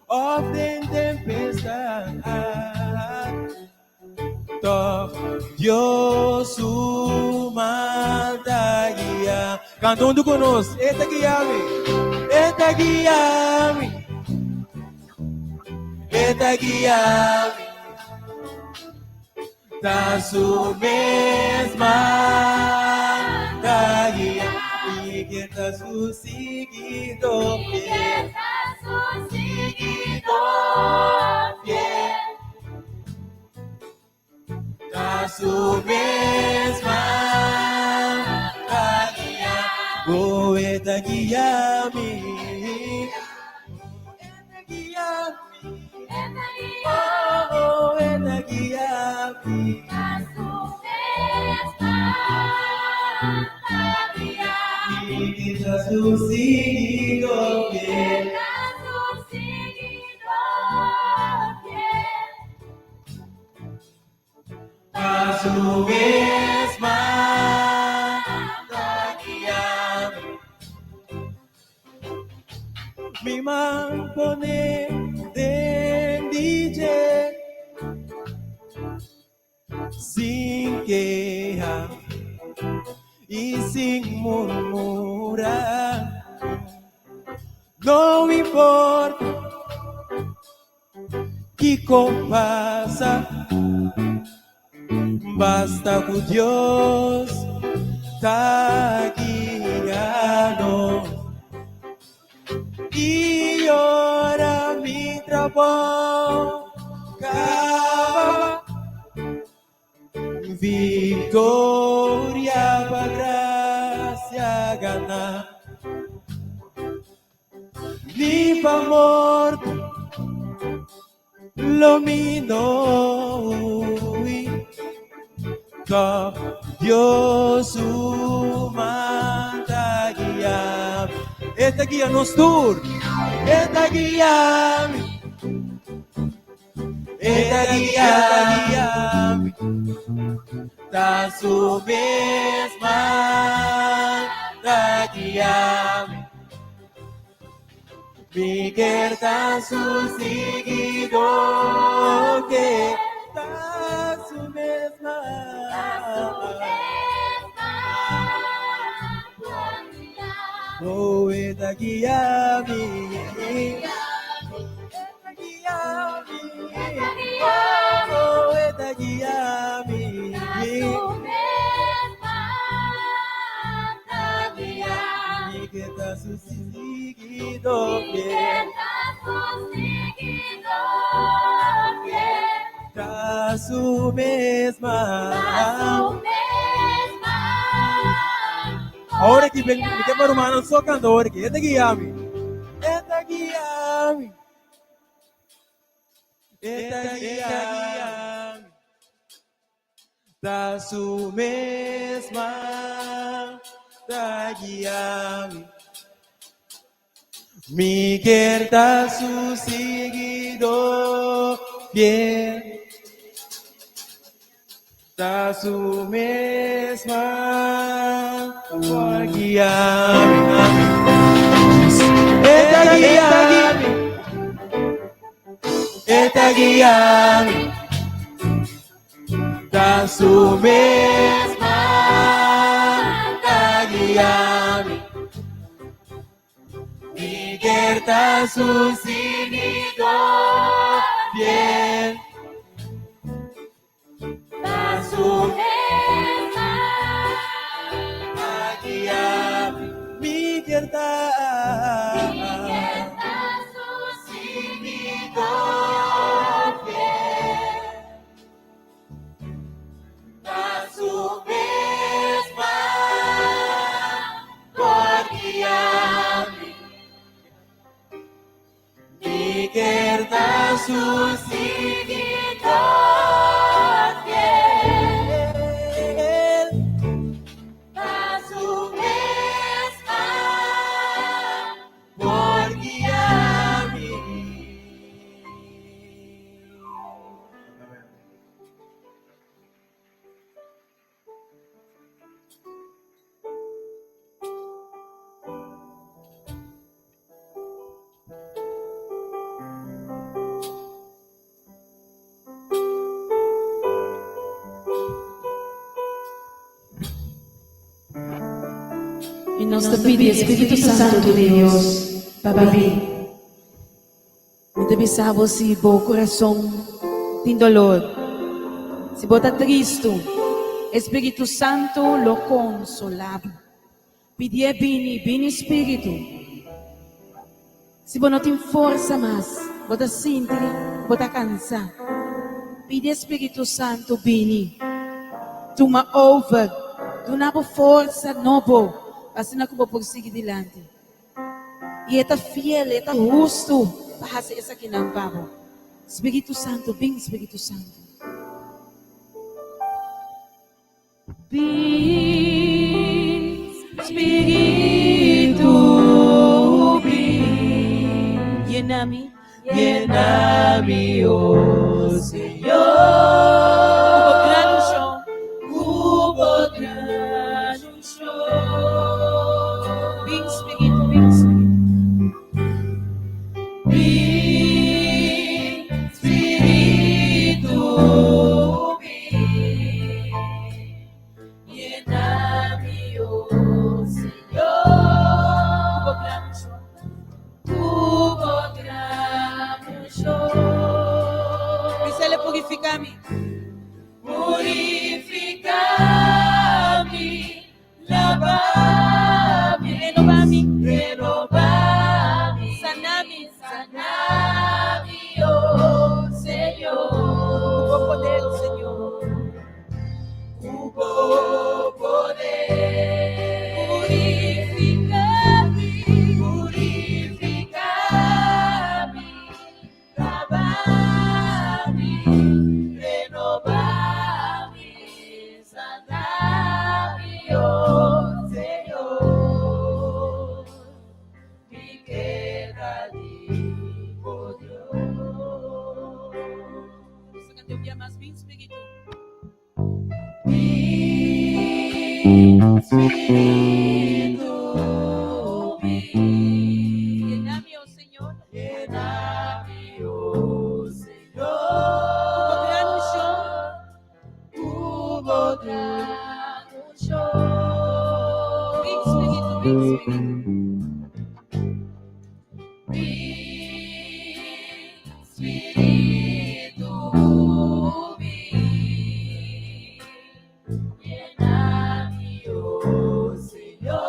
of den tempestad, toch Dios su man ta guia. Canta hunto cu nos. E ta guia mi. E ta guia mi. E ta guia mi. Ta su mes man ta guia mi. Ke ta su siguidor fiel. Fiel. Ta su mes man ta guia. Oh, e ta guia mi. E ta guia mi. Oh, e ta guia mi. Ta su mes man ta guia mi. Ke ta su siguidor fiel. Ke ta su siguidor fiel. Ta su mes man ta guia mi. Mi man pone den di dje sin keha i sin murmura. No importa. Kiko pasa, basta ku Dios ta guia nos. I ora mi trabou kaba, Victoria pa gracia gana. Ni pa morto lo mi no hui. Tòg Dios su man ta guia mi. E ta guia nos tur. E ta guia mi. E ta guia mi. Ta su mes man ta guia mi. Mi kier ta su siguidó ke ta su mes man. Oh, e ta guia mi. Oh, e ta guia mi. Mi ke ta su siguidó fiel. Ta su mes man. Awor aki mi ke pa rumannan so kanta awor aki. E ta guia mi. E ta guia mi. E ta guia mi. Ta su mes man ta guia mi. Mi kier ta su siguidó fiel. Ta su mes man por guia mi. E ta guia mi. E ta guia mi. Ta su mes man ta guia mi. Mi kier ta su siguidó fiel. Ta su mes man ta guia mi. Mi kier ta. Mi kier ta su siguidó fiel. Ta su mes man por guia mi. Mi kier ta su siguidó fiel. Ta su mes man por guia mi. I nos ta pidi Espíritu Santu di Dios pa bin. Mi ta bisa bo si bo kurason tin dolor, si bo ta tristu, Espíritu Santu lo konsolá bo. Pidié bini, bini Spiritu. Si bo no tin forsa mas, bo ta sinti ku bo ta kansá, pidi e Spiritu Santu bini, tuma over, duna bo forsa nobo pa asina ku bo por sigui dilanti. I e ta fiel, e ta hustu pa hasi esakinan pa bo. Spiritu Santu, bin Spiritu Santu. Bin, Spiritu, bin. Yena mi, yena mi, oh Señor. Ku bo gran unshon, ku bo gran unshon. Bin, Spiritu, bin, Spiritu. Bin, Spiritu, bin. Yena mi, oh Señor. Ku bo gran unshon. Ku bo gran unshon. Spiritu bin. Yena mi, oh Señor. Yena mi, oh Señor. Ku bo gran unshon. Ku bo gran unshon. Bin, Spiritu, bin, Spiritu. Bin, Spiritu, bin. Yena mi, oh Señor.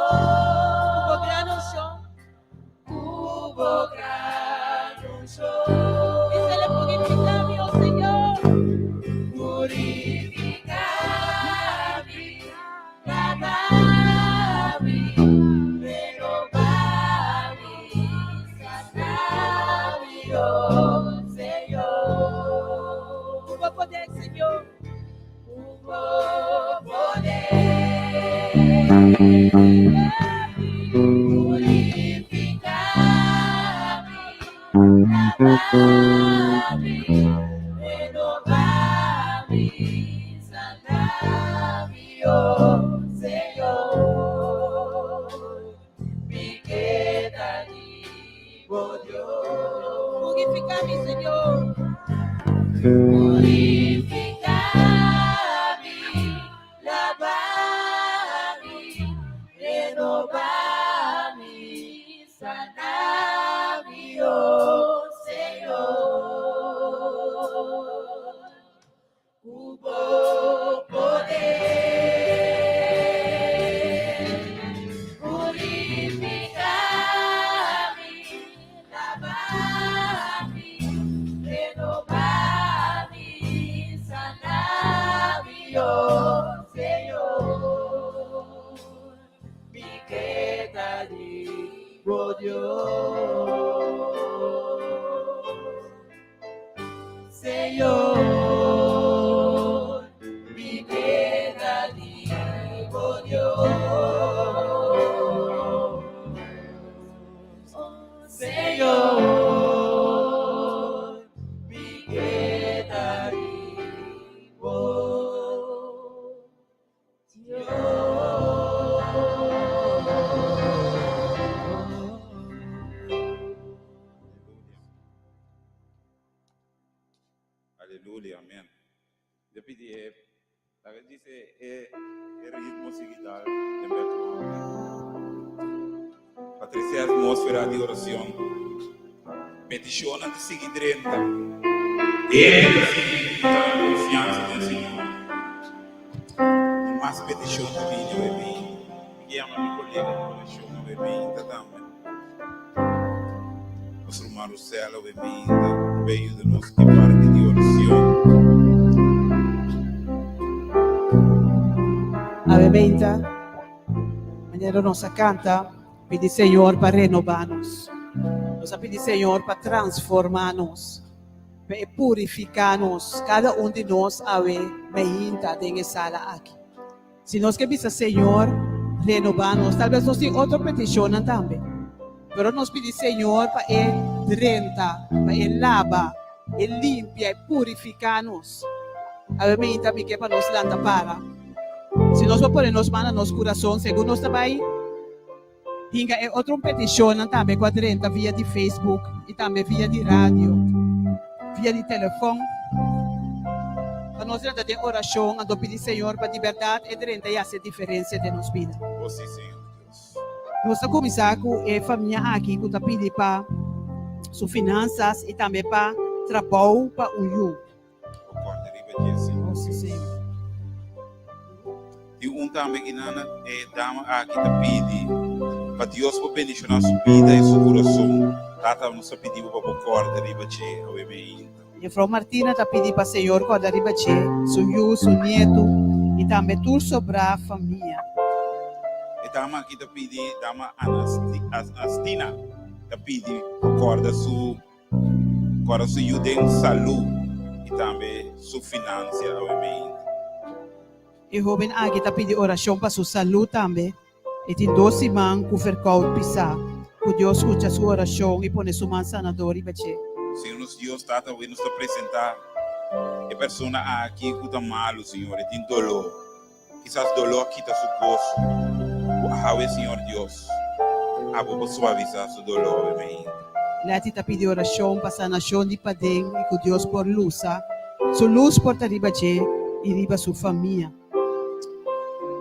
Ku bo gran unshon. Ku bo gran unshon. Bisele purifiká mi, oh Señor. Purifiká mi, laba mi, renobá mi, sana mi, oh Señor. Ku bo poder, Señor. Ku bo poder. Purifiká mi, laba mi, renobá mi, sana mi, oh Señor. Mi ke ta di bo Dios. Purifiká mi, Señor. Purifiká mi, laba mi, renobá mi, sana mi, oh Señor. Ku bo poder. Purifiká mi, laba mi, renobá mi, sana mi, oh Señor. Mi ke ta di bo Dios. Señor, mi ke ta di bo Dios. Señor, mi ke ta di bo Dios. Aleluya, amèn. Mi pidi e, laga dise e, e ritmo sigui dal den background. Pa trese atmósfera di orashon. Petishonnan ta sigui drenta. Hende ta sigui ta konfiansa den Señor. I mas petishon ta bini awe bin. Mi ke yama mi kolega di orashon awe bin ta tambe. Nos ruman Rosel awe bin ta bay yuda nos ki parti di orashon. Awe meinta, manera nos a kanta, pidi Señor pa renobá nos. Nos a pidi Señor pa transformá nos, pa e purifiká nos, kada un di nos awe meinta den e sala aki. Si nos ke bisa Señor, renobá nos, tal bes nos tin otro petishonnan tambe, pero nos pidi Señor pa e drenta, pa e laba, e limpia, e purifiká nos. Awe meinta mi ke pa nos lanta para. Si nos por pone nos man na nos kurason, segun nos ta bai hinka e otro petishonnan tambe ku a drenta via di Facebook i tambe via di radio, via di telefòn, pa nos drenta den orashon anto pidi Señor pa di bèrdat e drenta i hasi e diferensia den nos bida. O si, Señor Dios. Nos ta kuminsá ku e famia aki ku ta pidi pa su finansas i tambe pa trabou pa un yu. O kòrda riba dje, Señor O si, Dios. Señor. Tin un tambe ki nan e dama aki ta pidi pa Dios por bendishoná su bida i su kurason. Tata, nos ta pidi bo pa bo kòrda riba dje awe meinta. Jefrou Martina ta pidi pa Señor kòrda riba dje, su yu, su nietu i tambe tur sobrá famia. E dama aki ta pidi, dama Anastina ta pidi pa kòrda su Kòrda su yu den salú i tambe su finansia awe meinta. E hóben aki ta pidi orashon pa su salú tambe. E tin dos siman ku verkoud pisá. Ku Dios skucha su orashon i pone su man sanador riba dje. Señor nos Dios, Tata, awe nos ta presentá e persona aki ku ta malu, Señor, e tin doló. Kisas doló a kita su goso. Ku awe, Señor Dios, abo por suavisá su doló awe mainta. Letty ta pidi orashon pa sanashon di paden i ku Dios por lusa su lus por ta riba dje i riba su famia.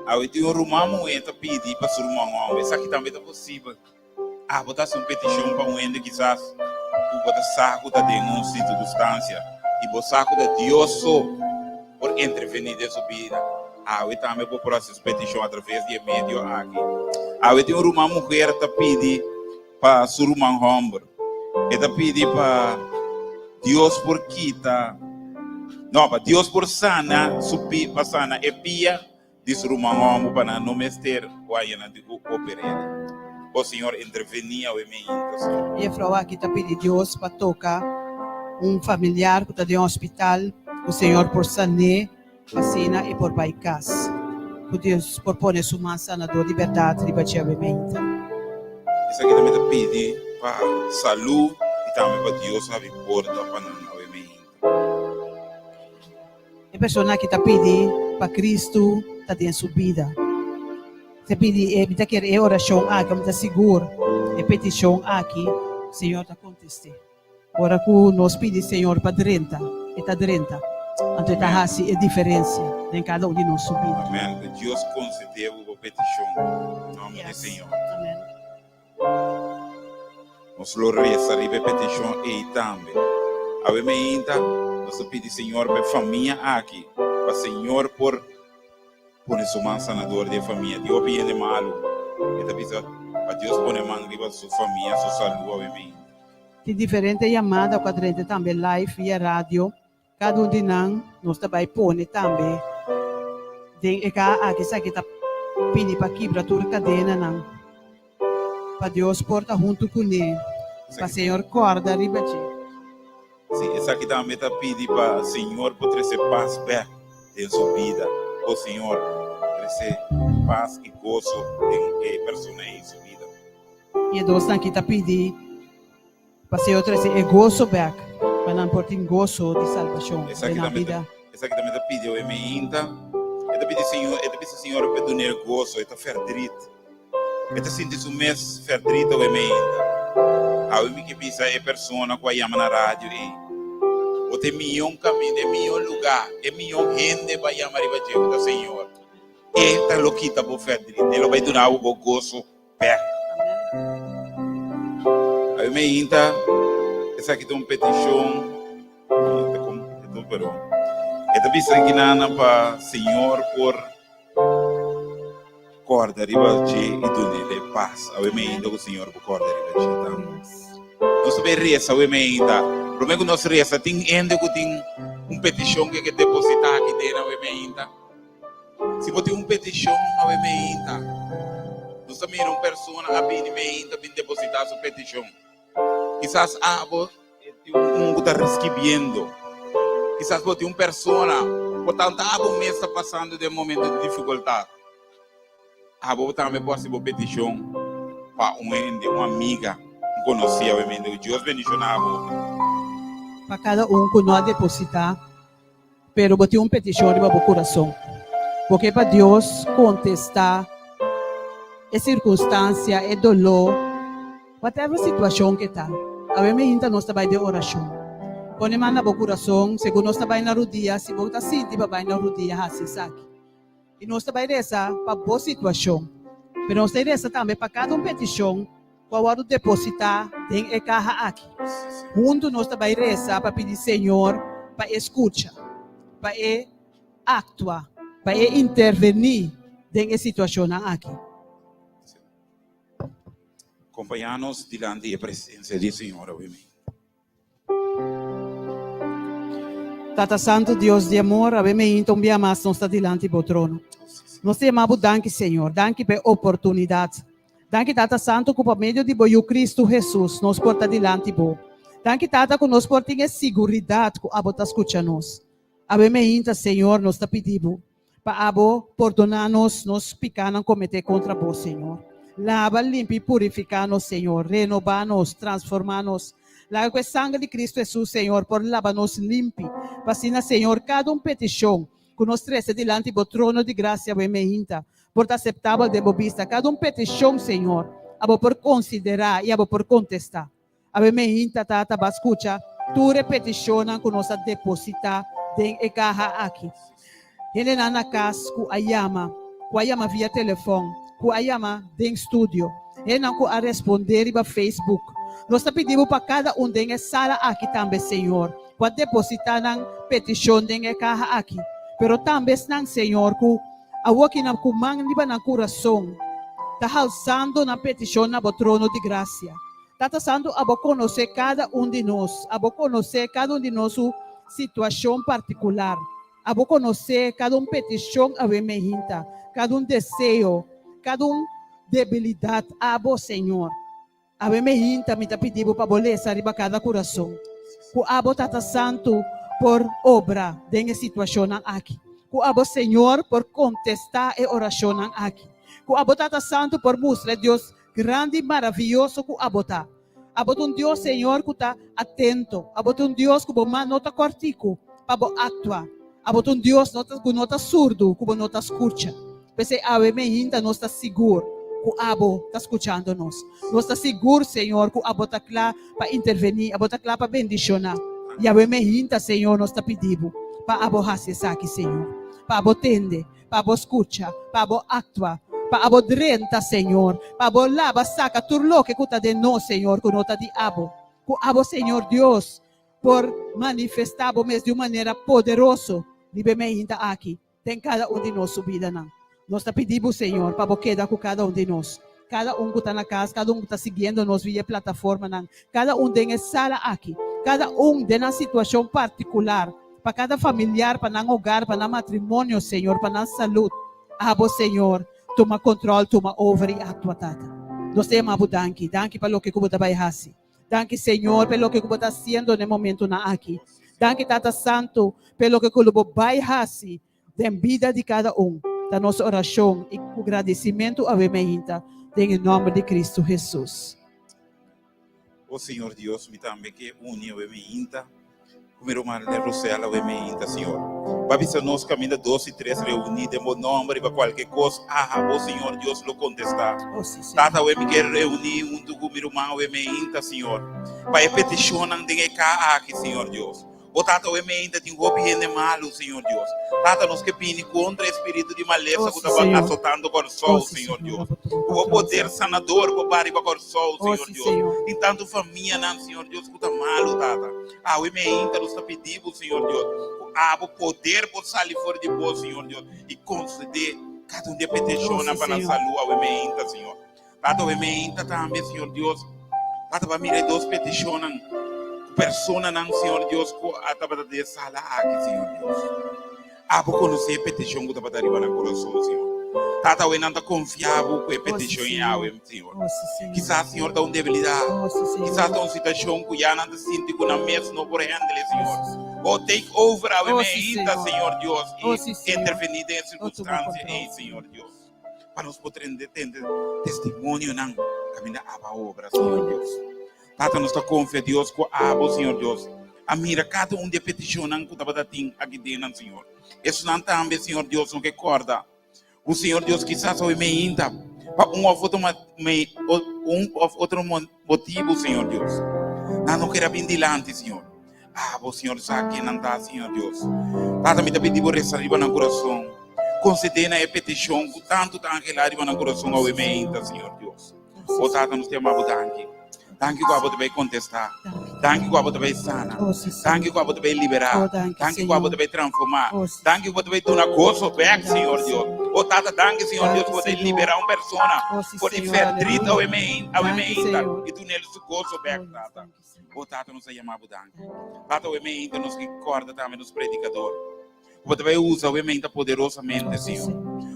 Awe tin un ruman muhé ta pidi pa su ruman hòmber. Esaki tambe ta posibel. Abo ta hasi un petishon pa un hende kisas ku bo ta sa ku ta den un sirkunstansia i bo sa ku ta Dios so por intervení den su bida. Awe tambe bo por hasi su petishon atraves di e medio aki. Awe tin un ruman muher ta pidi pa su ruman hòmber. E ta pidi pa Dios por kita, no, pa Dios por sana su pa sana e pia Di su ruman hòmber pa nan no mester waya nan di ku oper'é. O Señor, intervení awe meinta, Señor. E frou aki ta pidi Dios pa toka un familiar ku ta den hospital, ku Señor por san'é pa asina e por bai kas. Ku Dios por pone su man sanador di bèrdat riba dje awe meinta. Esaki tambe ta pidi pa salú i tambe pa Dios habri porta pa nan awe meinta. E persona aki ta pidi pa Cristo ta den su bida. Ta pidi e, mi ta kere e oracion aki, mi ta sigur e peticion aki Señor ta conteste. Ora cu nos pidi Señor pa drenta, e ta drenta. Anto e ta haci e diferencia den cada un di nos su bida. Amen. Cu Dios concede bo bo peticion. Nomber di Señor. Amen. Nos lo resa riba e petishon ei tambe. Awe meinta nos ta pidi Señor pa e famia aki, pa Señor por pone su man sanador den e famia. Tin hopi hende malu, e ta bisa pa Dios pone man riba su famia, su salu awe meinta. Tin diferente yamada ku a drenta tambe live via radio. Kada un di nan nos ta bai pone tambe den e kaha aki. Esaki ta pidi pa kibra tur kadenanan, pa Dios por ta huntu kuné, pa Señor kòrda riba dje. Sí, esaki tambe ta pidi pa Señor por trese pas bèk den su bida. O Señor, trese pas i goso den e persona ei su bida. I e dosnan aki ta pidi Pa Señor trece e goso bek, pa nan por tin goso di salbacion den nan bida. Esaki tambe ta pidi awe meinta. E ta pidi Señor, e ta bisa Señor pa dun'é goso, e ta verdriet. E ta sinti su mes verdriet awe meinta. Awe mi ke bisa e persona ku a yama na radio ei, bo ta e miyon kaminda, e miyon lugá, e miyon hende bo a yama riba dje ku ta Señor. E ta lo kita bo verdriet, e lo bai duna bo bo goso Bek. Abi me inta esaki ta un peticion pero e ta bisa ginana pa Señor por corda riba dje y dunele paz. Awe me inta cu Señor por corda riba dje tambe. Nos ta bay reza awe me inta. Prome cu nos reza tin hende cu tin un peticion cu e ke deposita aki den awe me inta. Si bo tin un petishon awe meinta, nos ta mira un persona a bini meinta bin depositá su petishon. Kisas abo tin un ku ta reskibiendo. Kisas bo tin un persona, por tanto abo mes ta pasando den momento di difikultat. Abo tambe por hasi bo petishon pa un hende, un amiga, un konosí awe meinta. Ku Dios bendishoná abo. Pa kada un ku no a depositá. Pero bo tin un petishon riba bo kurason. Bo ke pa Dios kontestá e sirkunstansia, e doló, whatever situashon ke ta. Awe meinta nos ta bai den orashon. Pone man na bo kurason, segun nos ta bai na rudia, si bo ta sinti pa bai na rudia, hasi esaki. I nos ta bai resa pa bo situashon, pero nos ta resa tambe pa kada un petishon ku a wòrdu depositá den e kaha aki. Huntu nos ta bai resa pa pidi Señor pa e skucha, pa e aktua, pa e intervení den e situashonnan aki. Kompañá nos dilanti e presensia di Señor awe mi. Tata Santu, Dios di amor, awe meinta un bia mas nos ta dilanti bo trono. Nos ta yama bo danki, Señor. Danki pa e oportunidat. Danki, Tata Santu, ku pa medio di bo Yu Kristu Hesus nos por ta dilanti bo. Danki, Tata, ku nos por tin e siguridat ku abo ta skucha nos. Awe meinta, Señor, nos ta pidi bo Pa abo pordoná nos nos pikánan kometé kontra bo, Señor. Laba, limpi i purifiká nos, Señor. Renobá nos, transformá nos. Laga ku e sanger di Kristu Hesus, Señor, por laba nos limpi. Pa asina, Señor, kada un petishon. ku nos trese dilanti bo trono di grasia bo e meinta por ta aseptabel den bo bista. Kada un petishon, Señor, abo por konsiderá i abo por kontestá. Awe meinta, Tata, bo a skucha tur e petishonnan ku nos a depositá den e kaha aki. Hendenan na kas ku a yama, ku a yama via telefòn, ku a yama den studio, hendenan ku a respondé riba Facebook. Nos ta pidi bo pa kada un den e sala aki tambe, Señor, ku a depositá nan petishon den e kaha aki, pero tambe esnan, Señor, ku awoki nan ku man riba nan kurason ta halsando nan petishon na bo trono di grasia. Tata Santu, abo konosé kada un di nos. Abo konosé kada un di nos su situashon partikular. Abo konosé kada un petishon awe mehinta, kada un deseo, kada un debilidat. Abo, Señor, awe mehinta mi ta pidi Bo pa Bo lesa riba kada kurason. Ku Abo, Tata Santu, por obra den e situashonnan aki. Ku Abo, Señor, por kontestá e orashonnan aki. Ku Abo, Tata Santu, por mustra e Dios Grandi i maravioso ku abo ta. Abo ta un Dios, Señor, ku ta atento. Abo ta un Dios ku bo man no ta kòrtiku pa bo aktua. Abo ta un Dios no ta ku no ta surdu, ku bo no ta skucha. P'esei awe meinta nos ta sigur ku abo ta skuchando nos. Nos ta sigur, Señor, ku abo ta kla pa intervení, abo ta kla pa bendishoná. I awe meinta, Señor, nos ta pidi bo pa abo hasi esaki, Señor, pa abo tende. Pa bo skucha, pa bo aktua, pa abo drenta, Señor, pa bo laba saka tur loke ku ta den nos, Señor, ku no ta di abo. Ku abo, Señor Dios, por manifestá bo mes di un manera poderoso riba e meinta aki den kada un di nos su bidanan. Nos ta pidi bo, Señor, pa bo keda ku kada un di nos, kada un ku ta na kas, kada un ku ta siguiendo nos via e plataformanan, kada un den e sala aki, kada un den nan situashon partikular. Pa kada familiar, pa nan hogar, pa nan matrimonio, Señor, pa nan salud. Abo, Señor, tuma control, tuma over y actua, Tata. Nos ta yama Bo danki. Danki pa loke cu Bo ta bay haci. Danki, Señor, pa e loke cu Bo ta haciendo na e momentonan aki. Danki, Tata Santo, pa e loke cu lo Bo bay haci den bida di kada un. Ta nos oracion y cu gradicimento awe meinta den e nomber di Cristo Jesus. O Señor Dios, mi tambe ke uni awe meinta ku mi ruman den Rosel awe meinta, Señor. Bo a bisa nos kaminda dos i tres reuní den bo nòmber riba kualke kos, aha, bo Señor Dios lo kontestá. Tata, awe mi ke reuní huntu ku mi ruman awe meinta, Señor, pa e petishonnan den e ka aki, Señor Dios. O Tata, awe meinta tin hopi hende malu, Señor Dios. Tata, nos ke bini kontra e spiritu di malesa ku ta asotando Kòrsou, Señor Dios. Ku bo poder sanador por ba riba Kòrsou, Señor Dios. Tin tantu famianan, Señor Dios, ku ta malu, Tata. Awe meinta nos ta pidi bo, Señor Dios, ku abo poder por sali for di bo, Señor Dios, i konsede kada un di e petishonnan pa nan salu awe meinta, Señor. Tata awe meinta tambe, Señor Dios, Tata pa mira e dos petishonnan ku personanan, Señor Dios, ku a tabata den e sala aki, Señor Dios. Abo konosé e petishon ku tabata riba nan kurason, Señor. Tata awe nan ta konfia Bo ku e petishon ei awe, Señor. Kisas, Señor, ta un debilidat. Kisas ta un situashon ku ya nan ta sinti ku nan mes no por handle, Señor. Bo take over awe meinta, Señor Dios, i intervení den e sirkunstansia ei, Señor Dios. Pa nos por tende tende testimonionan kaminda abo a obra, Señor Dios. Tata, nos ta konfia, Dios, ku abo, Señor Dios, a mira kada un di e petishonnan ku tabata tin aki den nan, Señor. Esunnan tambe, Señor Dios, no ke kòrda ku, Señor Dios, kisas awe meinta pa un òf otro un òf otro motibu, Señor Dios, nan no kere a bin dilanti, Señor. Abo, Señor, sa ken nan ta, Señor Dios. Tata, mi ta pidi Bo resa riba nan kurason. Konsedé nan e petishon ku tantu ta anhelá riba nan kurason awe meinta, Señor Dios. O Tata, nos ta yama Bo danki. Danki ku abo ta bai kontestá. Danki ku abo ta bai sana. Danki ku abo ta bai liberá. Danki ku abo ta bai transformá. Danki ku bo ta bai duna goso bèk, Señor Dios. O Tata, danki, Señor Dios, ku bo ta liberá un persona for di ferdrit awe meinta i dun'el su goso bèk, Tata. O Tata, nos a yama bo danki. Tata, awe meinta nos ke kòrda tambe nos predikador. Ku bo ta bai usa awe meinta poderosamente, Señor.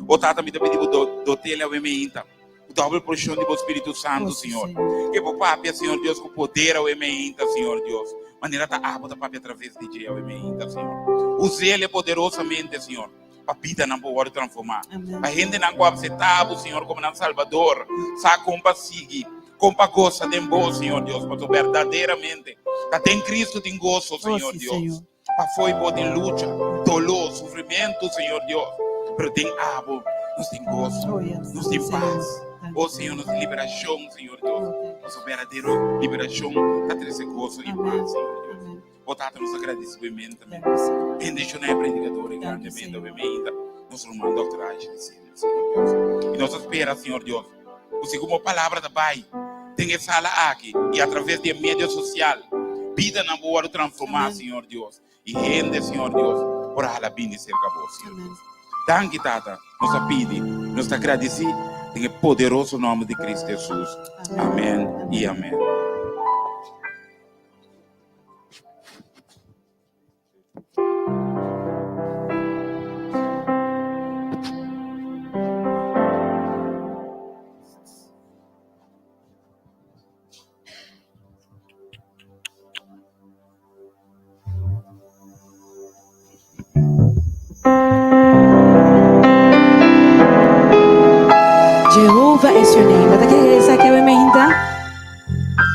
O Tata, mi ta pidi bo dot'el awe meinta ku dòbel porshon di bo Spiritu Santu, Señor. Ke bo papia, Señor Dios, ku poder awe meinta, Señor Dios, manera ta abo ta papia atraves di dje awe meinta, Señor. Us'el poderosamente, Señor, pa bidanan por wòrdu transformá. Pa hendenan ku apseptá bo, Señor, komo nan Salbador, sa kon pa sigui, kon pa gosa den bo, Señor Dios, pasobra berdaderamente ta den Cristo tin goso, Señor Dios. Pafó por tin lucha, doló, sufrimentu, Señor Dios. Pero den abo nos tin goso, Oh, yes. nos tin Señor. pas. Oh Señor, nos tin liberashon, Señor Dios. Nos berdadero liberashon ta trese goso i pas, Señor Dios. Oh Tata, nos ta gradisí bo inmensamente. Bendishoná e predikador grandemente, obviamente, nos ruman Dòkter Ashley Silvia, Señor Dios. I nos ta spera, Señor Dios, ku segun bo palabra ta bai den e sala aki i atraves di e medio sosial, bidanan por wòrdu transformá, Señor Dios, i hende, Señor Dios, por hala bini serka bo, Señor Dios. Danki, Tata, nos a pidi, nos ta gradisí den e poderoso nòmber di Cristo Hesus. Amèn i amèn. Jehovah is your name. Bo ta kere esaki awe mainta?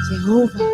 Jehovah.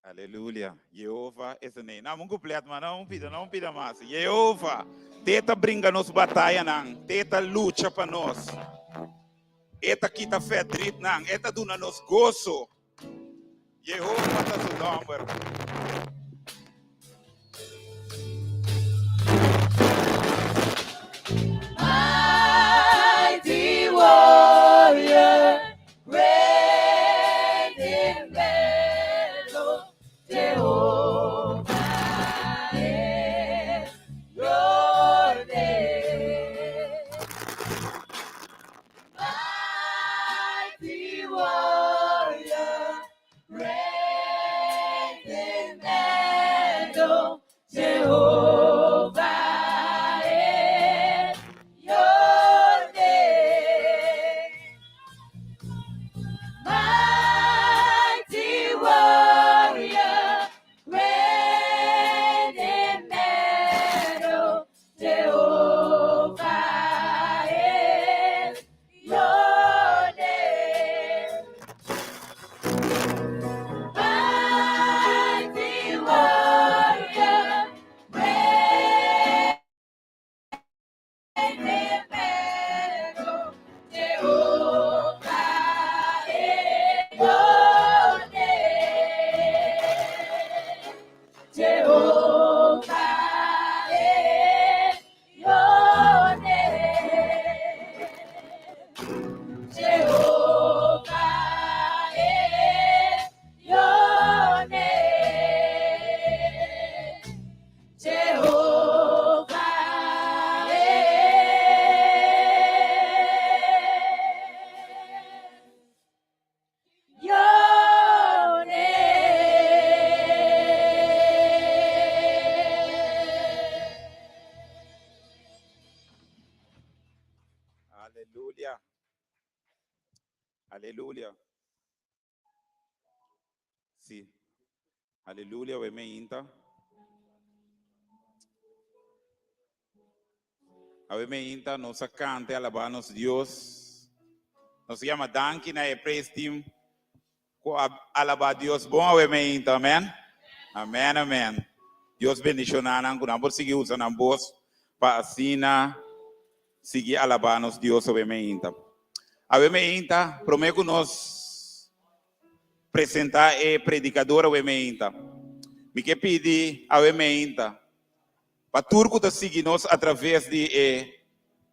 Aleluya. Yehova e su name. Nan un kuplet man, nan un pida, nan un pida mas. Yehova, te ta bringa nos batayanan, te ta lucha pa nos. E ta kita verdrietnan, e ta duna nos goso. Yehova ta su nomber. Mighty warrior, great in battle, Jehovah is your name. Mighty warrior, great in battle, Jehovah is your name. Mighty warrior, great in battle, Jehovah is your name. Mighty warrior, great in battle, Jehovah is your name. Jehovah is your name. Jehovah is your name. Jehovah is your name. Aleluya. Aleluya. Si. Aleluya, we meinta. Awe meinta nos a kanta i alabá nos Dios. Nos yama danki na e praise team ku a alabá Dios bon awe meinta. Amen. Amen, amen. Dios bendishoná nan ku nan por sigui usa nan bos pa asina sigui alabá nos Dios awe meinta. Awe meinta, promé ku nos presentá e predikador awe meinta, mi ke pidi awe meinta Pa tur ku ta sigui nos atraves di e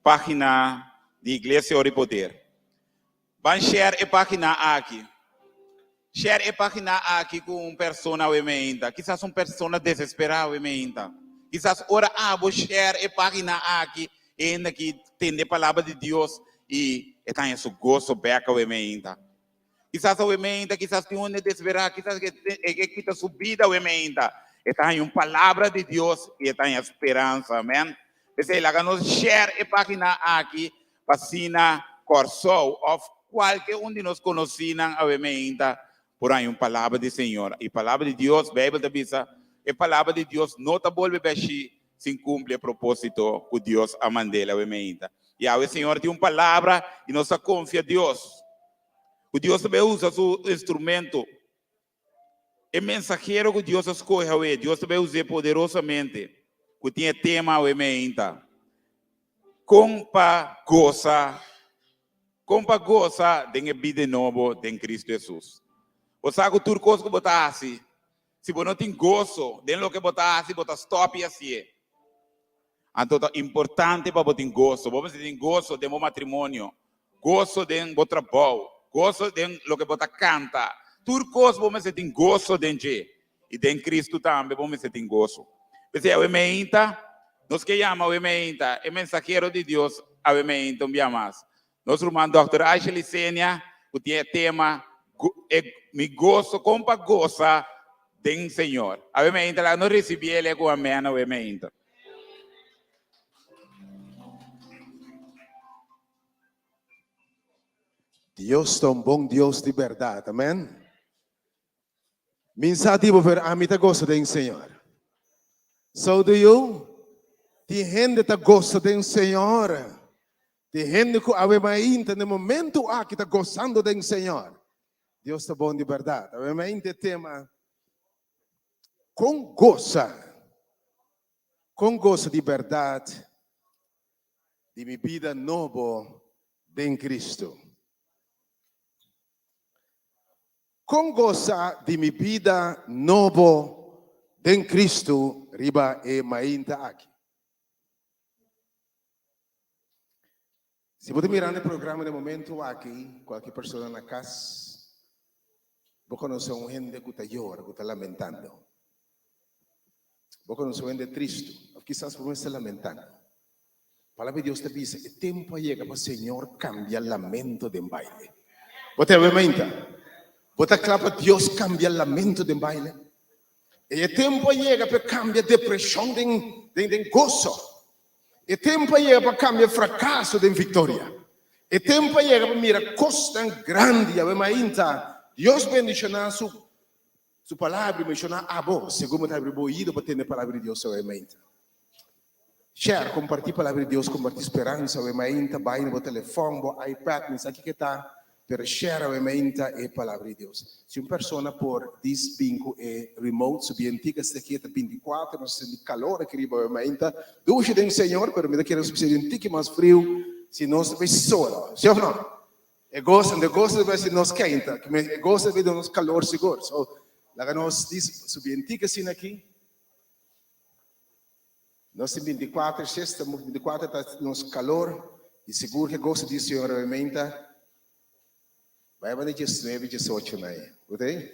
página di Iglesia Ora i Poder, ban share e página aki. Share e página aki ku un persona awe meinta, kisas un persona desesperá awe meinta. Kisas ora abo share e página aki, e hende aki tende e palabra di Dios i e ta haña su goso bèk awe meinta. Kisas awe meinta, kisas tin un hende desesperá, kisas e ke kita su bida awe meinta. E ta haña un palabra di Dios i e ta haña speransa. Amèn. P'esei laga nos share e página aki pa asina Kòrsou òf kualke un di nos konosínan awe meinta por haña un palabra di Señor. I palabra di Dios, Beibel ta bisa, e palabra di Dios no ta bolbe bashí sin kumpli e propósito ku Dios a mand'el awe meinta. I awe Señor tin un palabra i nos ta konfia Dios. Ku Dios ta bai usa su instrumento. E mensahero ku Dios a skohe awe, Dios ta bai us'é poderosamente. Ku tin e tema awe meinta, Kon pa gosa, kon pa gosa den e bida nobo den Kristu Hesus. Bo sa ku tur kos ku bo ta hasi, si bo no tin goso den loke bo ta hasi, bo ta stòp i hasié. Anto ta importante pa bo tin goso. Bo mester tin goso den bo matrimonio, goso den bo trabou, goso den loke bo ta kanta. Tur kos bo mester tin goso den dje. I den Kristu tambe bo mester tin goso. P'esei awe meinta, nos ke yama awe meinta e mensahero di Dios awe meinta un bia mas. Nos ruman Dòkter Aisha Licenia ku tin e tema E mi goso, kon pa gosa den Señor. Awe meinta laga nos risibi el ku amen awe meinta. Dios ta un bon Dios di bèrdat, amen. Min sa di bo pero ami ta gosa den Señor. So do you? Tin hende ta gosa den Señor. Tin hende ku awe mainta na e momento aki ta gosando den Señor. Dios ta bon di bèrdat. Awe mainta e tema. Kon gosa, kon gosa di bèrdat di mi bida nobo den Kristu. Kon gosa di mi bida nobo den Kristu riba e mainta aki. Si bo ta mirando e programa den momento aki, kualke persona na kas, bo konosé un hende ku ta yora, ku ta lamentando. Bo konosé un hende tristu, òf kisas bo mes ta lamentando. Palabra di Dios ta bisa, e tempu a yega pa Señor kambia lamento den baile. Bo ta yab'e mainta? Bo ta kla pa Dios kambia lamento den baile? E tempu a yega pa e kambia depreshon den den goso. E tempu a yega pa kambia frakaso den viktoria. E tempu a yega pa mira kosnan grandi. Yab'e mainta, Dios bendishoná su su palabra i bendishoná abo segun bo ta habri bo oido pa tende palabra di Dios awe mainta. Share, kompartí palabra di Dios, kompartí speransa awe mainta, bai na bo telefòn, bo iPad, mi sa kiko e ta, pero share awe mainta e palabra di Dios. Si un persona por dis bin ku e remote su bien tika esaki e ta bintikuater, nos ta sinti kalor aki riba awe mainta, dushi den Señor, pero mi ta kere nos bisa di un tiki mas friu si nos ta bai sola, si òf no? E goso, e goso ta bai si nos keinta, e goso ta bai duna nos kalor sigur, so laga nos dis su bien tika asina aki. Nos tin 24, sesta, 24 ta nos calor y sigur ke goso di Señor obviamente bai banda 19, 18 na e. Bo ta ei?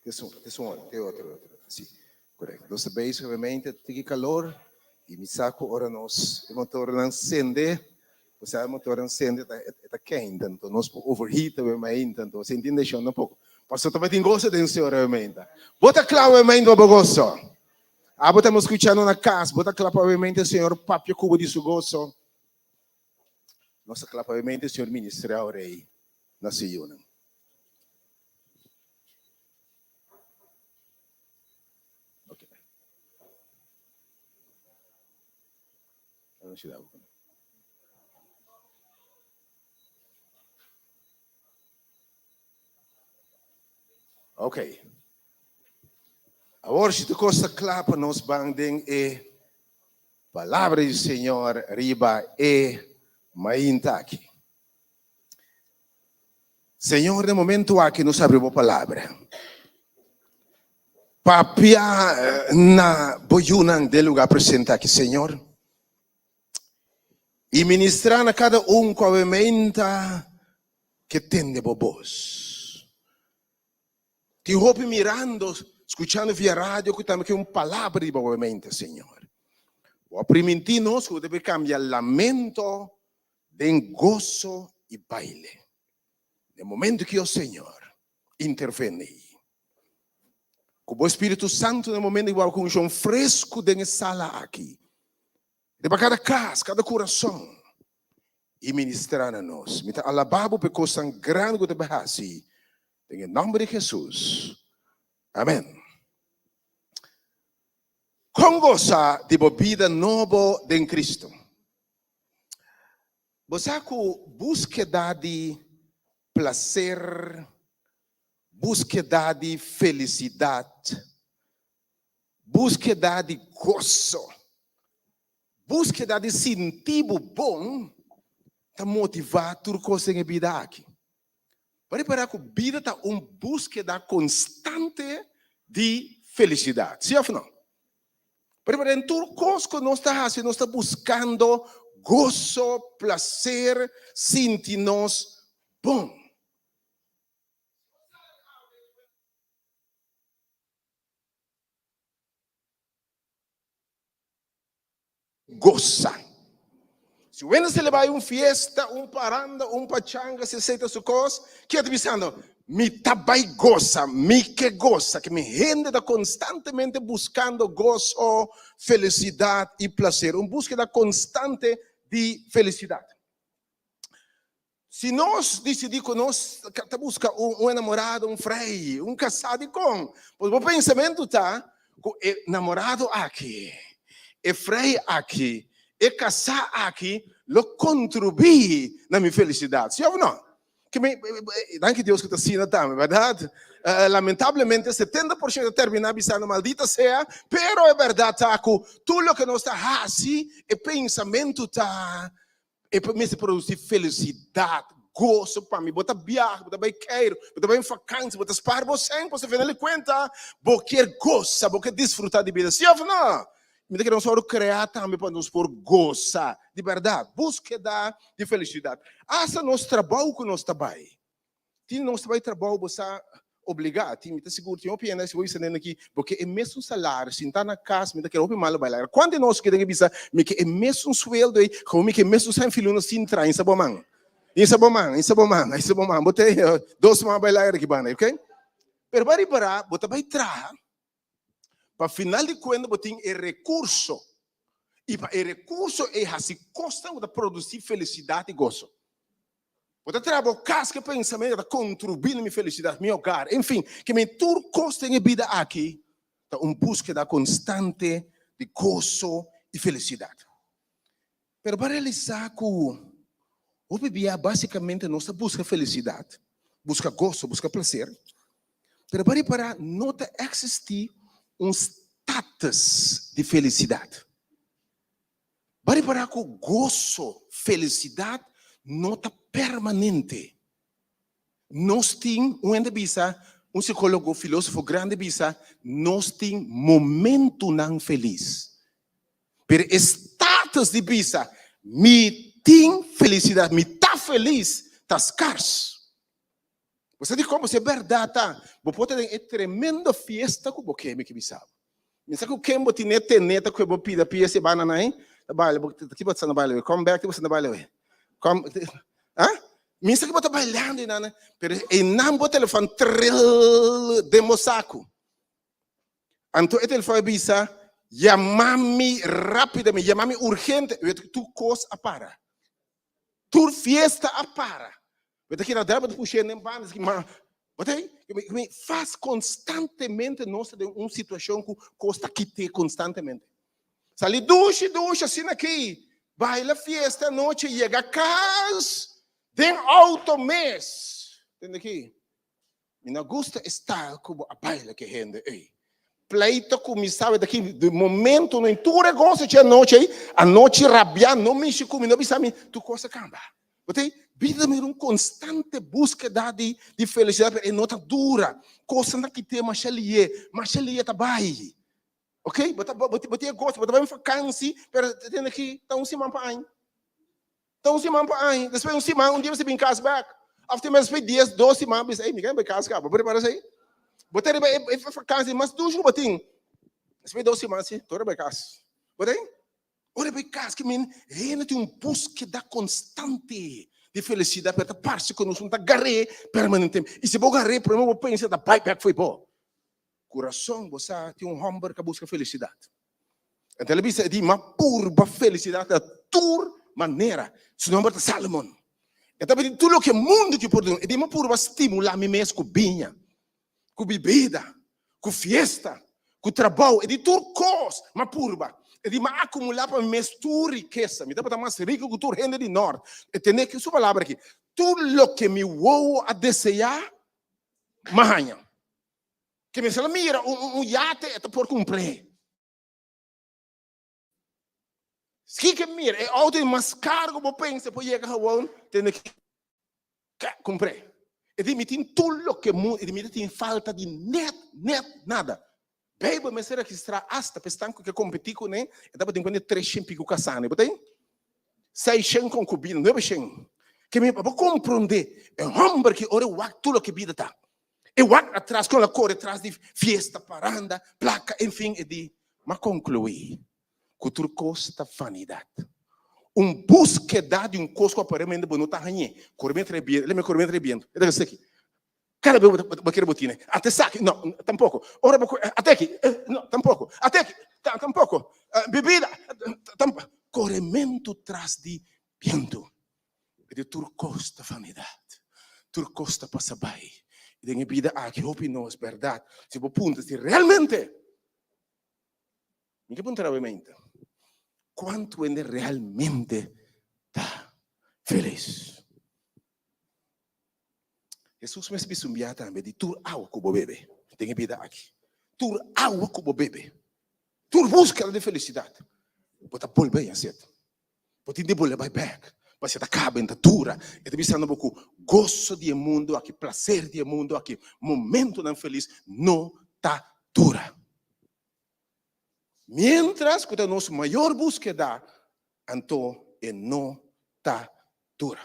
Te otro, otro. Si, correcto. Nos ta bezig obviamente tiki calor y mi sa cu ora nos e motornan cende, bo sa e motornan cende ta e ta keinta, enton nos por overheat obviamente, enton si entiende shon tampoco. Pasobra tabatin goso den Señor obviamente. Bo ta cla obviamente pa bo goso. Abo ta scuchando na cas, bo ta cla pa obviamente Señor papia cu bo di su goso. Nos ta cla pa obviamente Señor ministra ora ei na su yunan. Ok. Ok. Awor si tur kos ta kla pa nos ban den e palabra di Señor riba e mainta aki. Señor, den momento aki nos abri bo palabra. Papia na bo yunan den lugar presente aki, Señor. I ministra na kada un ku awe meinta ke tende bo bos. Tin hopi mirando, skuchando via radio ku tambe ke un palabra riba bo mente, Señor. Bo a primintí nos ku bo debe kambia lamento den goso i baile. Den momento ki o Señor intervení ku bo Spiritu Santu den momento ki bo a ku unshon fresku den e sala aki, riba kada kas, kada kurason, i ministrá na nos. Mi ta alabá bo pa e kosnan grandi ku bo ta bai hasi den e nòmber di Hesus. Amèn. Kon gosa di bo bida nobo den Kristu? Bo sa ku búskeda di plaser, búskeda di felisidat, búskeda di goso, Búskeda di sinti bo bon ta motivá tur kos den e bida aki. Bo a ripará ku bida ta un búskeda konstante di felisidat, sí òf nò? Bo a ripará den tur kos ku nos ta hasi nos ta buskando goso, plaser, sinti nos bon. Gosa. Si wende se le bai un fiesta, un paranda, un pachanga, si esei ta su kos, ke a ta bisando? Mi ta bai gosa, mi ke gosa. Ke mi hende ta konstantemente buskando goso, felisidat i plaser. Un búskeda konstante di felisidat. Si nos disidí ku nos ta buska un enamorado, un frei, un kasá, dikon? Pasobra bo pensamentu ta ku e namorado aki, e frei aki, E kasá aki lo kontribuí na mi felisidat, sí òf nò? Ke mi, danki Dios ku ta asina tambe, bèrdat? Lamentablemente 70% ta terminá bisando maldita sea, pero e bèrdat ta ku tur loke nos ta hasi, e pensamentu ta e mester produsí felisidat, goso pa mi. Bo ta biaha, bo ta bai keiru, bo ta bai un fakansi, bo ta spar bo sèn, pasobra final di kuenta bo kier gosa, bo kier disfrutá di bida, sí òf nò? Mi ta kere nos wòrdu kreá tambe pa nos por gosa di bèrdat, búskeda di felisidat. Asta nos trabou ku nos ta bai, tin nos ta bai trabou bo sa obligá, tin mi ta sigur tin hopi hende si bo bisa den aki bo ke e mesun salario, sintá na kas mi ta kere hopi malo bai laga. Kuantu di nos ku den bisa mi ke e mesun sueldo ei, komo mi ke e mesun sèn filuna sin traha insa bo man, insa bo man, insa bo man, insa bo man, bo te dos man bai laga di aki banda, ok? Pero bo a ripará bo ta bai traha. Pa final di kuenta bo tin e rekurso i pa e rekurso ei hasi kosnan ku ta produsí felisidat i goso. Bo ta traha bo kas ku e pensamentu ta kontribuí na mi felisidat, mi hogar, enfin, ke men tur kos den e bida aki ta un búskeda konstante di goso i felisidat. Pero bo a realisá ku hopi bia básikamente nos ta buska felisidat, buska goso, buska plaser, pero bo a ripará no ta eksistí un status di felisidat. Bo a ripará ku goso, felisidat no ta permanente. Nos tin, un hende bisa, un sikólogo, filósofo grandi bisa, nos tin momentunan felis. Pero e status di bisa, mi tin felisidat, mi ta felis, ta skars. Bo sa dikon? Pasobra e bèrdat ta, bo por ta den e tremendo fiesta ku bo ke, mi ke bisa bo. Mi sa ku ken bo tine tene ta kue bo pida pia si e banda nan ei, ta baila, bo ki bo ta na baila awe? Come back, ki bo ta na baila awe? Come, ah? Mi sa ku bo ta bailando einan, pero einan bo telefòn tril den bo saku. Anto e telefòn a bisa, Yama mi rápidamente, yama mi urgente. Wet ku tur kos a para. Tur fiesta a para. Bo ta keda dra, bo ta push'é den banda, esaki ma bo ta mi fas konstantemente nos ta den un situashon ku kos ta kit'é konstantemente. Sali dushi dushi asina aki, baila fiesta anochi, yega kas den outo mes. Tende aki? Mi no gusta e style ku bo a baila ku e hende ei. Pleito ku mi sabe ta ki di momento no tur e goso dje anochi ei, anochi rabiá no mishi ku mi, no bisa mi, tur kos a kamba. Bo ta bida ta mira un konstante búskeda di di felisidat pero e no ta dura. Kosnan ta kit'é masha lié, masha lié ta bai. Ok, bo ta bo tin e goso, bo ta bai un fakansi pero tende ki ta un siman pa aña. Ta un siman pa aña. Despues un siman, un dia mester bin kas bek. Of tin despues dies, dos siman, bisa, ey, mi ken bai kas kaba. Bo prepara esei? Bo ta riba e e vakantie mas dushi ku bo tin. Despues dos siman si, tur a bai kas. Bo ta Ora bai kas ke men hende tin un búskeda konstante di felisidat, pero ta parse ku nos no ta gar'é permanentemente. I si bo gar'é, promé bo pensa ta bai bek fo'i bo. Kurason, bo sa, tin un hòmber ku a buska felisidat. Anto el a bisa, e di, M'a purba felisidat na tur manera. Su nòmber ta Salomon. E ta pidi tur loke mundu ki por duna. E di, M'a purba stimulá mi mes ku biña, ku bibida, ku fiesta, ku trabou. E di, Tur kos m'a purba. E di, M'a akumulá pa mi mes tur rikesa. Mi tabata mas riku ku tur hende di nòrt. E tene su palabra aki, Tur loke mi wowo a deseá, m'a haña. Ke mester a mira un yate e ta por kumpr'é. Si ke mira e auto di mas karo ku bo pensa por yega gewoon tene ke kumpr'é. E di mi tin tur loke mundu, e di mi ta tin falta di net net nada. Beibel mester registrá asta pa esnan ku ke kompetí kuné e tabatin kuné treshen piku kasá. Bo ta ei? Seishen konkubina, nuebeshen. Ke mi pa bo komprondé e hòmber ki ora e wak tur loke bida ta. E wak atras kon a kore tras di fiesta, paranda, plaka, enfin e di, M'a konkluí ku tur kos ta vanidat. Un búskeda di un kos ku aparentemente bo no ta hañ'é. Kore mi trae biento, leme kore mi trae biento. E ta esaki. Kada bes bo bo kere bo tine. Ata esaki, no, tampoko. Ora bo kore, ata aki, no, tampoko. Ata aki, tampoko. Bibida, tampoko. Korementu tras di biento. E di tur kos ta vanidat, tur kos ta pasa bai. I den e bida aki hopi nos, bèrdat, si bo puntra si realmente, mi ke puntra awe mente, Kuantu hende realmente ta felis? Hesus mes bisa un biaha tambe di tur awa ku bo bebe den e bida aki, tur awa ku bo bebe, tur búskeda di felisidat, bo ta bolbe haña set. Bo tin di bolbe bai bèk, pasobra e ta kaba, e ta dura. E ta bisando bo ku goso di e mundu aki, plaser di e mundu aki, momentunan felis no ta dura. Miéntras ku ta nos mayor búskeda, anto e no ta dura.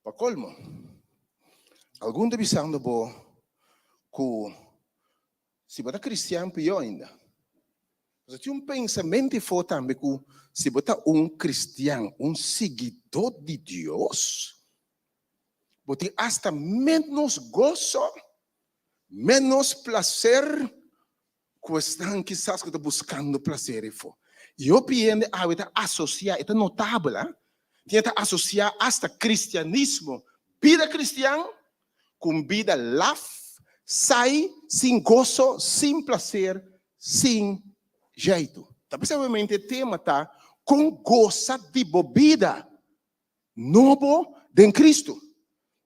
Pa kolmo, algun ta bisando bo ku si bo ta kristian pió ainda. Pasobra tin un pensamentu efo tambe ku si bo ta un kristian, un siguidó di Dios, bo tin asta ménos goso, ménos plaser ku esnan kisas ku ta buskando plaser efo. I hopi hende awe ta asosiá, e ta notabel, a, tin ta asosiá asta kristianismo, bida kristian, ku un bida laf, sai, sin goso, sin plaser, sin jeitu. Ta p'esei obviamente e tema ta kon gosa di bo bida nobo den Cristo.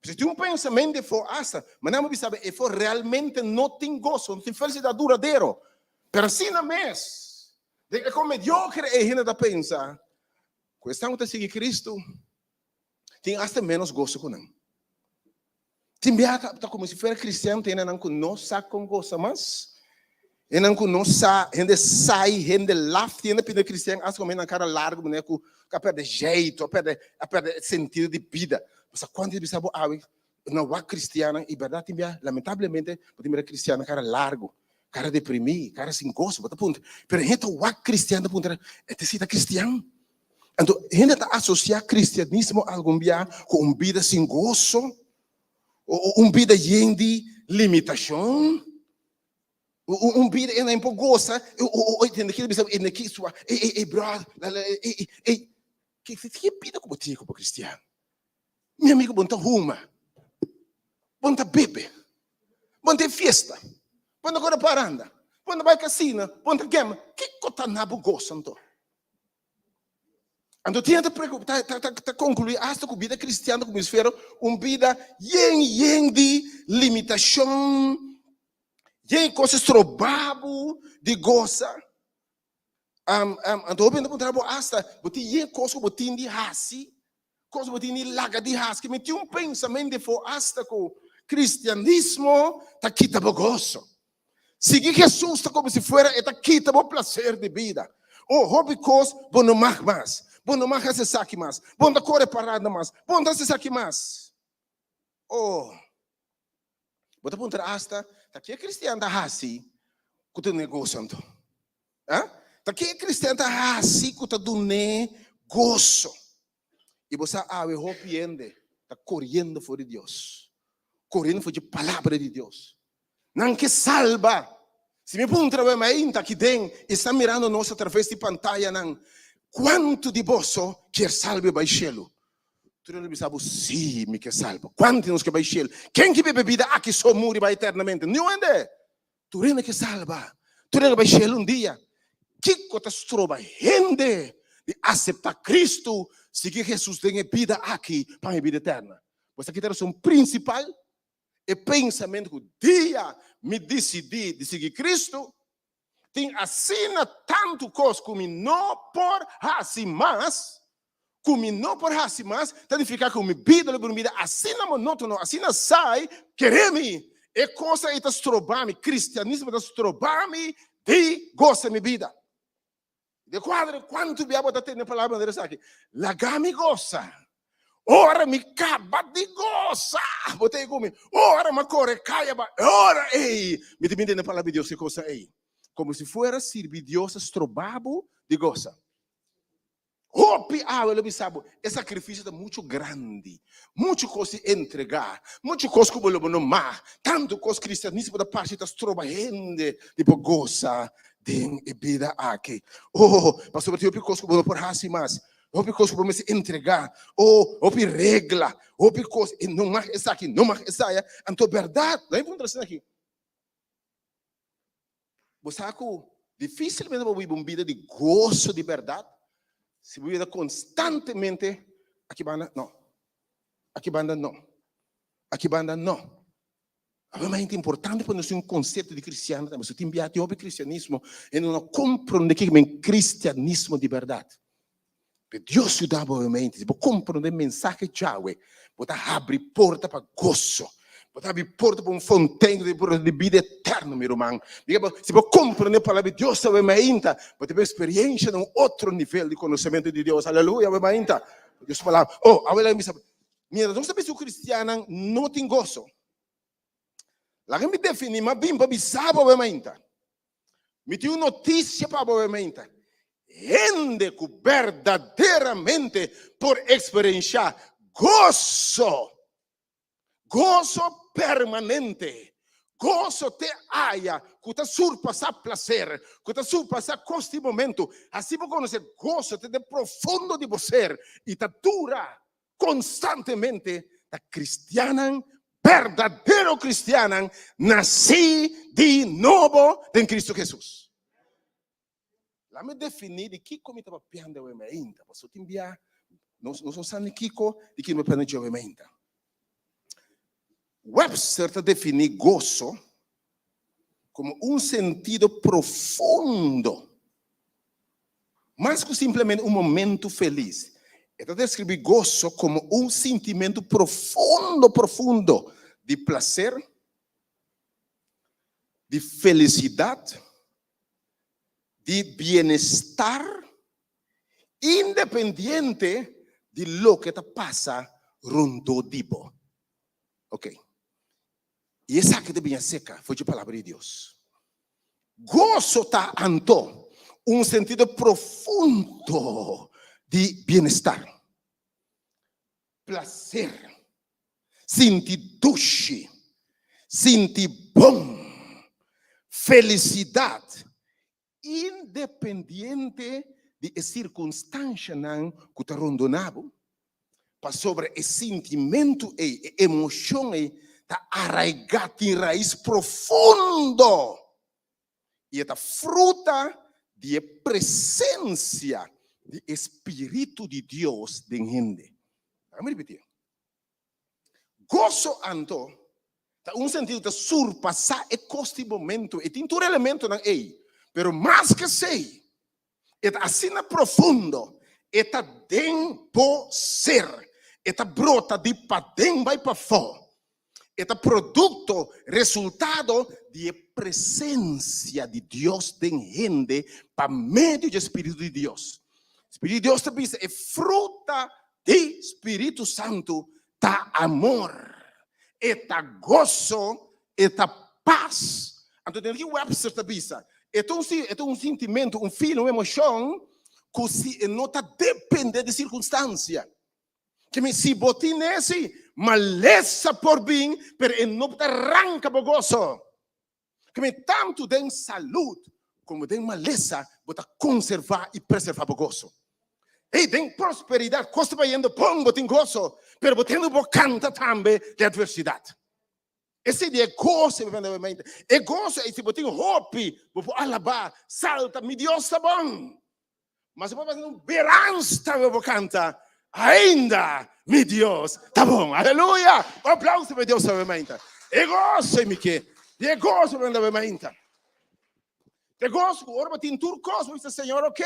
Si tin un pensamentu efo asta, ma nan bo bisa bo efo realmente no tin goso, no tin felicidad duradero. Pero asina mes, den e kon mediocre e hende ta pensa ku esnan ku ta sigui Cristo tin asta menos goso ku nan. Tin biaha ta ta komo si fuera kristian ta hendenan ku no sa kon gosa mas, hendenan ku no sa, hende sai, hende laf, tin hende pidi kristian asta komo hendenan kara largu manera ku a pèrdè jeito, a pèrdè a pèrdè sentido di bida. Pasobra kuantu hende bisa bo awe na wak kristiannan i bèrdat tin biaha lamentablemente bo ta mira kristiannan kara largu, kara deprimí, kara sin goso, bo ta puntra, pero hende ta wak kristian ta puntra e ta si ta kristian? Anto hende ta asosiá kristianismo algun bia ku un bida sin goso, o un bida yen di limitashon, un bida e nan por gosa, o hende ki ta bisa hende ki sua, ey ey ey bròder, ey ey ey, ki bida ku bo tin komo kristian? Mi amigu bo no ta huma, bo no ta bebe, bo no ta e fiesta, bo no ta kore paranda, bo no ta bai kasino, bo no ta gèmble, kiko ta na bo goso anto? Anto tin ta preocup ta ta ta conclui hasta cu bida cristian ta cuminsa fuera un bida yen yen di limitacion, yen cos stroba bo di gosa. Anto hopi hende ta puntra bo hasta bo tin yen cos cu bo tin di haci, cos cu bo tin di laga di haci. Mi tin un pensamento efo hasta cu cristianismo ta kita bo goso. Sigui Hesus ta komo si fuera e ta kita bo plaser di bida. O hopi kos bo no mag mas. Bo no mag hasi esaki mas. Bo no ta kore parada mas. Bo no ta hasi esaki mas. O, bo ta puntra asta, ta ke kristian ta hasi ku ta negocio anto? Ha? Ta ke kristian ta hasi ku ta dun'é goso? I bo sa awe hopi hende ta koriendo for di Dios. Koriendo for dje palabra di Dios. Nan ke salba. Si mi puntra bo mainta aki den i sta mirando nos atraves di pantayanan, kuantu di boso kier salba i bai shelu? Tur hende lo bisa bo, Sí, mi ke salba. Kuantu di nos ke bai shelu? Ken ki bebe bida aki so muri bai eternamente? Niun hende! Tur hende ke salba. Tur hende bai shelu un dia. Kiko ta stroba hende di aseptá Kristu, sigui Hesus den e bida aki pa e bida eterna? Pues aki ta e rason prinsipal E pensamentu ku dia mi disidí di sigui Kristu, tin asina tantu kos ku mi no por hasi mas, ku mi no por hasi mas, ta nifiká ku mi bida lo bira un bida asina monótono, asina saai, kere mi, e kos ei ta stroba mi, kristianismo ta stroba mi di gosa mi bida. De kuadro kuantu bia bo ta tende palabra manera esaki? Laga mi gosa. Ora mi kaba di gosa, bo ta ei ku mi. Ora mi a kore kaya ba, e ora ei mi ta bin tende palabra di Dios ki kosa ei. Komo si fuera sirbi Dios a stroba bo di gosa. Hopi awe lo bisa bo, e sakrifisio ta muchu grandi, muchu kos di entregá, muchu kos ku bo lo bo no mag, tantu kos kristianismo ta parse ta stroba hende di por gosa den e bida aki. Oh, pasobra tin hopi kos ku bo no por hasi mas, hopi kos ku bo mester entregá, oh, hopi regla, hopi kos, e no mag esaki, no mag esaya. Anto bèrdat, lo mi puntra asina aki, bo sa ku. Difísilmente bo biba un bida di goso di bèrdat si bo bida konstantemente aki banda no, aki banda no, aki banda no. Awe mainta importante pa nos tin un konsepto di kristiano tambe. So tin bia tin hopi kristianismo e no no komprondé kiko men kristianismo di bèrdat. Pe Dios yuda bo awe mainta si bo komprondé mensahe djawe bo ta habri porta pa goso. Bo ta habri porta pa un fontein di di bida eterno mi ruman. Diga bo si bo komprondé palabra di Dios awe mainta bo ta eksperiencia na un otro nivel di konosementu di Dios. Aleluya awe mainta. Dios su palabra. Oh awe laga mi bisa Mientras nos ta bisa ku kristiannan no tin goso, laga mi definí, m'a bin pa bisa bo awe mainta. Mi tin un notisia pa bo awe mainta. Hende ku berdaderamente por eksperenshá goso, goso permanente, goso te aya ku ta surpasá plaser, ku ta surpasá kos di momentu, hasi bo konosé goso te den profundo di bo ser i ta dura konstantemente ta kristiannan, berdadero kristiannan nasí di nobo den Kristu Hesus. Laat mi definí di kiko mi ta papiando awe mainta, pasobra tin bia nos no sa ni kiko di kiko mi ta papiando dje awe mainta. Webster ta definí goso komo un sentido profundo Mas ku simplemente un momentu felis, e ta deskribí goso komo un sintimentu profundo profundo di plaser, di felisidat, di bienestar, independiente di loke ta pasa rondó di bo. Oke. I esaki ta biña seka for dje Palabra di Dios. Goso ta anto un sentido profundo di bienestar, plaser, sinti dushi, sinti bon, felisidat, independiente di e sirkunstanshanan ku ta rondoná bo, pasobra e sintimentu ei, e emoshon ei ta araigá, tin rais profundo i e ta fruta di e presensia di e spiritu di Dios den hende. Laga mi ripití. Goso anto ta un sentido ta surpasá e kos di momento. E tin tur elementonan ei, pero mas ke esei, e ta asina profundo, e ta den bo ser, e ta brota di paden bai pafó. E ta produkto, resultado di e presensia di Dios den hende pa medio di e Spiritu di Dios. Spiritu di Dios ta bisa e fruta Di Spiritu Santu ta amor, e ta goso, e ta pas. Anto den ki Webster ta bisa, e ta un e ta un sintimentu, un feeling, un emoshon ku si e no ta depende di sirkunstansia. Ke men si bo tin esi, malesa por bin, pero e no ta ranka bo goso. Ke men tantu den salud komo den malesa bo ta konservá i preservá bo goso. Ei, den prosperidat kos ta bayendo bon, bo tin goso, pero bo tende bo kanta tambe den atversidat. Esei di e goso mi banda mente. E goso ei si bo tin hopi, bo por alabá, salta, mi Dios ta bon. Ma si bo pasa un berans tambe bo kanta, ainda mi Dios ta bon. Aleluya! Un aplauso pa Dios awe mainta. E goso ei mi ke. Di e goso mi awe mainta. E goso ku ora bo tin tur kos, bo bisa Señor ok.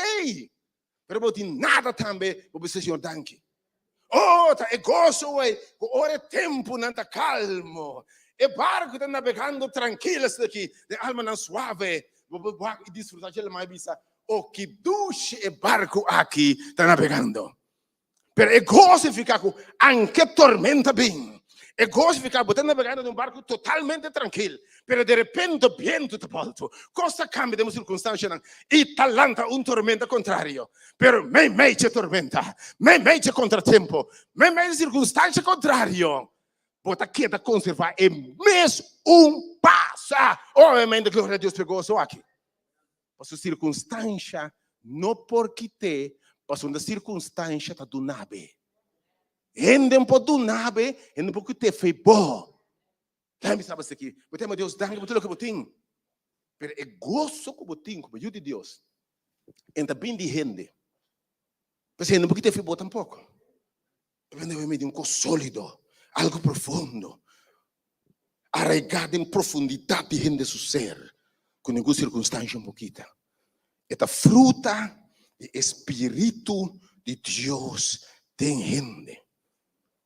Pero bo tin nada tambe, bo bisa Señor danki. Oh, ta e goso ei ku ora e tempunan ta kalmo, e barku ta nabegando trankil asina aki, den almanan suave, bo por wak i disfrutá dje laman i bisa, Oh, ki dushi e barku aki ta nabegando! Pero e goso significa ku anke tormenta bin, e goso significa bo ta nabegando den un barku totalmente trankil, pero de repente bientu ta bolto, kos ta kambia den bo sirkunstanshanan i ta lanta un tormenta kontrario. Pero meimei dje tormenta, meimei dje kontratiempo, meimei dje sirkunstansha kontrario, bo ta keda konservá e mes un pas. Obviamente, gloria a Dios pa e goso aki. Pasobra sirkunstansha no por kit'é, pasobra sirkunstansha ta duna be. Hende por duna be, hende por kit'é fe bo. Tambe sa esaki, bo ta yama Dios danki pa tur loke bo tin. Pero e goso ku bo tin komo yu di Dios, e no ta bin di hende. Pues hende no por kita efi bo tampoko. E bini di un kos sólido, algu profundo, araigá den profundidat di hende su ser, ku ningun sirkunstansha no por kita. E ta fruta di e spiritu di Dios den hende.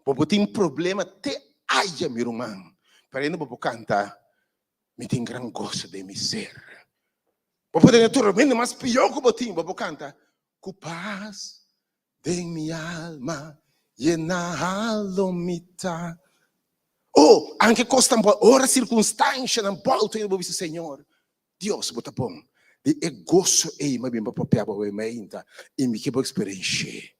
Bo por tin problema te aya, mi ruman, pero ainda bo por kanta, Mi tin gran goso den mi ser. Bo por tene tormenta mas pió ku bo tin, bo por kanta, Ku pas den mi alma yena lo mi ta. Oh, anke kos tan bon, ora sirkunstanshanan bòltu ainda bo bisa, Señor, Dios, bo ta bon. Di e goso ei mi a bin pa papia bo awe mainta i mi ke bo eksperensh'é.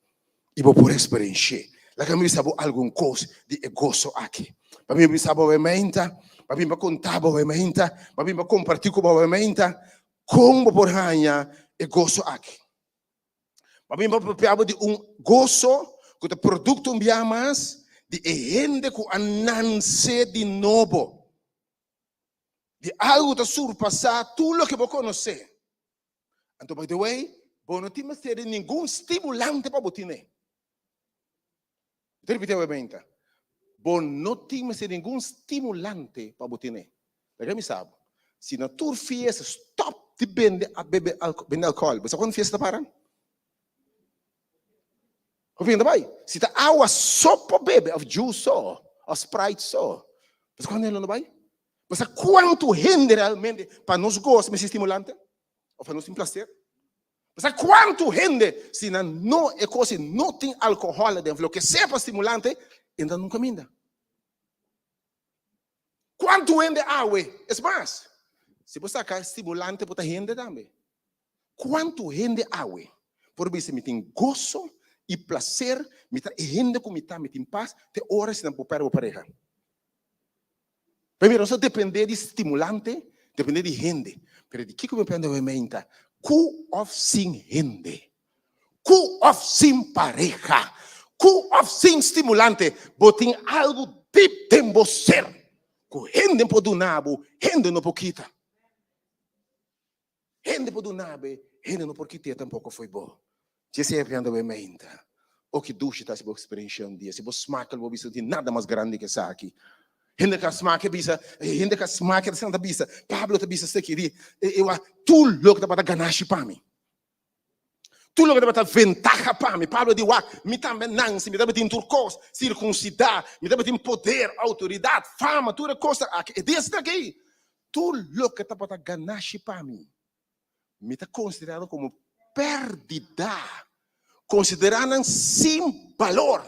I bo por eksperensh'é. Laga mi bisa bo algun kos di e goso aki. Pa mi bisa bo awe mainta, pa bin pa konta bo awe mainta, pa bin pa kompartí ku bo awe mainta kon bo por haña e goso aki. Pa bin pa papia bo di un goso ku ta produkto un bia mas di e hende ku a nanse di nobo. Di algu ta surpasá tur loke bo konosé. Anto by the way, bo no tin mester di ningun stimulante pa bo tine. Mi ta ripití awe-meinta. Bo no tin mester di ningun stimulante pa bo tine. Laga mi sa bo, si na tur fiesta stòp di bende bebe bende alkohòl, bo sa kuantu fiesta ta para? Hopi hende ta bai. Si ta awa so por bebe, òf juice so, òf Sprite so, bo sa kuantu hende lo no bai? Bo sa kuantu hende realmente pa nos gosa mester stimulante? Òf pa nos tin plaser? Bo sa kuantu hende si nan no e kos si no tin alkohòl aden, òf loke sea pa stimulante, e no ta nunka minda. Kuantu hende awe? Es mas, si bo saka stimulante bo ta hende tambe. Kuantu hende awe por bisa mi tin goso i plaser, mi ta e hende ku mi ta, mi tin pas, te ora si nan por pèrdè bo pareha? Pero mira, nos ta dependé di stimulante, dependé di hende. Pero di kiko mi prende awe meinta? Ku òf sin hende, ku òf sin pareha, ku òf sin stimulante, bo tin algu dip den bo ser ku hende por duna bo, hende no por kita. Hende por duna bo, hende no por kit'é tampoko fo'i bo. Dje esei anda bo meinta. O ki dushi ta si bo eksperenshia un dia. Si bo smak el bo bisa no tin nada mas grandi ke esaki. Hende ka smak e bisa, hende ka smak e ta bisa, Pablo ta bisa esaki di, e wak tur loke tabata ganashi pa mi. Tur loke tabata ventaha pa mi. Pablo di wak, mi tambe nansi, mi tabatin tur kos, sirkunsidá, mi tabatin poder, outoridat, fama, tur e kosnan aki. E dia esaki, tur loke tabata ganashi pa mi, mi ta konsiderá nan komo pèrdida, konsiderá nan sin balor.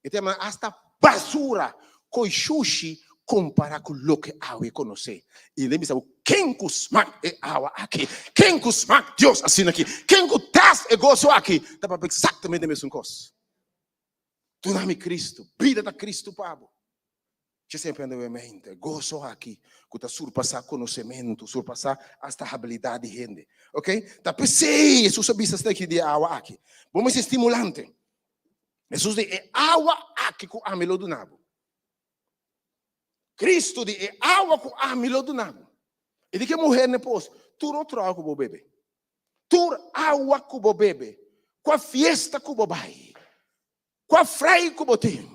E ta yama nan asta basura, koi shushi kompará ku loke awe konosé. I den bisa bo, ken ku smak e awa aki? Ken ku smak Dios asina aki? Ken ku test e goso aki? Ta papia eksaktamente mesun kos. Duna mi Kristu, bida ta Kristu pa bo. Dje semper anda den mente, goso aki ku ta surpasá konosementu, surpasá asta habilidat di hende. Ok? Ta p'esei Hesus a bisa esaki di e awa aki. Bo mester stimulante. Hesus di, e awa aki ku ami lo duna bo. Cristo di e awa ku ami lo duna bo. E di ke muher ne pos, tur otro awa ku bo bebe, tur awa ku bo bebe, kua fiesta ku bo bai, kua frei ku bo tin,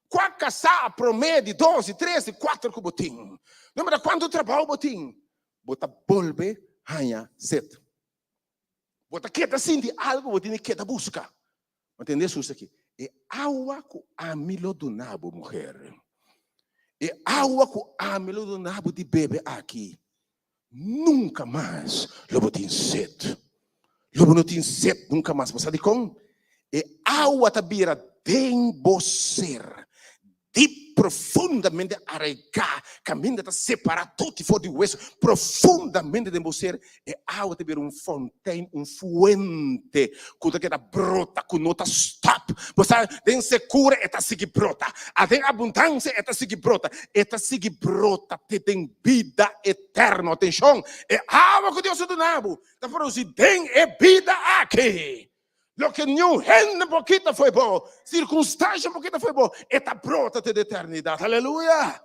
kua kasá promé, di dos, di tres, di kuater ku bo tin, no importa kuantu trabou bo tin, bo ta bolbe haña set. Bo ta keda sinti algu bo tin di keda buska. Bo tende Hesus aki, E awa ku ami lo duna bo, muher, e awa ku ami lo duna bo di bebe aki, nunka mas lo bo tin set. Lo bo no tin set nunka mas. Bo sa dikon? E awa ta bira den bo ser. Dip profundamente araigá, kaminda ta separá tuti for di weso, profundamente den bo ser, e awa ta bira un fontein, un fuente ku ta keda brota, ku no ta stòp. Bo sa, den sekura e ta sigui brota, a den abundansia e ta sigui brota, e ta sigui brota te den bida eterno. Atenshon! E awa ku Dios a duna bo ta produsí den e bida aki. Loke niun hende por kita fo'i bo, sirkunstansha por kita fo'i bo, e ta brota te di eternidat. Aleluya!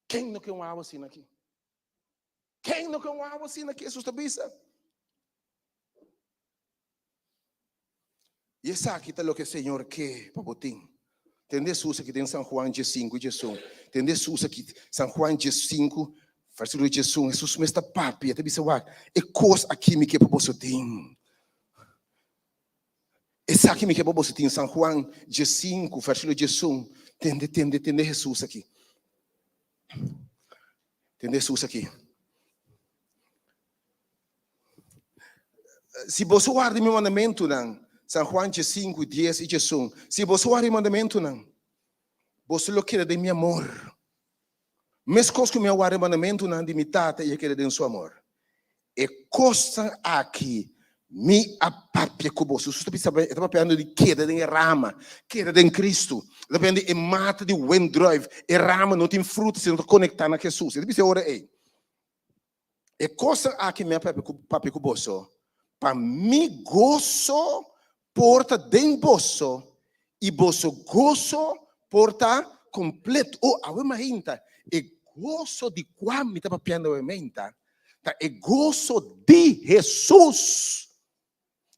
Ken no ke un awa asina aki? Ken no ke un wawa asina aki? Hesus ta bisa. I esaki ta loke Señor ke pa bo tin. Tende Hesus aki den San Juan diesinku diesun. Tende Hesus aki, San Juan diesinku, versíkulo diesun. Hesus mes ta papia, ta bisa wak, e kos aki mi ke pa boso tin. Esaki mi ke pa boso tin. San Juan diesinku, versíkulo diesun. Tende, tende, tende Hesus aki. Tende Hesus aki. Si boso warda mi mandamentunan, San Juan diesinku, dies i diesun, si boso warda mi mandamentunan, boso lo keda den mi amor, meskos ku mi a warda e mandamentunan di mi Tata i a keda den su amor. E kosnan aki mi a papia ku boso. Hesus ta bisa, e ta papiando di keda den e rama, keda den Kristu. E ta papiando di e mata di wendruif, e rama no tin fruta si no ta konektá na Hesus. E ta bisa e ora ei. E kosnan aki mi a papia ku boso, pa mi goso por ta den boso i boso goso por ta kompleto. O, awe mainta, e goso di kua mi ta papiando awe mainta ta e goso di Hesus,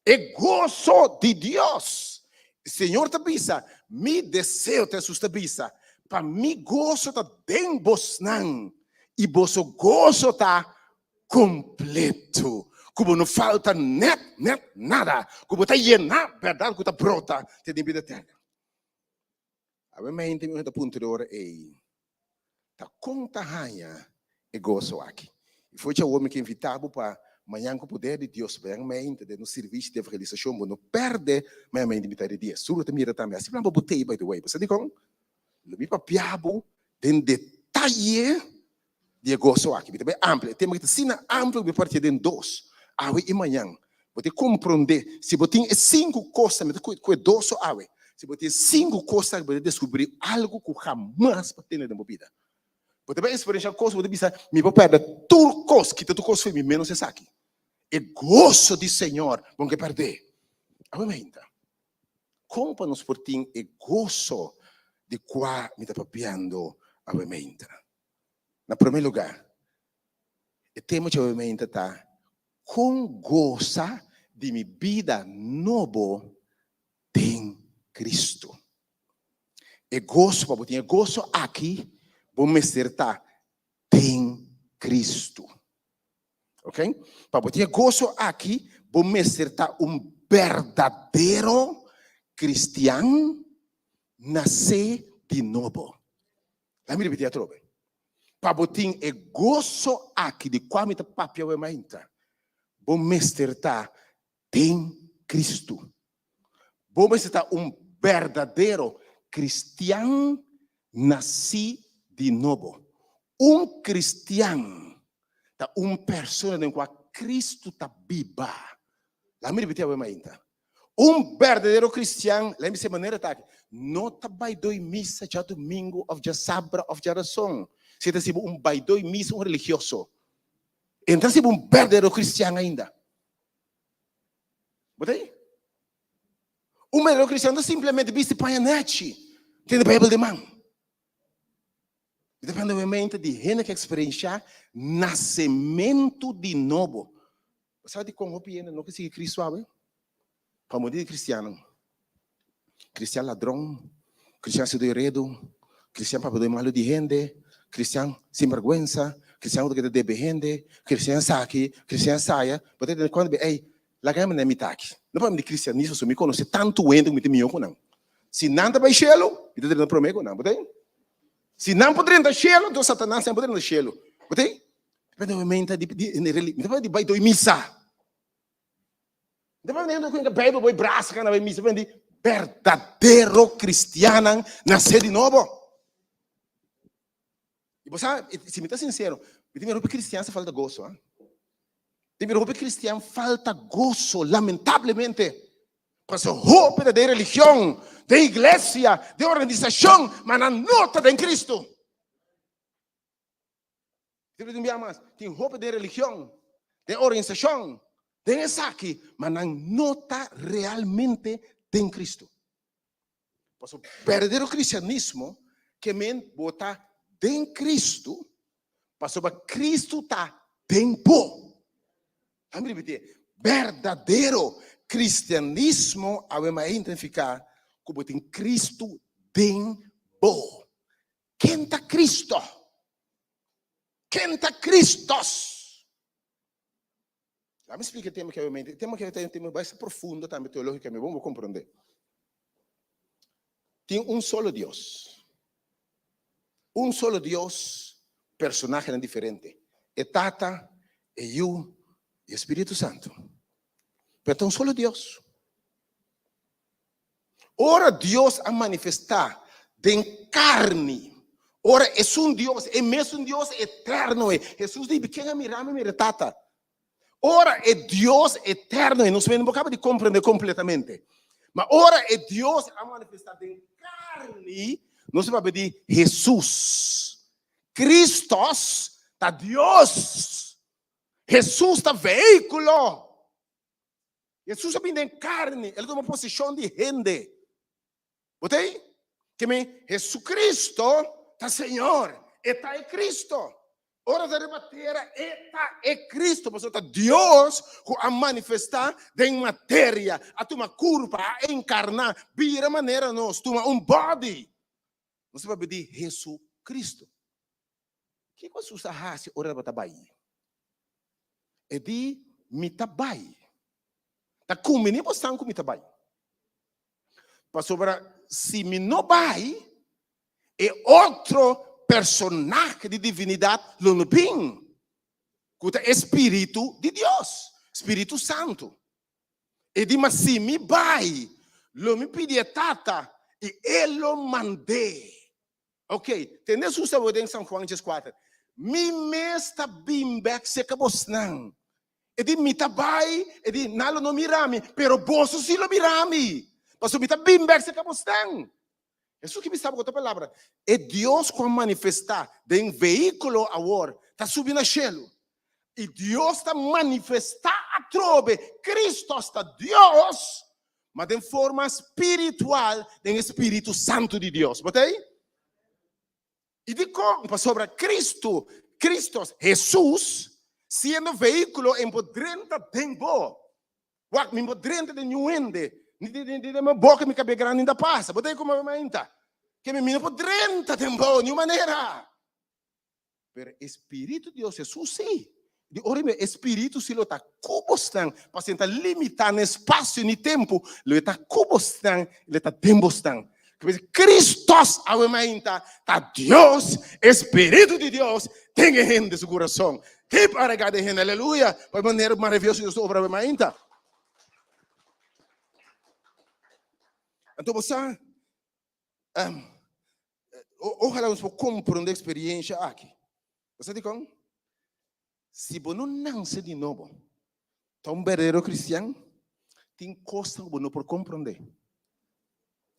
e goso di Dios. Señor ta bisa, Mi deseo, ta Hesus ta bisa, pa mi goso ta den bosnan i boso goso ta kompleto, ku bo no falta nèt nèt nada, ku bo ta yená bèrdat ku ta brota te den bida eterno. Awe mente mi ta puntra ora ei, ta kon ta haña e goso aki? I for dje awor mi ke invitá bo pa mañan ku poder di Dios mañan mente den nos sirvisio di evangelisashon bo no pèrdè mañan mente mitá di dies. Tur bo ta mira tambe asina bo botei by the way. Bo sa dikon? Lo mi papia bo den detaye di e goso aki. Mi ta bai amplia. E tema aki ta asina amplio ku mi partié den dos, awe i mañan. Bo ta komprondé si bo tin e sinku kosnan, mi ta ku e dos so awe, si bo tin e sinku kosnan bo ta deskubrí algu ku hamas bo a tene den bo bida. Bo ta bai eksperenshá kos, bo ta bisa, mi por pèrdè tur kos, kita tur kos for mi ménos esaki. E goso di Señor bo no ke pèrdè. Awe mainta, kon pa nos por tin e goso di kua mi ta papiando awe mainta? Na promé lugá, e tema dje obviamente ta Kon gosa di mi bida nobo den Kristu. E goso, pa bo tin e goso aki, bo mester ta den Kristu. Ok? Pa bo tin e goso aki, bo mester ta un berdadero kristian nasé di nobo. Laat mi repetí atrobe. Pa bo tin e goso aki di kua mi ta papia awe mainta, bo mester ta den Kristu. Bo mester ta un berdadero kristian nasí di nobo. Un kristian ta un persona den kua Kristu ta biba. Laat mi repetí awe mainta. Un berdadero cristian, lei mi se manera ta aki, no ta bai doi misa djadumingu of djasabra of djarason. Si e ta siba un bai doi misa, un religioso, e no ta siba un berdadero cristian ainda. Bo ta ei? Un berdadero cristian no ta simplemente bisti paña nechi, tene Bijbel den man. Mi ta pende obviamente di hende ku eksperenshá nasementu di nobo. Bo sa dikon hopi hende no ke sigui Kristu awe? Pa motibu di kristiannan. Kristian ladron, kristian hasido e redu, kristian papia doi malu di hende, kristian sinbergwensa, kristian ku ta keda debe hende, kristian esaki, kristian esaya. Bo ta tene kuenta, ey, Laga mi na mi ta aki. No papia di cristianismo, so mi conoce tantu hende cu mi ta miho cu nan. Si nan ta bay shelo, mi ta drenta prome cu nan. Bo ta ey? Si nan por drenta shelo, enton Satanas tambe por drenta shelo. Bo ta ey? Mi ta menta di, di, mi ta papia di bay doy misa. Mi ta papia di hende cu Bijbel boy brasa cana bay misa. Mi ta papia di berdadero cristiannan nace di nobo. I bo sa, si mi ta sincero, mi ta mira hopi cristian sa falta goso. Ah? Mi ta mira hopi cristian falta goso, lamentablemente. Pasobra hopi ta den religion, den iglesia, den organisacion, ma nan no ta den Cristo. Mi ta mira mas, tin hopi den religion, den organisacion, den esaki, ma nan no ta realmente den Cristo. Pasobra berdadero cristianismo ke men bo ta den Cristo, pasobra Cristo ta den bo. Laat mi repetí. Berdadero kristianismo awe mainta nifiká ku bo tin Kristu den bo. Ken ta Kristo? Ken ta Kristos? Laat mi splika e tema aki awe mainta. E tema aki ta un tema basta profundo tambe teológikamente. Bon bo komprondé. Tin un solo Dios. Un solo Dios, personahenan diferente. E Tata, e Yu i e Spiritu Santu. Pero ta un solo Dios. Ora Dios a manifestá den karni, ora esun Dios, e mesun Dios eterno ei, Hesus di, Ken a mira mi, mira e Tata. Ora e Dios eterno ei, nos no por kaba di komprendé kompletamente, ma ora e Dios a manifestá den karni, nos ta papia di Hesus. Kristos ta Dios. Hesus ta vehíkulo. Hesus a bini den karni, el a tuma posishon di hende. Bo ta ei? Ke men, Hesukristo ta Señor, e ta e Kristo. Ora ta riba tera, e ta e Kristo, pasobra ta Dios ku a manifestá den materia, a tuma kurpa, a enkarná, bira manera nos, tuma un body. Nos ta papia di Hesukristo. Kiko Hesus a hasi ora el tabata bai? E di, Mi ta bai. Ta kumbiní bosan ku mi ta bai. Pasobra si mi no bai, e otro personahe di divinidat lo no bin, ku ta e Spiritu di Dios, Spiritu Santu. E di, Ma si mi bai, lo mi pidi e Tata, i e lo mand'é. Ok, tende Hesus ta den San Juan 14. Mi mes ta bin bek serka bosnan. E di, Mi ta bai, e di, nan lo no mira mi, pero boso si lo mira mi, pasobra mi ta bin bek serka bosnan. Hesus ki bisa bo ku otro palabra, e Dios ku a manifestá den vehíkulo awor ta subi na shelu. I Dios ta manifestá atrobe, Kristos ta Dios, ma den forma spiritual den e Spiritu Santu di Dios. Bo ta ei? I dikon? Pasobra Kristu, Kristos, Hesus, siendo vehíkulo en por drenta den bo. Wak, mi por drenta den niun hende, ni den mi boka mi kabia grandi ta pasa. Bo ta ei kuma mi ainda? Ke mi no por drenta den bo niun manera. Pero e Spiritu di Dios, Hesus sí, di ora mi e Spiritu sí lo ta ku bosnan, pasobra e ta limitá na espasio ni tempu, lo e ta ku bosnan, lo e ta den bosnan. Kristos awe mainta ta Dios, e Spiritu di Dios den e hende su kurason. Keep aregá den hende, aleluya, pa e manera maravioso Dios ta obra awe mainta. Anto bo sa, Ojalá nos por comprende experiencia aki. Bo sa dikon? Si bo no nanse di nobo, ta un berdadero cristian, tin cosnan ku bo no por comprende.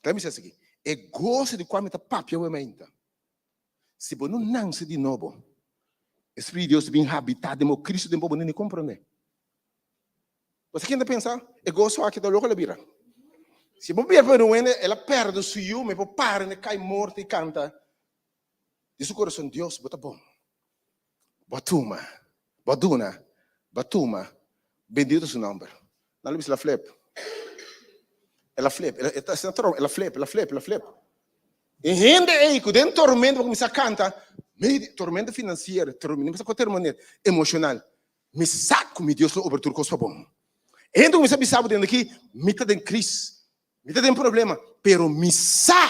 Laat mi bisa esaki, e goso di kua mi ta papia awe mainta, si bo no nanse di nobo, e Spiritu di Dios bin habita den bo, Cristo den bo, bo no ni comprende. Bo sa ken ta pensa, e goso aki ta loko el a bira. Si bo bira pa un hende, el a perde su yu, mi por para en e kai morto i kanta di su kurason, Dios, bo ta bon. Bo a tuma, bo a duna, bo a tuma, bendito su nomber. Nan lo bisa el a flip. El a flip, el ta asina trom, el a flip, el a flip, el a flip. E hende ei ku den tormenta bo kuminsá kanta, tormenta finansiero, tormenta emoshonal. Mi sa ku mi Dios lo obra tur kos pa bon. E hende kuminsá bisa bo den aki, mi ta den kris, mi ta den problema, pero mi sa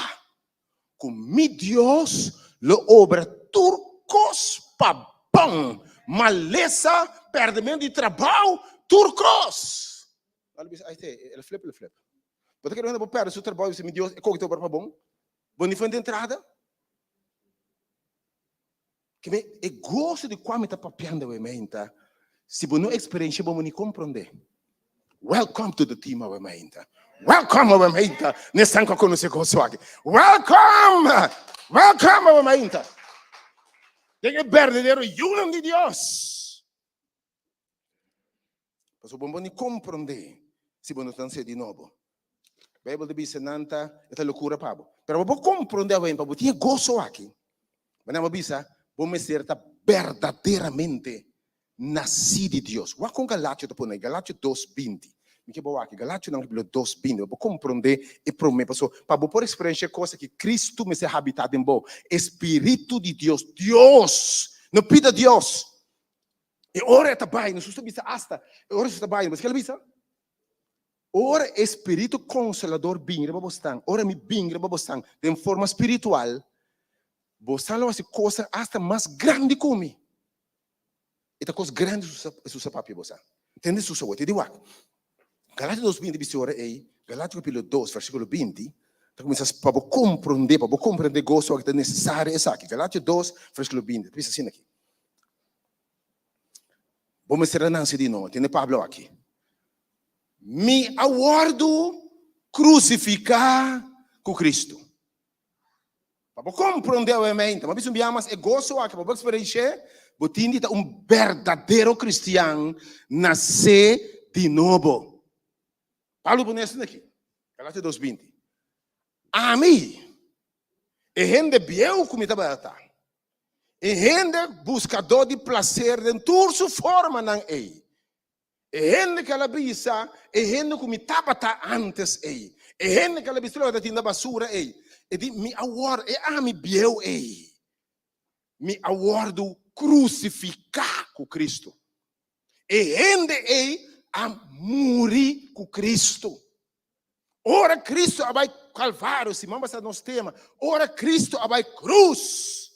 ku mi Dios lo obra tur kos pa bon. Malesa, pèrdemento di trabou, tur kos. Nan lo bisa, ai te, el a flip, el a flip. Bo ta kere un hende bo pèrdè su trabou i bisa, mi Dios, e koki ta obra pa bon? Bo ni fuente entrada? Ke men e goso di kua mi ta papiando awe mainta, si bo no eksperenshia bo no komprondé. Welcome to the team awe mainta. Welcome awe mainta. Nesnan ku a konosé goso aki. Welcome! Welcome awe mainta. Den e berdadero yunan di Dios. Pasobra bo no ni komprondé si bo no ta nase di nobo. Beibel ta bisa nan ta e ta lokura pa bo. Pero bo por komprondé awen pa bo tin e goso aki. Manera bo bisa, bo mester ta berdaderamente. nasí di Dios. Wak kon Galatio ta pone, Galatio dos 20. Mi ke bo wak, Galationan kapítulo 2, 20, pa bo komprondé e promé paso, pa bo por eksperenshá e kos aki, Kristu mester habitá den bo, e Spiritu di Dios, Dios, no pida Dios. E ora e ta bai, nos ta bisa asta, e ora Jesus ta bai, bo sa ke el a bisa? Ora e Spiritu Konsolador bin riba bosnan, ora mi bin riba bosnan den forma spiritual, bosnan lo hasi kosnan asta mas grandi ku mi. E ta kos grandi Jesus a papia bo sa. Tende Jesus awor, tende wak. Galatia dos 20 bisa ora ei, Galatia kapitulo 2 versikulo 20, ta kuminsá pa bo komprondé, pa bo komprondé goso aki ta nesesario esaki. Galatia 2 versikulo 20 ta bisa asina aki. Bo mester a nanse di nobo. Tende Pablo aki. Mi a wòrdu krusifiká ku Kristu. Pa bo komprondé obviamente, bo a bisa un bia mas e goso aki, pa bo eksperensh'é, bo tin di ta un berdadero kristian nasé di nobo. Pablo pone esaki aki, Galatia 2, 20, Ami, e hende bieu ku mi tabata, e hende buskadó di plaser den tur su formanan ei, E hende ku el a bisa, e hende ku mi tabata ántes ei, e hende ku el a bisa lo ta tinda basura ei, e di, mi a wòrdu, e ami bieu ei, mi a wòrdu krusifiká ku Kristu. E hende ei a muri ku Kristu. Ora Kristu a bai Kalvario, siman pasá nos tema, ora Kristu a bai krus,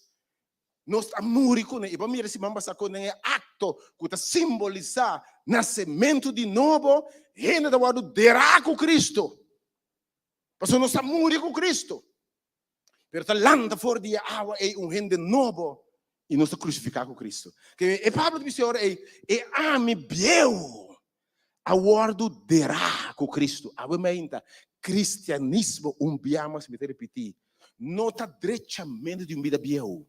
Nos a muri kuné i bo a mira siman pasá kon den e akto ku ta simbolisá nasementu di nobo, hende ta wòrdu derá ku Kristu. Pasobra nos a muri ku Kristu. Pero ta lanta for di e awa ei un hende nobo i nos ta krusifiká ku Kristu. Ke e Pablo ta bisa e ora ei, e ami bieu a wòrdu derá ku Kristu. Awe mainta, kristianismo, un bia mas mi ta ripití, no ta drechamentu di un bida bieu.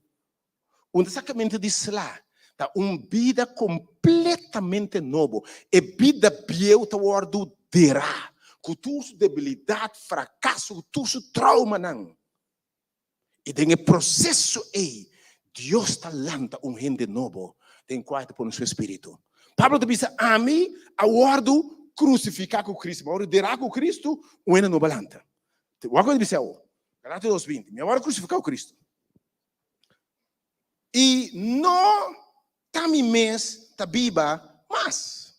Un ta sakamentu di sla, ta un bida kompletamente nobo. E bida bieu ta wòrdu derá ku tur su debilidat, frakaso, ku tur su traumanan. I den e proseso ei, Dios ta lanta un hende nobo den kua e ta pone su espíritu. Pablo ta bisa, Ami a wòrdu krusifiká ku Kristu, mi a wòrdu derá ku Kristu, un hende nobo a lanta. Wak ku e ta bisa awor, Galatia 2, 20, Mi a wòrdu krusifiká ku Kristu, i no ta mi mes ta biba mas.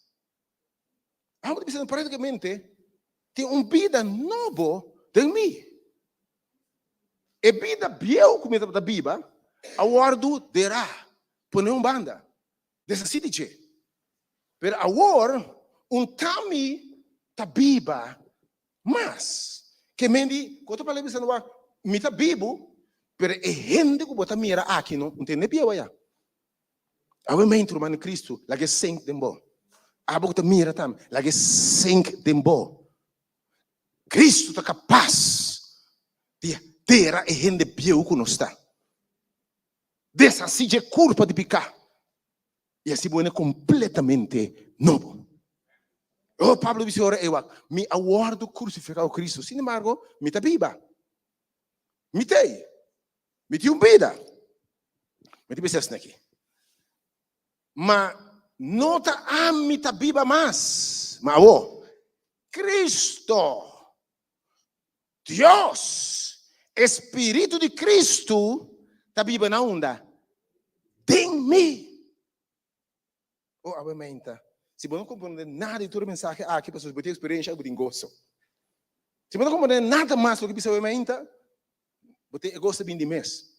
Pablo ta bisa práktikamente, tin un bida nobo den mi. E bida bieu ku mi tabata biba a wòrdu derá, pone un banda, deshasí di dje. Pero awor un ta mi ta biba mas. Ke men di, ku otro palabra bisa no, mi ta bibu, pero e hende ku bo ta mira aki no, un tende bieu aya. Awe mente, ruman di Kristu, laga e sink den bo. Abo ku ta mira tambe, laga e sink den bo. Kristu ta kapas di dera e hende bieu ku nos ta. Deshasí dje kurpa di piká i hasi bo hende kompletamente nobo. Oh, Pablo bisa ora ei wak, Mi a wòrdu krusifiká ku Kristu, sin embargo, mi ta biba. Mi t'ei. Mi tin un bida. Mi ta bisa esaki. Ma no ta ami ta biba mas, ma awor Cristo, Dios, e Spiritu di Cristo ta biba na unda? Den mi. Oh, awe meinta. Si bo no comprende nada di tur e mensahe aki, pasobra si bo tin experiencia, bo tin goso. Si bo no comprende nada mas loke bisa awe meinta, bo tin e goso ta bin di mes.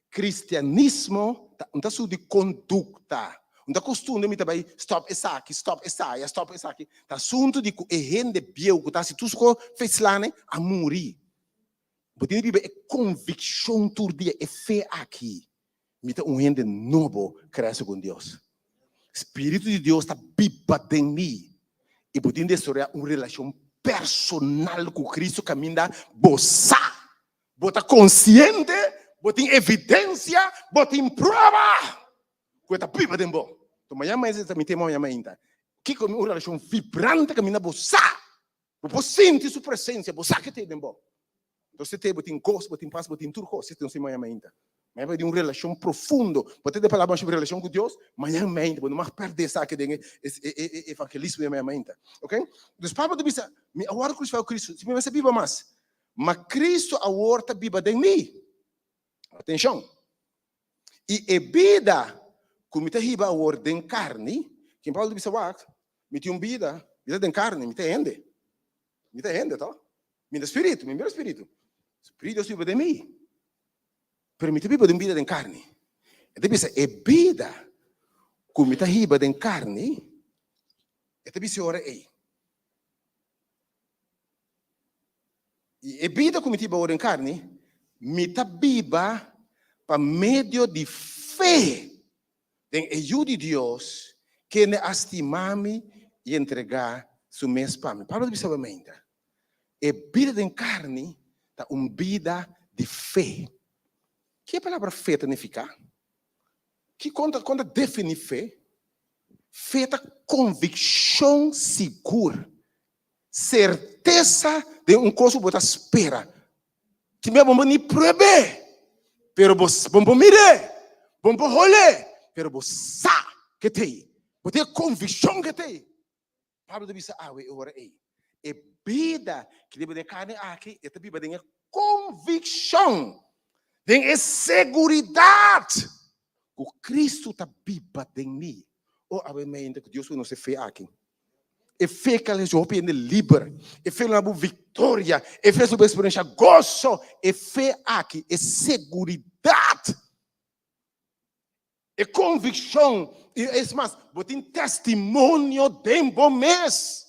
Cristianismo ta un ta su di conducta. Un ta costumbre mi ta bay stop esaki, stop esaya, stop esaki. Ta asunto di cu e hende bieu cu ta haci tur su cos feslane a muri. Bo tin di biba e conviccion tur dia, e fe aki. Mi ta un hende nobo krea segun Dios. Spiritu di Dios ta biba den mi. I bo tin desaroyá un relashon personal ku Kristu kaminda bo sa, bo ta konsiente, bo tin evidensia, bo tin prueba ku e ta biba den bo. Enton mañana mainta ta mi tema mañana mainta. Kiko un relashon vibrante kaminda bo sa, bo por sinti su presensia, bo sa ke ta den bo. Entonces te bo tin goso, bo tin pas, bo tin tur kos. Esei ta nos tema mañana mainta. Mañan bai tin un relashon profundo. Bo ta palabra sobre relashon ku Dios, mañan mainta bo no mag pèrdè esaki den e e evangelismo di mañan mainta. Ok? Dus Pablo ta bisa, mi a wòrdu krusifiká ku Kristu, si mi mester biba mas, ma Kristu awor ta biba den mi. Atenshon! I e bida ku mi ta hiba awor den karni, ken Pablo ta bisa wak, mi tin un bida, mi ta den karni, mi ta hende. Mi ta hende, to? Mi ta spiritu, mi mira spiritu. Spiritu Dios biba den mi. Pero mi ta biba den un bida den karni. E ta bisa e bida ku mi ta hiba den karni, e ta bisa e ora ei. I e bida ku mi ta hiba awor den karni, mi ta biba pa medio di fe den e Yu di Dios, kende a stima mi i entregá su mes pa mi. Pablo ta bisa obviamente, e bida den karni ta un bida di fe. Ke e palabra fe ta nifiká? Ki kon ta kon ta definí fe? Fe ta konvikshon sigur, sertesa den un kos ku bo ta spera. Tin bia bo no ni prueb'é, pero bo bo por mir'é, bo por hol'é, pero bo sa ke t'ei. Bo tin e konvikshon ke t'ei. Pablo ta bisa awe e ora ei, e bida ki ta biba den e karni aki, e ta biba den e konvikshon, den e seguridat ku Kristu ta biba den mi. O awe mente ku Dios por nos e fe aki. E fe ku a hasi hopi hende liber, e fe ku a duna bo viktoria, e fe ku bo eksperenshá goso, e fe aki, e seguridat. E konvikshon, i es mas, bo tin testimonio den bo mes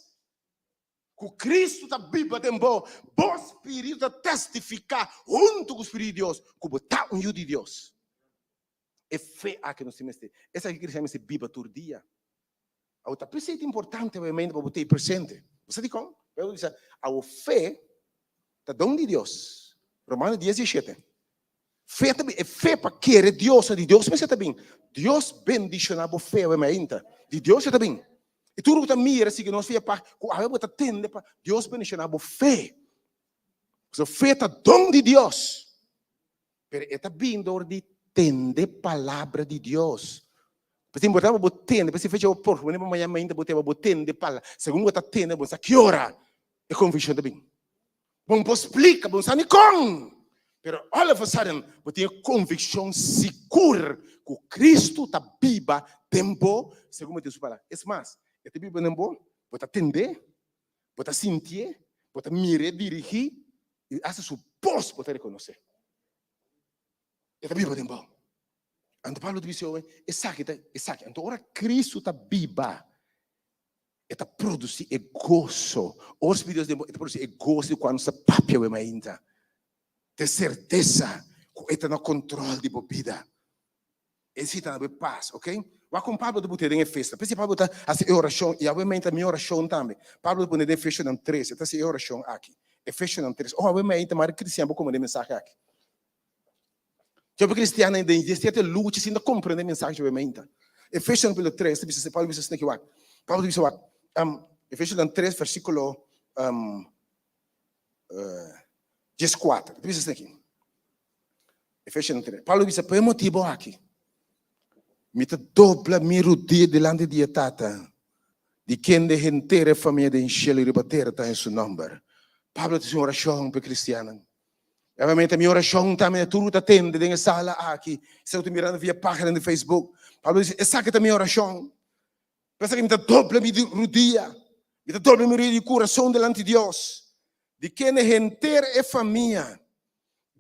ku Kristu ta biba den bo. Bo spiritu ta testifiká huntu ku Spiritu di Dios ku bo ta un yu di Dios. E fe aki nos tin mester. Esaki kristian mester biba tur dia. Awo ta p'esei ta importante obviamente pa bo ta ei presente. Bo sa dikon? Beibel bisa, Awo fe ta don di Dios. Romano dies diesshete. Fe ta bin, e fe pa kere Dios, di Dios mester ta bin. Dios bendishoná bo fe awe mainta. Di Dios e ta bin. I tur ku ta mira sigui nos via pag ku awe bo ta tende pa Dios bendishoná bo fe. Pasobra fe ta don di Dios. Pero e ta bin dor di tende palabra di Dios. Pues importante pa bo tende, pues si fecha bo por, bo mañana mainta bo tende, bo tende palabra. Segun bo ta tende, bo sa ki ora e conviccion ta bin. Bo no por splica, bo no sa ni con. Pero all of a sudden, bo tin e conviccion sigur cu Cristo ta biba den bo, segun bo tin su palabra. Es mas, e ta biba den bo, bo ta tende, bo ta sintié, bo ta mir'é dirigí, i hasta su bos bo ta rekonosé. E ta biba den bo. Anto Pablo ta bisa yowe, esaki ta esaki. Anto ora Cristo ta biba, e ta produsí e goso. Ora Spiritu Dios den bo, e ta produsí e goso di kua nos ta papia awe mainta. Ta e sertesa ku e ta na kontrol di bo bida. E si ta na bo e pas, ok? Wak kon Pablo ta put'é den Efeso. P'esei Pablo ta hasi e orashon, i awe mainta mi orashon tambe. Pablo ta pone den Efesionan tres, e ta hasi e orashon aki. Efesionan tres. Oh, awe mainta mari kristian por komprendé e mensahe aki. Hopi kristiannan den sierto lucha sin ta komprendé e mensahe awe mainta. Efesionan kapítulo tres ta bisa, Pablo bisa asina aki, wak. Pablo ta bisa wak, Efesionan tres versíkulo dieskuater. Ta bisa asina aki. Efesionan 3. Pablo bisa, pa e motibu aki, mi ta dobla mi rudia dilanti di e Tata, di kende henter e famia den shelu i riba tera ta den su nòmber. Pablo ta hasi un orashon pa e kristiannan. I obviamente mi orashon tambe na tur ku ta tende den e sala aki, esnan ku ta mirando via página di Facebook. Pablo bisa, esaki ta mi orashon. Pensa ku mi ta dobla mi rudia, mi ta dobla mi rudia di kurason dilanti Dios, di kende henter e famia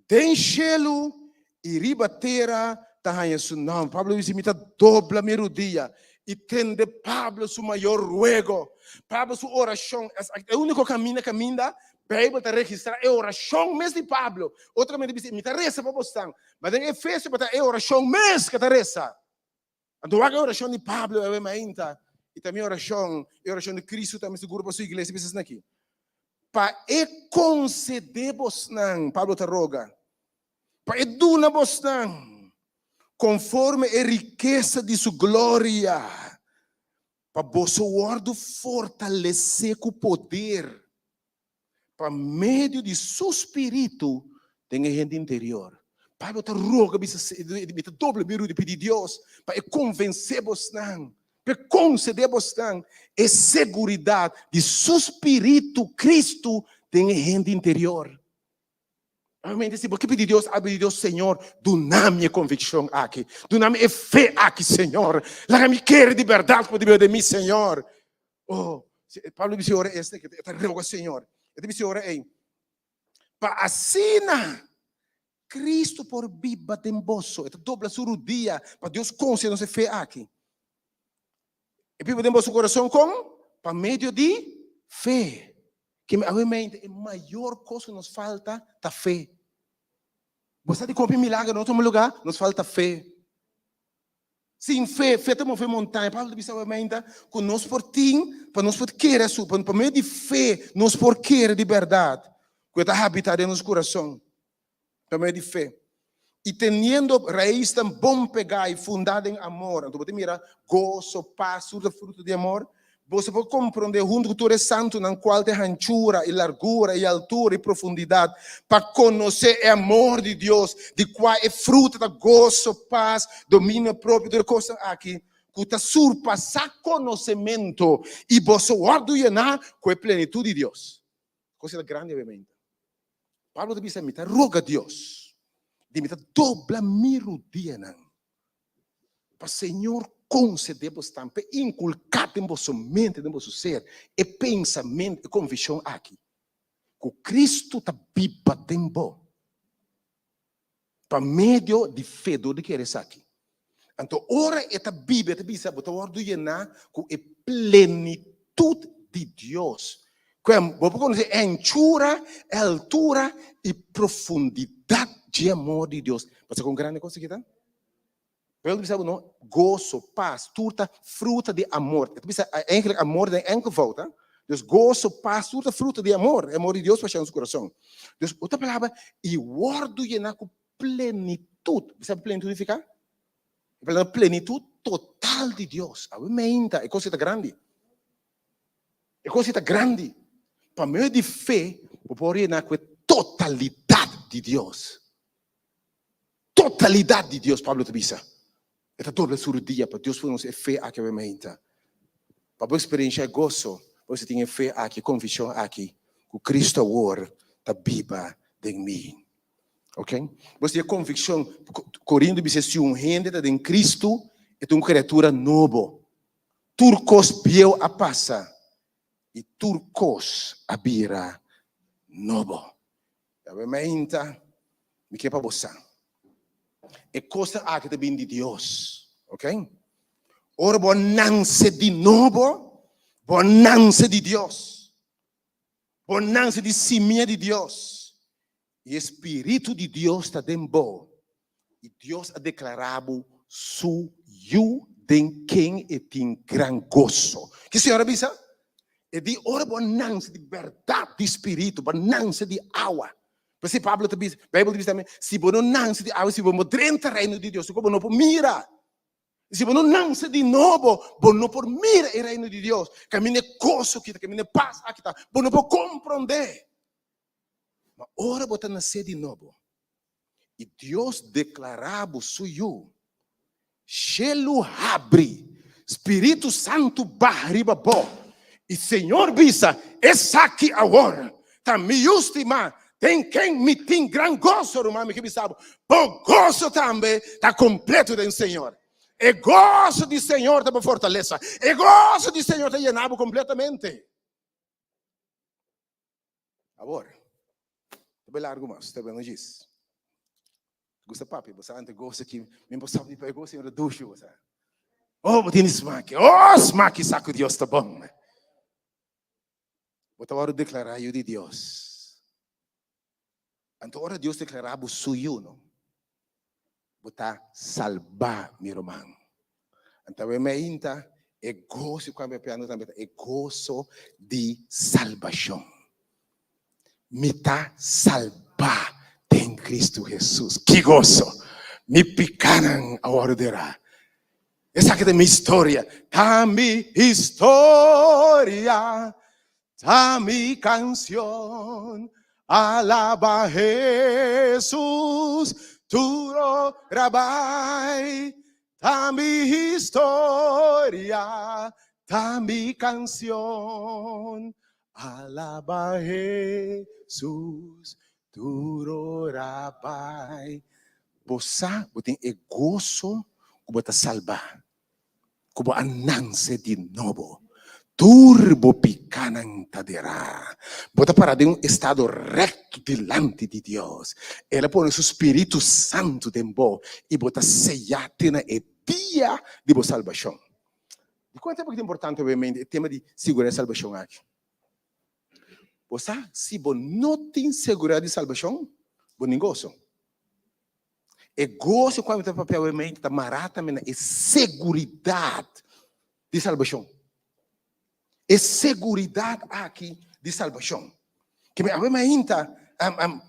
den shelu i riba tera ta haña su nòmber. Pablo bisa, mi ta dobla mi rudia i tende Pablo su mayor ruego, Pablo su orashon. E úniko kaminda kaminda Beibel ta registrá e orashon mes di Pablo. Otro kaminda bisa, mi ta resa pa bosnan. Ma den Efesio bo ta e orashon mes ke ta resa. Anto wak e orashon di Pablo awe mainta, i ta mi orashon, e orashon di Kristu tambe sigur pa su iglesia bisa esaki, Pa e konsedé bosnan, Pablo ta roga, pa e duna bosnan konforme e rikesa di su gloria, pa boso wòrdu fortalesé ku poder pa medio di su spiritu den e hende interior. Pablo ta roga bisa, mi ta doble mi rudia pidi Dios pa e konvensé bosnan, pa e konsedé bosnan e seguridat di su spiritu, Kristu, den e hende interior. Obviamente, si bo ke pidi Dios, a pidi Dios, Señor, duna mi e konvikshon aki, duna mi e fe aki, Señor. Laga mi kere di bèrdat ku bo ta biba den mi, Señor. Oh, Pablo bisa ora este, e ta roga Señor. E ta bisa ora ei, pa asina Cristo por biba den boso. E ta dobla su rudia pa Dios konsia nos e fe aki. E biba den boso kurason kon? Pa medio di fe. Ke mi awe-mente e mayor kos ku nos falta ta fe. Bo sa di kon pi milager no tuma lugá? Nos falta fe. Sin fe, fe ta move montaña. Pablo ta bisa awe-mente ku nos por tin, pa nos por kere su, pa medio di fe nos por kere di bèrdat ku e ta habitá den nos kurason. Pa medio di fe. I teniendo raisnan bon pegá i fundá den amor, anto bo ta mira goso, pas, tur ta fruto di amor, boso por komprondé huntu ku tur e santunan kual ta e hanchura i largura i altura i profundidat, pa konosé e amor di Dios, di kua e fruta ta goso, pas, dominio propio, tur e kosnan aki ku ta surpasá konosementu, i boso wòrdu yená ku e plenitut di Dios. Kos ta grandi obviamente. Pablo ta bisa, mi ta roga Dios di mi ta dobla mi rudianan pa Señor concede bos tambe inculca den boso mente, den boso ser, e pensamento, e conviccion aki, cu Cristo ta biba den bo pa medio di fe dor di kere esaki. Anto ora e ta biba, e ta bisa, bo ta wordo yená ku e plenitut di Dios. Kuen, bo por konosé e anchura, e altura i profundidat dje amor di Dios. Bo sa kon grandi e kos aki ta? Bijbel ta bisa bo no, goso, pas, tur ta fruta di amor. E ta bisa eigenlijk amor den enkelvoud, ha? Dus goso, pas, tur ta fruta di amor, e amor di Dios basha nos kurason. Dus otra palabra, i wordo yená ku plenitut. Bo sabi plenitut nifiká? E palabra plenitut total di Dios. Awe meinta, e kos ei ta grandi. E kos ei ta grandi. Pa medio di fe, bo por yena ku e totalidat di Dios. Totalidat di Dios, Pablo ta bisa. E ta dobla su rudia pa Dios pone nos e fe aki awe meinta. Pa bo eksperenshá e goso, bo mester tin e fe aki, e konvikshon aki, ku Kristu awor ta biba den mi. Ok? Bo tin e konvikshon, Korinto bisa si un hende ta den Kristu, e ta un kriatura nobo. Tur kos bieu a pasa i tur kos a bira nobo. Awe mainta mi ke pa bo sa, e kosnan aki ta bin di Dios. Ok? Ora bo a nanse di nobo, bo a nanse di Dios. Bo nanse di simia di Dios, i e Spiritu di Dios ta den bo, i Dios a deklará bo su Yu den ken e tin gran goso. Ki Señor a bisa? E di, ora bo a nanse di bèrdat di Spiritu, bo a nanse di awa. P'esei Pablo ta bisa, Beibel ta bisa tambe, si bo no nanse di awa, si bo no drenta Reino di Dios, bo no por mira. Si bo no nanse di nobo, bo no por mira e Reino di Dios. Kaminda e goso kita, kaminda e pas aki ta, bo no por komprondé. Ma ora bo ta nasé di nobo i Dios deklará bo su yu, shelu habri, Spiritu Santu baha riba bo i Señor bisa, Esaki awor ta mi yu stimá, Den ken mi tin gran goso, ruman, mi ke bisa bo, bo goso tambe ta kompleto den Señor. E goso di Señor ta bo fortalesa. E goso di Señor ta yena bo kompletamente. Awor, ta bai largu mas, ta bai no djis. Gusta papia, bo sa ante goso ki, mi bo sa di pa e goso Señor ta dushi, bo sa. Oh, bo tin di smaki. Oh, smaki sa ku Dios ta bon. Bo ta wòrdu deklará yu di Dios. Anto ora Dios deklará bo su yu, no, bo ta salbá, mi ruman. Anto awe mainta e goso ku ami papiando tambe ta e goso di salbashon. Mi ta salbá den Kristu Hesus. Ki goso! Mi pikánan a wòrdu derá. Esaki ta mi historia. Ta mi historia, ta mi canción. Alaba Jesús. Tur ora bai ta mi historia, ta mi canción. Alaba Hesus tur ora bai. Bo sa bo tin e goso ku bo ta salbá, ku bo a nanse di nobo. Tur bo pikánan ta derá. Bo ta para den un estado rèkto dilanti di Dios. El a pone su spiritu santu den bo i bo ta seyá te na e dia di bo salbashon. Dikon e tema ki ta importante obviamente e tema di sigurá e salbashon aki? Bo sa si bo no tin seguridad di salbashon, bo nin goso. E goso ku ami ta papia obviamente ta mará tambe na e seguridad di salbashon. E seguridad aki di salbashon. Ke mi awe mainta,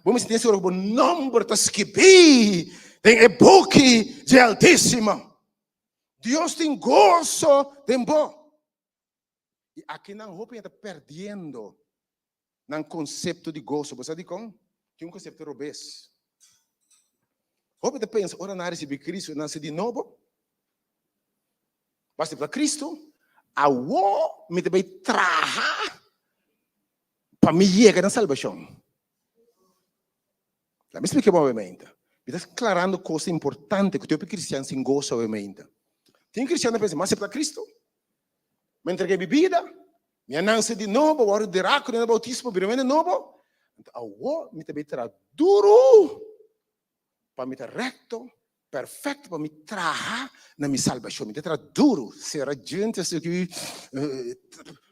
bo mester tin seguro ku bo nomber ta skibí den e buki dje Altísimo. Dios tin goso den bo. I akinan hopi hende ta perdiendo nan konsepto di goso. Bo sa dikon? Tin un konsepto robes. Hopi ta pensa ora nan a risibí Kristu i nan nase di nobo, basta pa Kristu, awor mi ta bai traha pa mi yega na salbashon. Laat mi splika bo awe-mainta. Mi ta klarando kos importante ku tin hopi kristian sin goso awe-mainta. Tin kristian ta pensa, mi a aseptá Kristu, Mi a entrega mi bida, mi a nanse di nobo, wòrdu derá ku den e boutismo, bira un hende nobo. Anto awor mi ta bai traha duru pa mi ta rekto, perfekto, pa mi traha na mi salbashon. Mi ta traha duru, sera djente esaki,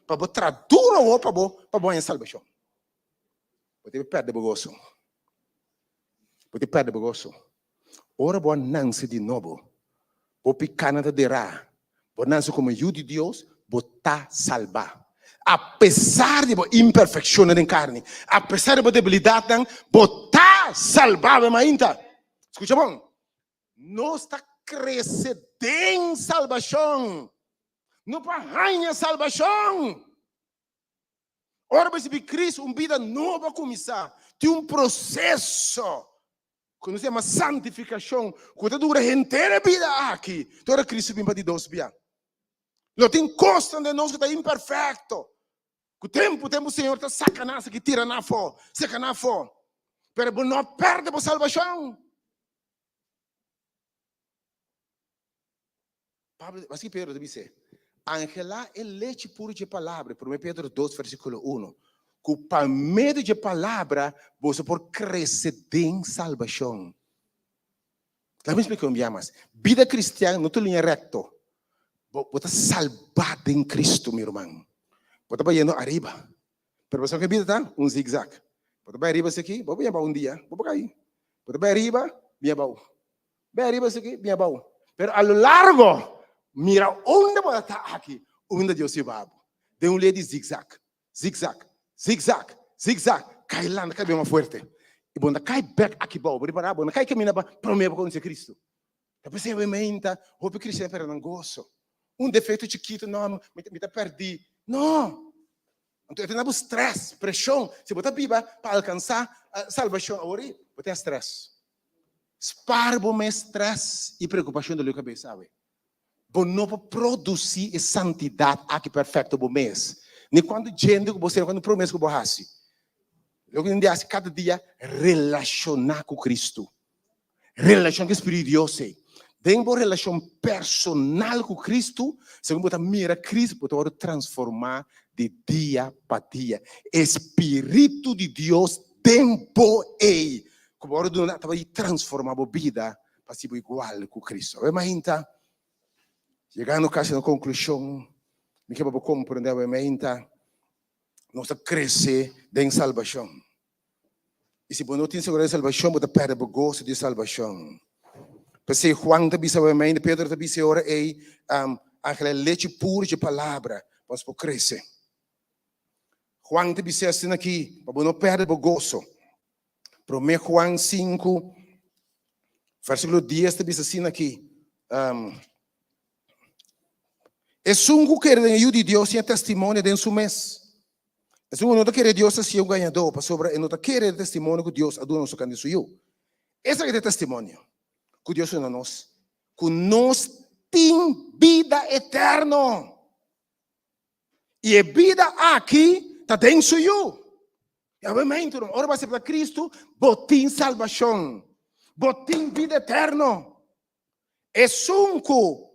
pa bo traha duru awor pa bo pa bo haña salbashon. Bo ta bai pèrdè bo goso. Bo ta pèrdè bo goso. Ora bo a nanse di nobo, bo pikánan ta derá, bo nanse komo yu di Dios, bo ta salbá. Apesar di bo imperfekshonnan den karni, apesar di bo debilidatnan, bo ta salbá. Bo mainta, skucha bon, nos ta krese den salbashon, no pa haña salbashon. Ora bo risibí Kristu, un bida nobo a kuminsá. Tin un proseso ku nos yama santifikashon ku ta dura henter e bida aki te ora Kristu bin pa di dos bia. Lo tin kosnan den nos ku ta imperfekto. Ku tempu tempu Señor ta saka nan aki, tira nan afó, saka nan afó. Pero bo no a pèrdè bo salbashon. Pablo, así Pedro ta bis'é, Anhelá e lechi puru dje Palabra, Promé Pedro dos versíkulo uno, ku pa medio dje Palabra boso por krese den salbashon. Laga mi splika un bia mas. Bida kristian no ta un liña rekto. Bo, bo ta salbá den Kristu, mi ruman. Bo ta bayendo ariba. Pero bo sa ke bida ta? Un zigzag. Bo ta bai ariba esaki, bo bin abou un dia, bo por kai. Bo ta bai ariba, bin abou. Bai ariba esaki, bin abou. Pero a lo largo, mira unda bo ta aki, unda Dios hiba bo. Den un lei di zigzag, zigzag, zigzag, zigzag, kai landa kai bin mas fuerte. I bo no ta kai bek aki bou, bo ripará, bo no kai kaminda pa promé bo konosé Cristo. Ta p'esei awe meinta hopi cristian perde nan goso. Un defecto chikito, no, mi ta perdí. No! Anto e ta na bo stress, preshon. Si bo ta biba pa alkansá salbashon awor ei, bo tin stress. Spar bo mes stress i preokupashon dor di kabes awe. Bo no por produsí e santidat aki perfekto bo mes, ni kuantu djente ku bo sera, kuantu promes ku bo hasi. Loke tin di hasi kada dia, relashoná ku Kristu. Relashon ku e Spiritu di Dios ei. Den bo relashon personal ku Kristu, segun bo ta mira Kristu, bo ta wòrdu transformá di dia pa dia. E Spiritu di Dios den bo ei, ku bo wòrdu duna, ta bai transformá bo bida pa hasi bo igual ku Kristu. Awe mainta, yegando kasi na konklushon, mi ke pa bo komprendé awe mainta, nos ta krese den salbashon. I si bo no tin seguridad di salbashon, bo ta pèrdè bo goso di salbashon. P'esei Juan ta bisa awe, Pedro ta bisa e ora ei, Angela, lechi puru dje palabra pa nos por krese. Juan ta bis'é asina aki, pa bo no pèrdè bo goso. Promé Juan sinku, versíkulo dies ta bisa asina aki, Esun ku kere den e Yu di Dios tin e testimonio den su mes. Esun ku no ta kere Dios ta siña un gañadó, pasobra e no ta kere e testimonio ku Dios a duna nos tokante su Yu. Esaki ta e testimonio ku Dios duna nos, ku nos tin bida eterno. I e bida aki ta den su Yu. I awe ora bo asepta Kristu, bo tin salbashon, bo tin bida eterno. Esun ku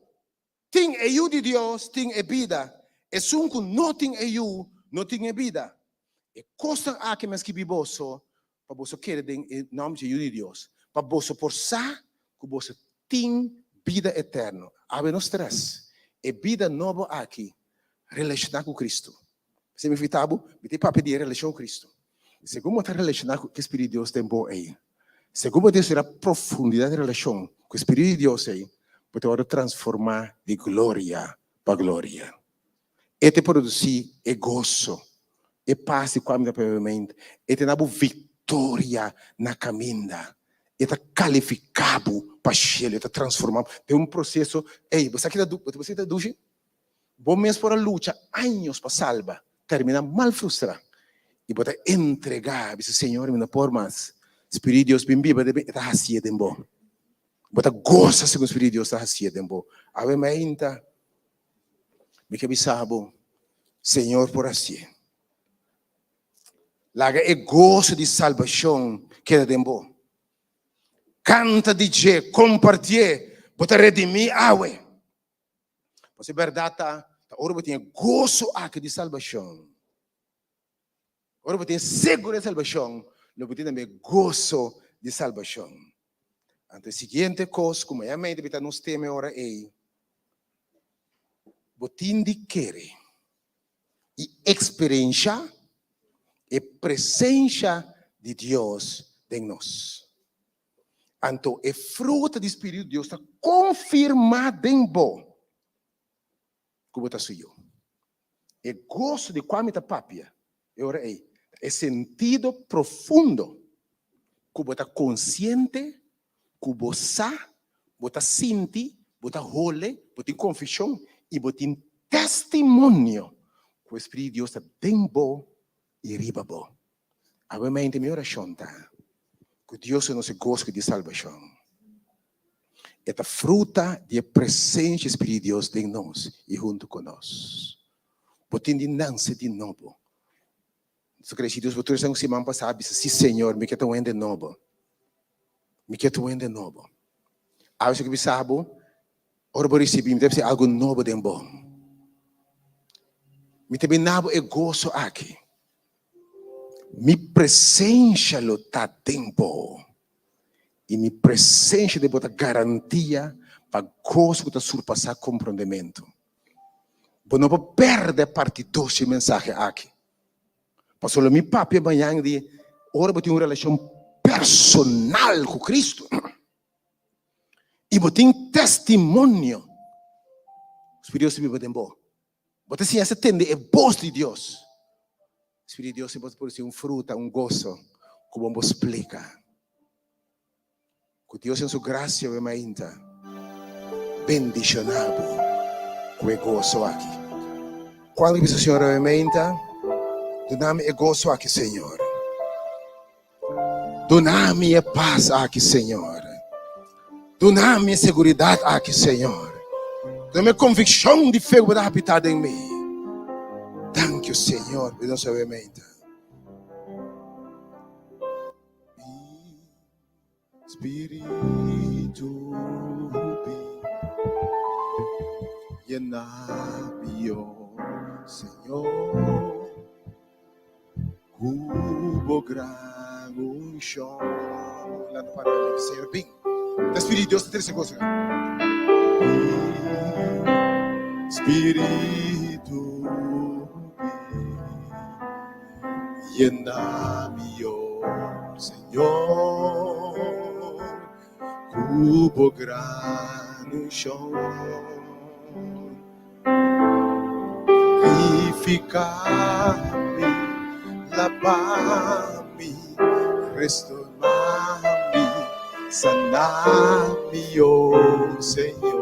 tin e Yu di Dios tin e bida, esun ku no tin e Yu no tin e bida. E kosnan aki mi a skibi boso pa boso kere den e nòmber dje Yu di Dios, pa boso por sa ku boso tin bida eterno. Awe no strès, e bida nobo aki relashoná ku Kristu. P'esei mi invitá bo, mi ta papia di e relashon ku Kristu. Segun bo ta relashoná ku e Spiritu di Dios den bo ei, segun bo ta estudiá profundidat di relashon ku e Spiritu di Dios ei, bo ta wòrdu transformá di gloria pa gloria. E ta produsí e goso, e pas di kua mi ta papia mente. E ta duna bo viktoria na kaminda. E ta kalifiká bo pa shelu, e ta transformá bo den un proseso. Ey, bo sa ki ta bo sa ki ta dushi? Bo mes por a lucha años pa salba, terminá mal frustrá. I bo ta entregá, bisa, Señor, mi no por mas. Spiritu di Dios bin biba den mi, e ta hasié den bo. Bo ta gosa segun Spiritu di Dios ta hasié den bo. Awe mainta, Mi ke bisa bo, Señor por hasié. Laga e goso di salbashon keda den bo. Kanta di dje, kompartié, bo ta redimí awe. Pasobra e bèrdat ta, ta ora bo tin e goso aki di salbashon, ora bo tin e segura di salbashon, lo bo tin tambe e goso di salbashon. Anto e siguiente kos ku mayamente ta nos tema e ora ei, Bo tin di kere i eksperenshá e presensha di Dios den nos. Anto e fruta di Spiritu di Dios ta konfirmá den bo ku bo ta su yu. E goso di kua mi ta papia e ora ei ta e sentido profundo ku bo ta konsiente ku bo sa, bo ta sinti, bo ta hole, bo tin konfishon i bo tin testimonio ku e Spiritu di Dios ta den bo i riba bo. Awe mente mi orashon ta ku Dios lo nos e goso di salbashon. E ta fruta di e presensia di Spiritu di Dios den nos i huntu ku nos. Bo tin di nanse di nobo. Nos a kresi Dios bo tur esnan ku siman pasá a bisa, Sí, Señor, mi ke ta un hende nobo. Mi ke ta un hende nobo. Awe si ku bisa bo, ora bo risibí, mi ta bisa algu nobo den bo. Mi ta bina bo e goso aki. Mi presensha lo ta den bo. I mi presensha den bo ta garantia pa goso ku ta surpasá komprondementu. Bo no por pèrdè parti dos dje mensahe aki. Pasobra lo mi papia mañan di ora bo tin un relashon personal ku Kristu i bo tin testimonio, Spiritu Dios ta biba den bo. Bo ta siña sa tende e bos di Dios. Spiritu di Dios ta produsi un fruta, un goso ku bo no por splika. Ku Dios en su grasia awe mainta bendishoná bo ku e goso aki. Kuantu bisa Señor awe mainta, duna mi e goso aki, Señor. Duna mi e pas aki, Señor. Duna mi e seguridat aki, Señor. Duna mi e konvikshon di fe ku bo ta habitá den mi. Danki, Señor, pa nos awe mainta. Spiritu bin yena mi, oh Señor, ku bo gran unshon. Lanta para mi, Señor, bin. Ta Spiritu di Dios ta trese goso. Spiritu bin yena mi, oh Señor, ku bo gran unshon. Purifiká mi, laba mi, restorá mi, saná mi, oh Señor.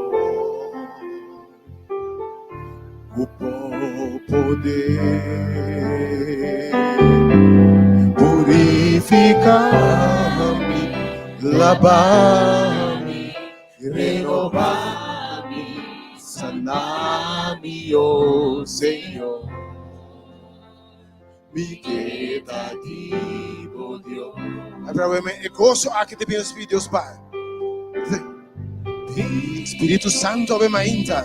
Ku bo poder purifiká mi, Laba mi, renoba mi, sana mi, oh Señor. Mi ke ta di bo Dios. Atrabes e goso aki ta bin Spiritu Dios pa. Spiritu Santo awe mainta.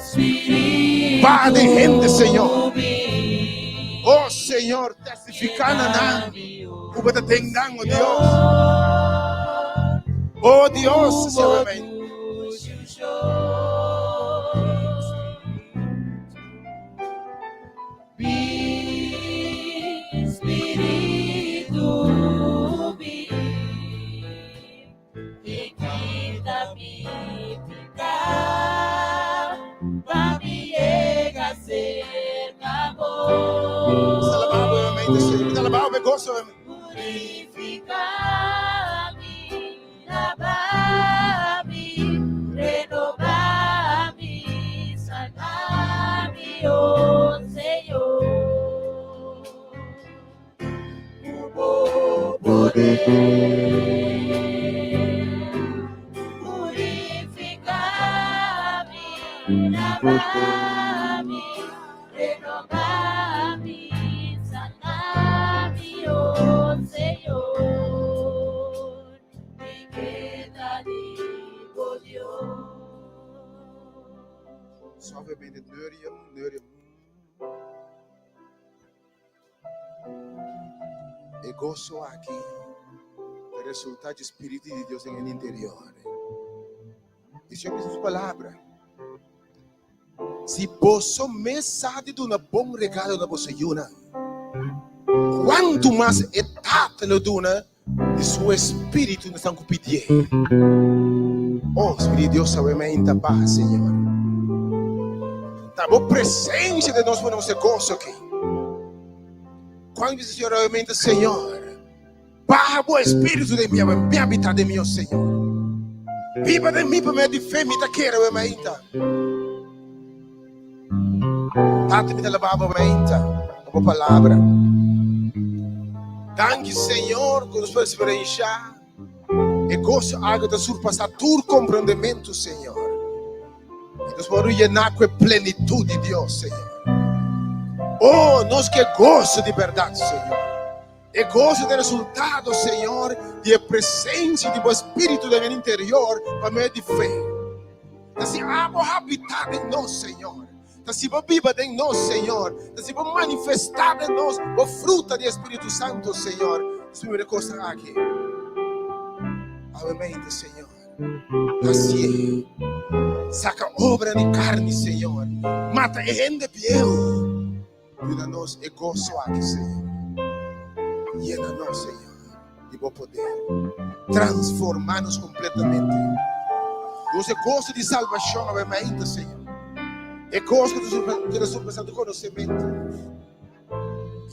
Pa den hende, Señor. Oh Señor, testifica na nan ku bo ta den nan, oh Dios. Oh Dios, awe mainta. Suavemente neuriën, neuriën. E goso aki ta resultá dje Spiritu di Dios den e interior. E Señor bisa su palabra, Si boso mes sa di duna bon regalo na boso yunan, kuantu mas e Tata lo duna di su Espíritu na esnan ku pidié. Oh, Spiritu di Dios, awe meinta baha, Señor. Ta bo presencia den nos pa nos e goso aki. Kuantu bisa Señor awe meinta, Señor, baha bo Espíritu den mi awe, bin habita den mi, oh Señor. Biba den mi pa medio di fe, mi ta kere awe meinta. Tata, mi ta alabá bo meinta pa bo palabra. Danki, Señor, ku nos por eksperenshá e goso aki ku ta surpasá tur komprendementu, Señor. I nos por yená ku e plenitut di Dios, Señor. Oh, nos ke goso di bèrdat, Señor. E goso ta e resultado, Señor, di e presensia di bo Spiritu den e interior pa medio di fe. Ta si abo habitá den nos, Señor. Ta si bo biba den nos, Señor. Ta si bo manifestá den nos bo fruta di e Spiritu Santo, Señor. Nos mira e kosnan aki awemente, Señor. Hasié. Saka obra di karni, Señor. Mata e hende bieu. Duna nos e goso aki, Señor. Yena nos, Señor, di bo poder. Transforma nos completamente. Nos e goso di salvacion awe mainta, Señor. E goso ku ta surpasa tu conocimento.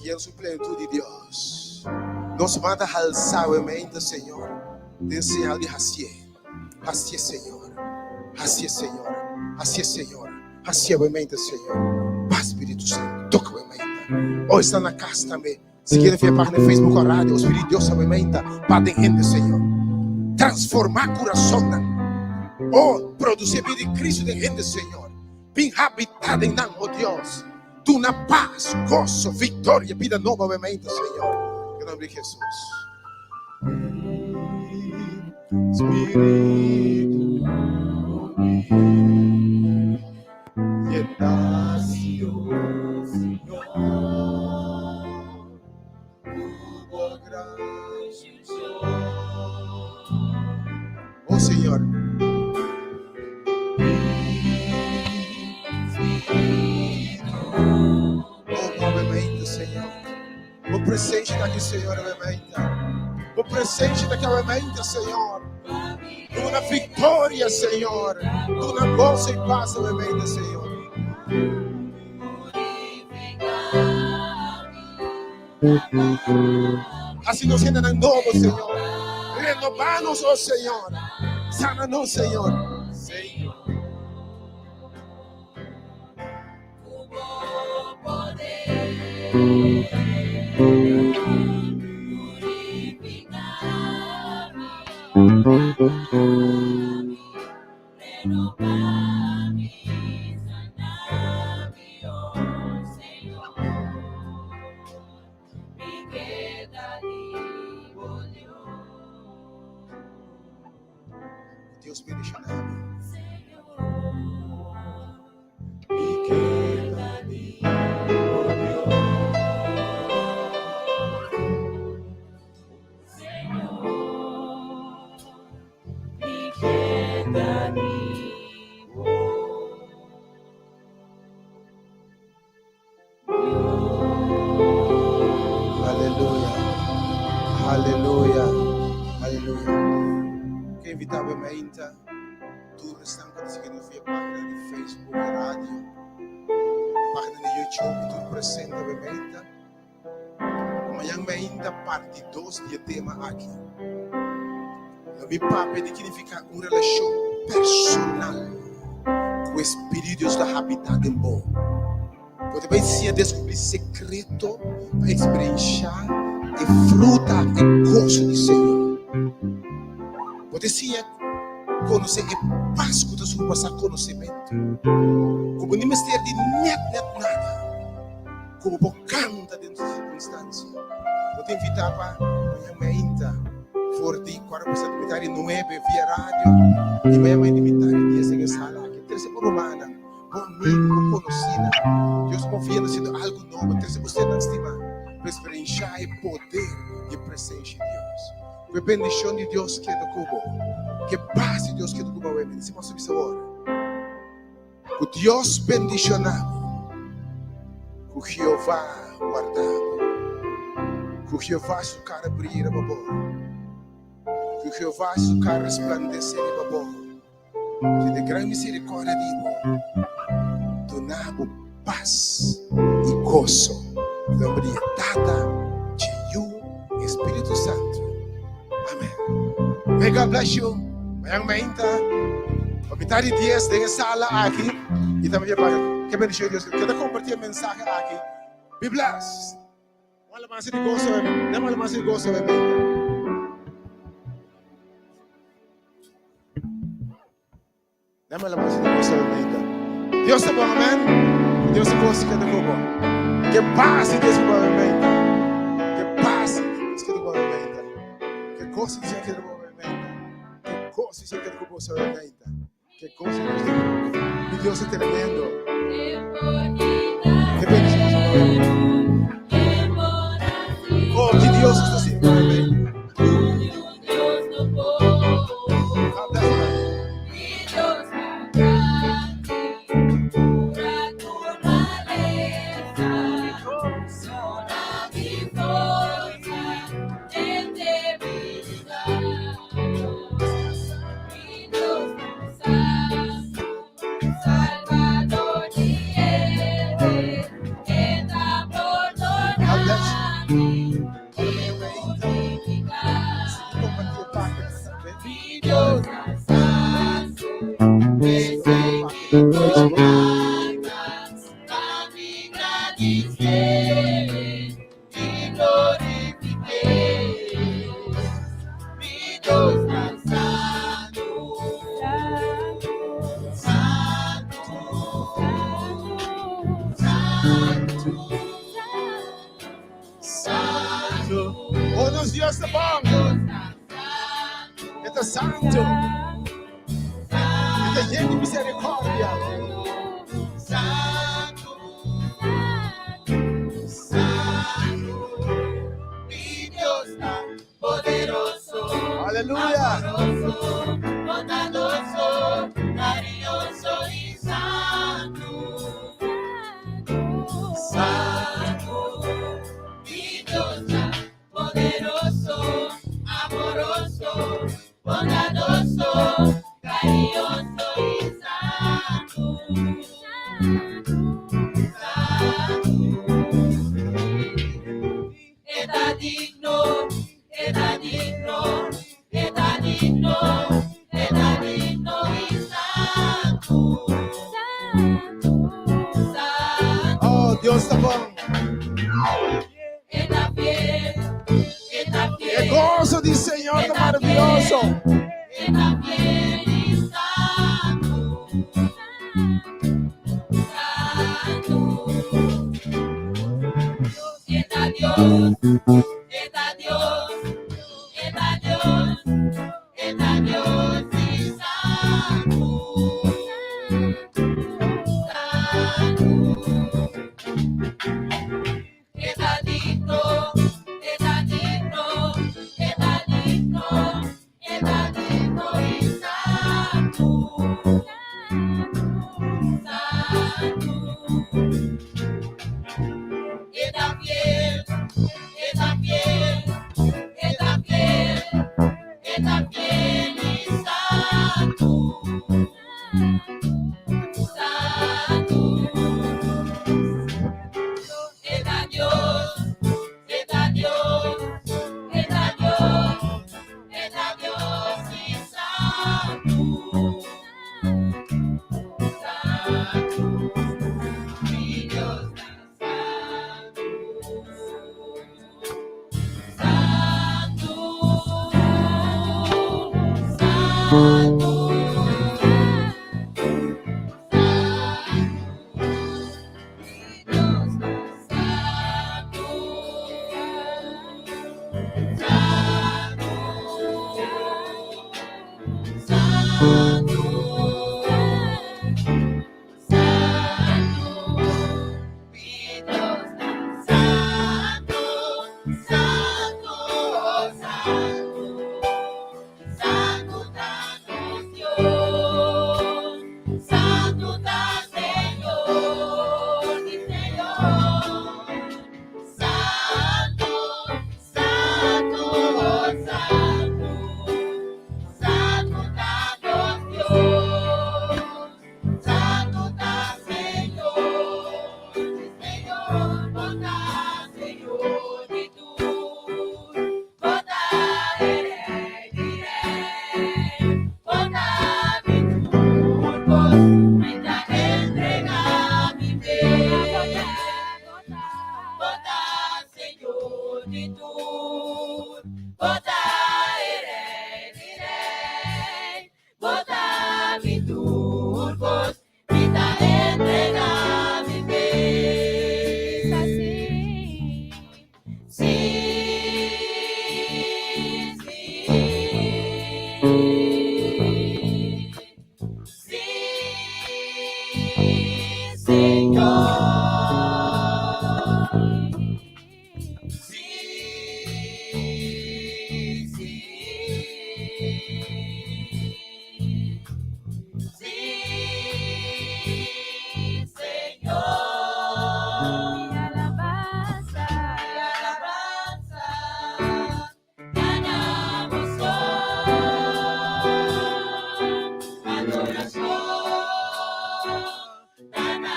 I en su plenitud di Dios. Nos manda halsa awe mainta, Señor, den señal di hacié. Hacié, Señor. Hacié, Señor. Hacié, Señor. Hacié awe mainta, Señor. Ba, Spiritu Santo, toca awe mainta. O esnan na cas tambe, si quieren via pagina di Facebook o radio, o Spiritu Dios awe mainta, ba den hende, Señor. Transforma curasonnan. O produci e bida di Cristo den hende, Señor. Bin habita den nan, o Dios. Duna paz, gozo, victoria, bida nobo awe mainta, Señor. Den nombre di Jesus. Spiritu Oh Señor. Oh, nuevamente, Señor. Bo presencia ta aki, Señor, nuevamente. Bo presencia ta aki nuevamente, Señor. Duna victoria, Señor. Duna gozo y paz nuevamente, Señor. Hasi nos hendenan nobo, Señor. Renobanos, oh Señor. Sana nos, Señor. Señor. Dios bendishoná bo. Aleluya. Aleluya. Aleluya. Ke invitá bo mainta tur esnan ku ta sigui nos via página di Facebook i radio, página di YouTube i tur presente bo mainta. Mañan mainta parti dos di e tema aki. Lo mi papia di ki nifiká un relashon personal ku e Spiritu di Dios ta habitá den bo. Bo ta bai siña deskubrí sekreto pa eksperenshá e fruta, e goso di Señor. Bo ta siña konosé e pas ku ta surpasá konosementu, ku bo ni mester di nèt nèt nada. Ku bo por kanta den su sirkunstansia. Bo ta invitá pa mañan mainta for di kuarto pasá di mitar di nuebe via radio i mañan mainta mitar di dies den e sala aki. Trese bo rumannan, bo amigu, bo konosínan. Dios moviendo hasiendo algu nobo. Trese bo sernan stimá pa eksperenshá e poder di e presensia di Dios. Ku e bendishon di Dios keda ku bo. Ku e pas di Dios keda ku bo. Awe, si bo a bisa awor. Ku Dios bendishoná bo. Ku Jehová warda bo. Ku Jehová su kara bria riba bo. Ku Jehová su kara resplandesé riba bo. Ku di gran miserikòrdia di bo duna bo pas i goso. Den nomber di e Tata, dje Yu i e Spiritu Santu. Amen. May God bless you. Mañan mainta, pa mitad di dies den e sala aki y tambe pa ke bendición di Dios. Keda comparti e mensahe aki. Be blessed. Un alabanza di gozo, dame alabanza di gozo, mainta. Dame alabanza di gozo, mainta. Dios ta bon, amen. Dios ta gozo keda ku bo. Ke paz di Dios ku bo, mainta. Ke paz di Dios keda ku bo, mainta. Ke gozo di Señor keda ku bo, mainta. Ke gozo di Señor keda ku bo, mainta. Ke gozo di Dios keda ku bo. Mi Dios ta tremendo. Ke bendición ku bo. Oh, ki Dios ta sirbi, mainta. God bless you. Santo. Oh, nos Dios ta bon. E ta santo. E ta yen di misericordia. Santo, Santo, mi Dios ta poderoso. Aleluya. Amoroso, bondadoso, cariñoso y santo. Santo, mi Dios ta poderoso, amoroso, bondadoso, cariñoso y santo. Santo. E ta digno, e ta digno, e ta digno, e ta digno y santo. Santo. Oh, Dios ta bon. E ta fiel, e ta E fiel. gozo di Señor ta maraviyoso. E ta fiel y santo. Santo. E ta Dios, e ta Dios, e ta Dios, e ta Dios y santo. Mi Dios ta santu. Santu, santu, Mi Dios ta santu, santu, santu, santu. Mi Dios ta santu, santu, santu, santu ta nos Dios, santu ta Señor, mi Señor. Santu, santu, santu, santu ta nos Dios, santu ta Señor, mi Señor, Bo ta Señor di tur, Bo ta e Rei di rei, Bo ta mi tur kos, mi ta entregá mi mes. Bo ta Señor di tur, Bo ta e Rei di rei, Bo ta mi tur kos, mi ta entregá mi mes. Sí, sí, sí, Señor. Sí, sí, sí, Señor. Mi alabansa, Mi alabansa, ta na bo so. Adorashon, ta na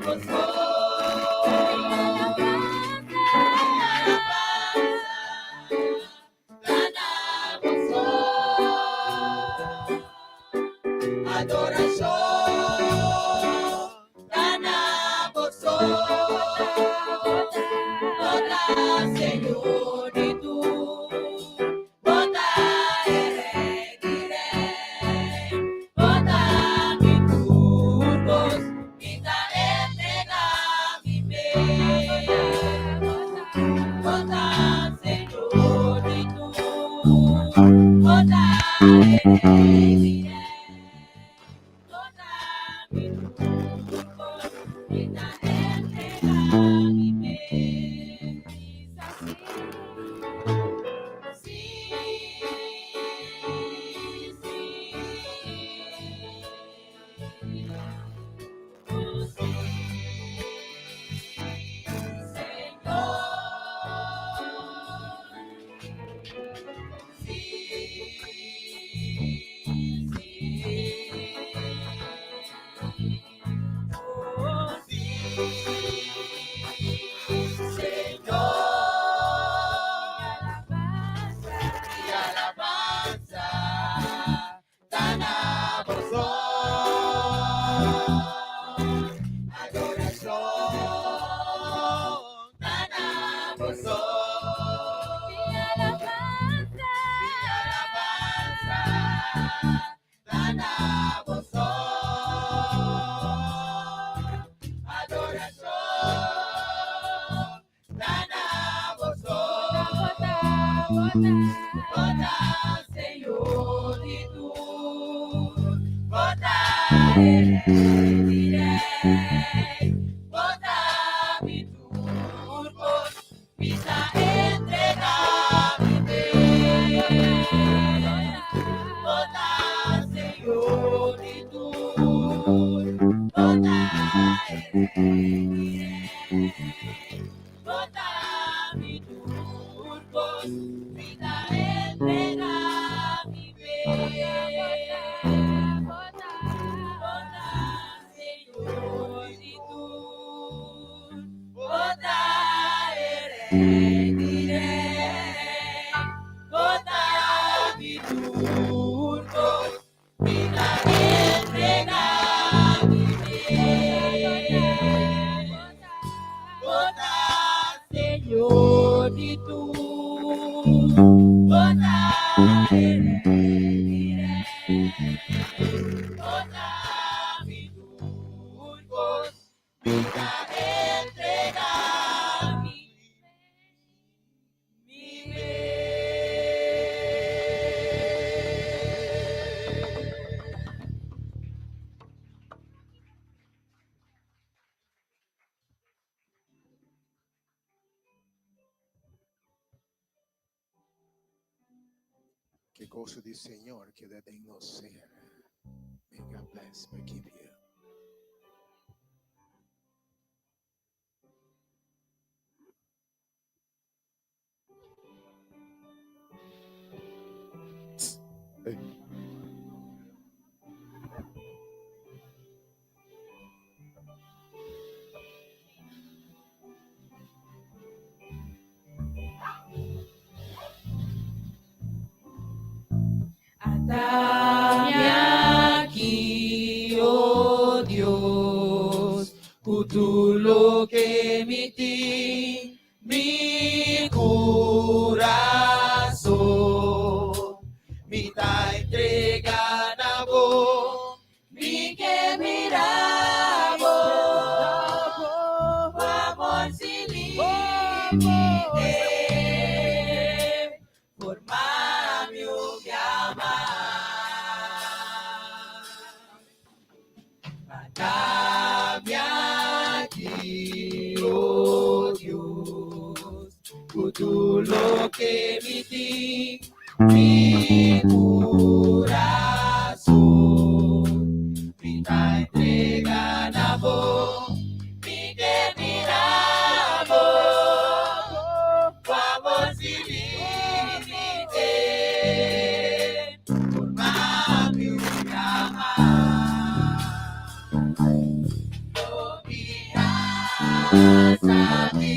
bo so. Mi alabansa, ta na bo so. Adorashon, ta na bo so. Bo ta Señor di tur, Bo ta e Rei di rei, Bo ta mi tur kos, mi ta entregá mi mes. Bo ta Señor di tur, Bo ta e Rei di rei, Bo ta mi tur kos, mi ta entregá mi mes. Sí, sí, oh, sí, Señor. Sí, sí, oh, sí, Señor. Mi alabansa, ta na bo so. Adorashon, ta na bo so. Mi alabansa, Mi alabansa, ta na bo so. Adorashon, ta na bo so. Bo ta Señor di tur, Bo ta e Rei di rei, Bo ta mi tur kos, mi ta entregá mi mes. Bo ta Señor di tur, Bo ta e Rei di rei, Bo ta mi tur kos, mi ta entregá mi mes. Bo ta Señor di tur, Bo ta e Rei di rei, Bo ta mi tur kos, mi ta entregá mi mes. Ku goso di Señor keda den nos ser. May God bless and keep you. Hey. Atami aki, oh Dios, ku tur loke mi tin, mi kurason. Mi ta entregá na bo, Mi ke mira bo, bo amor sin límite, forma mi un bia mas. Mata mi aki, oh Dios, ku tur loke mi tin. Mi kurason, mi ta entrega na bo, mi ke mira bo, bo amor sin límite, forma mi un bia mas. Lo mi alsa mi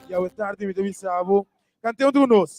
Y awe tardi mi ta bisa bo. Kant'é huntu ku nos.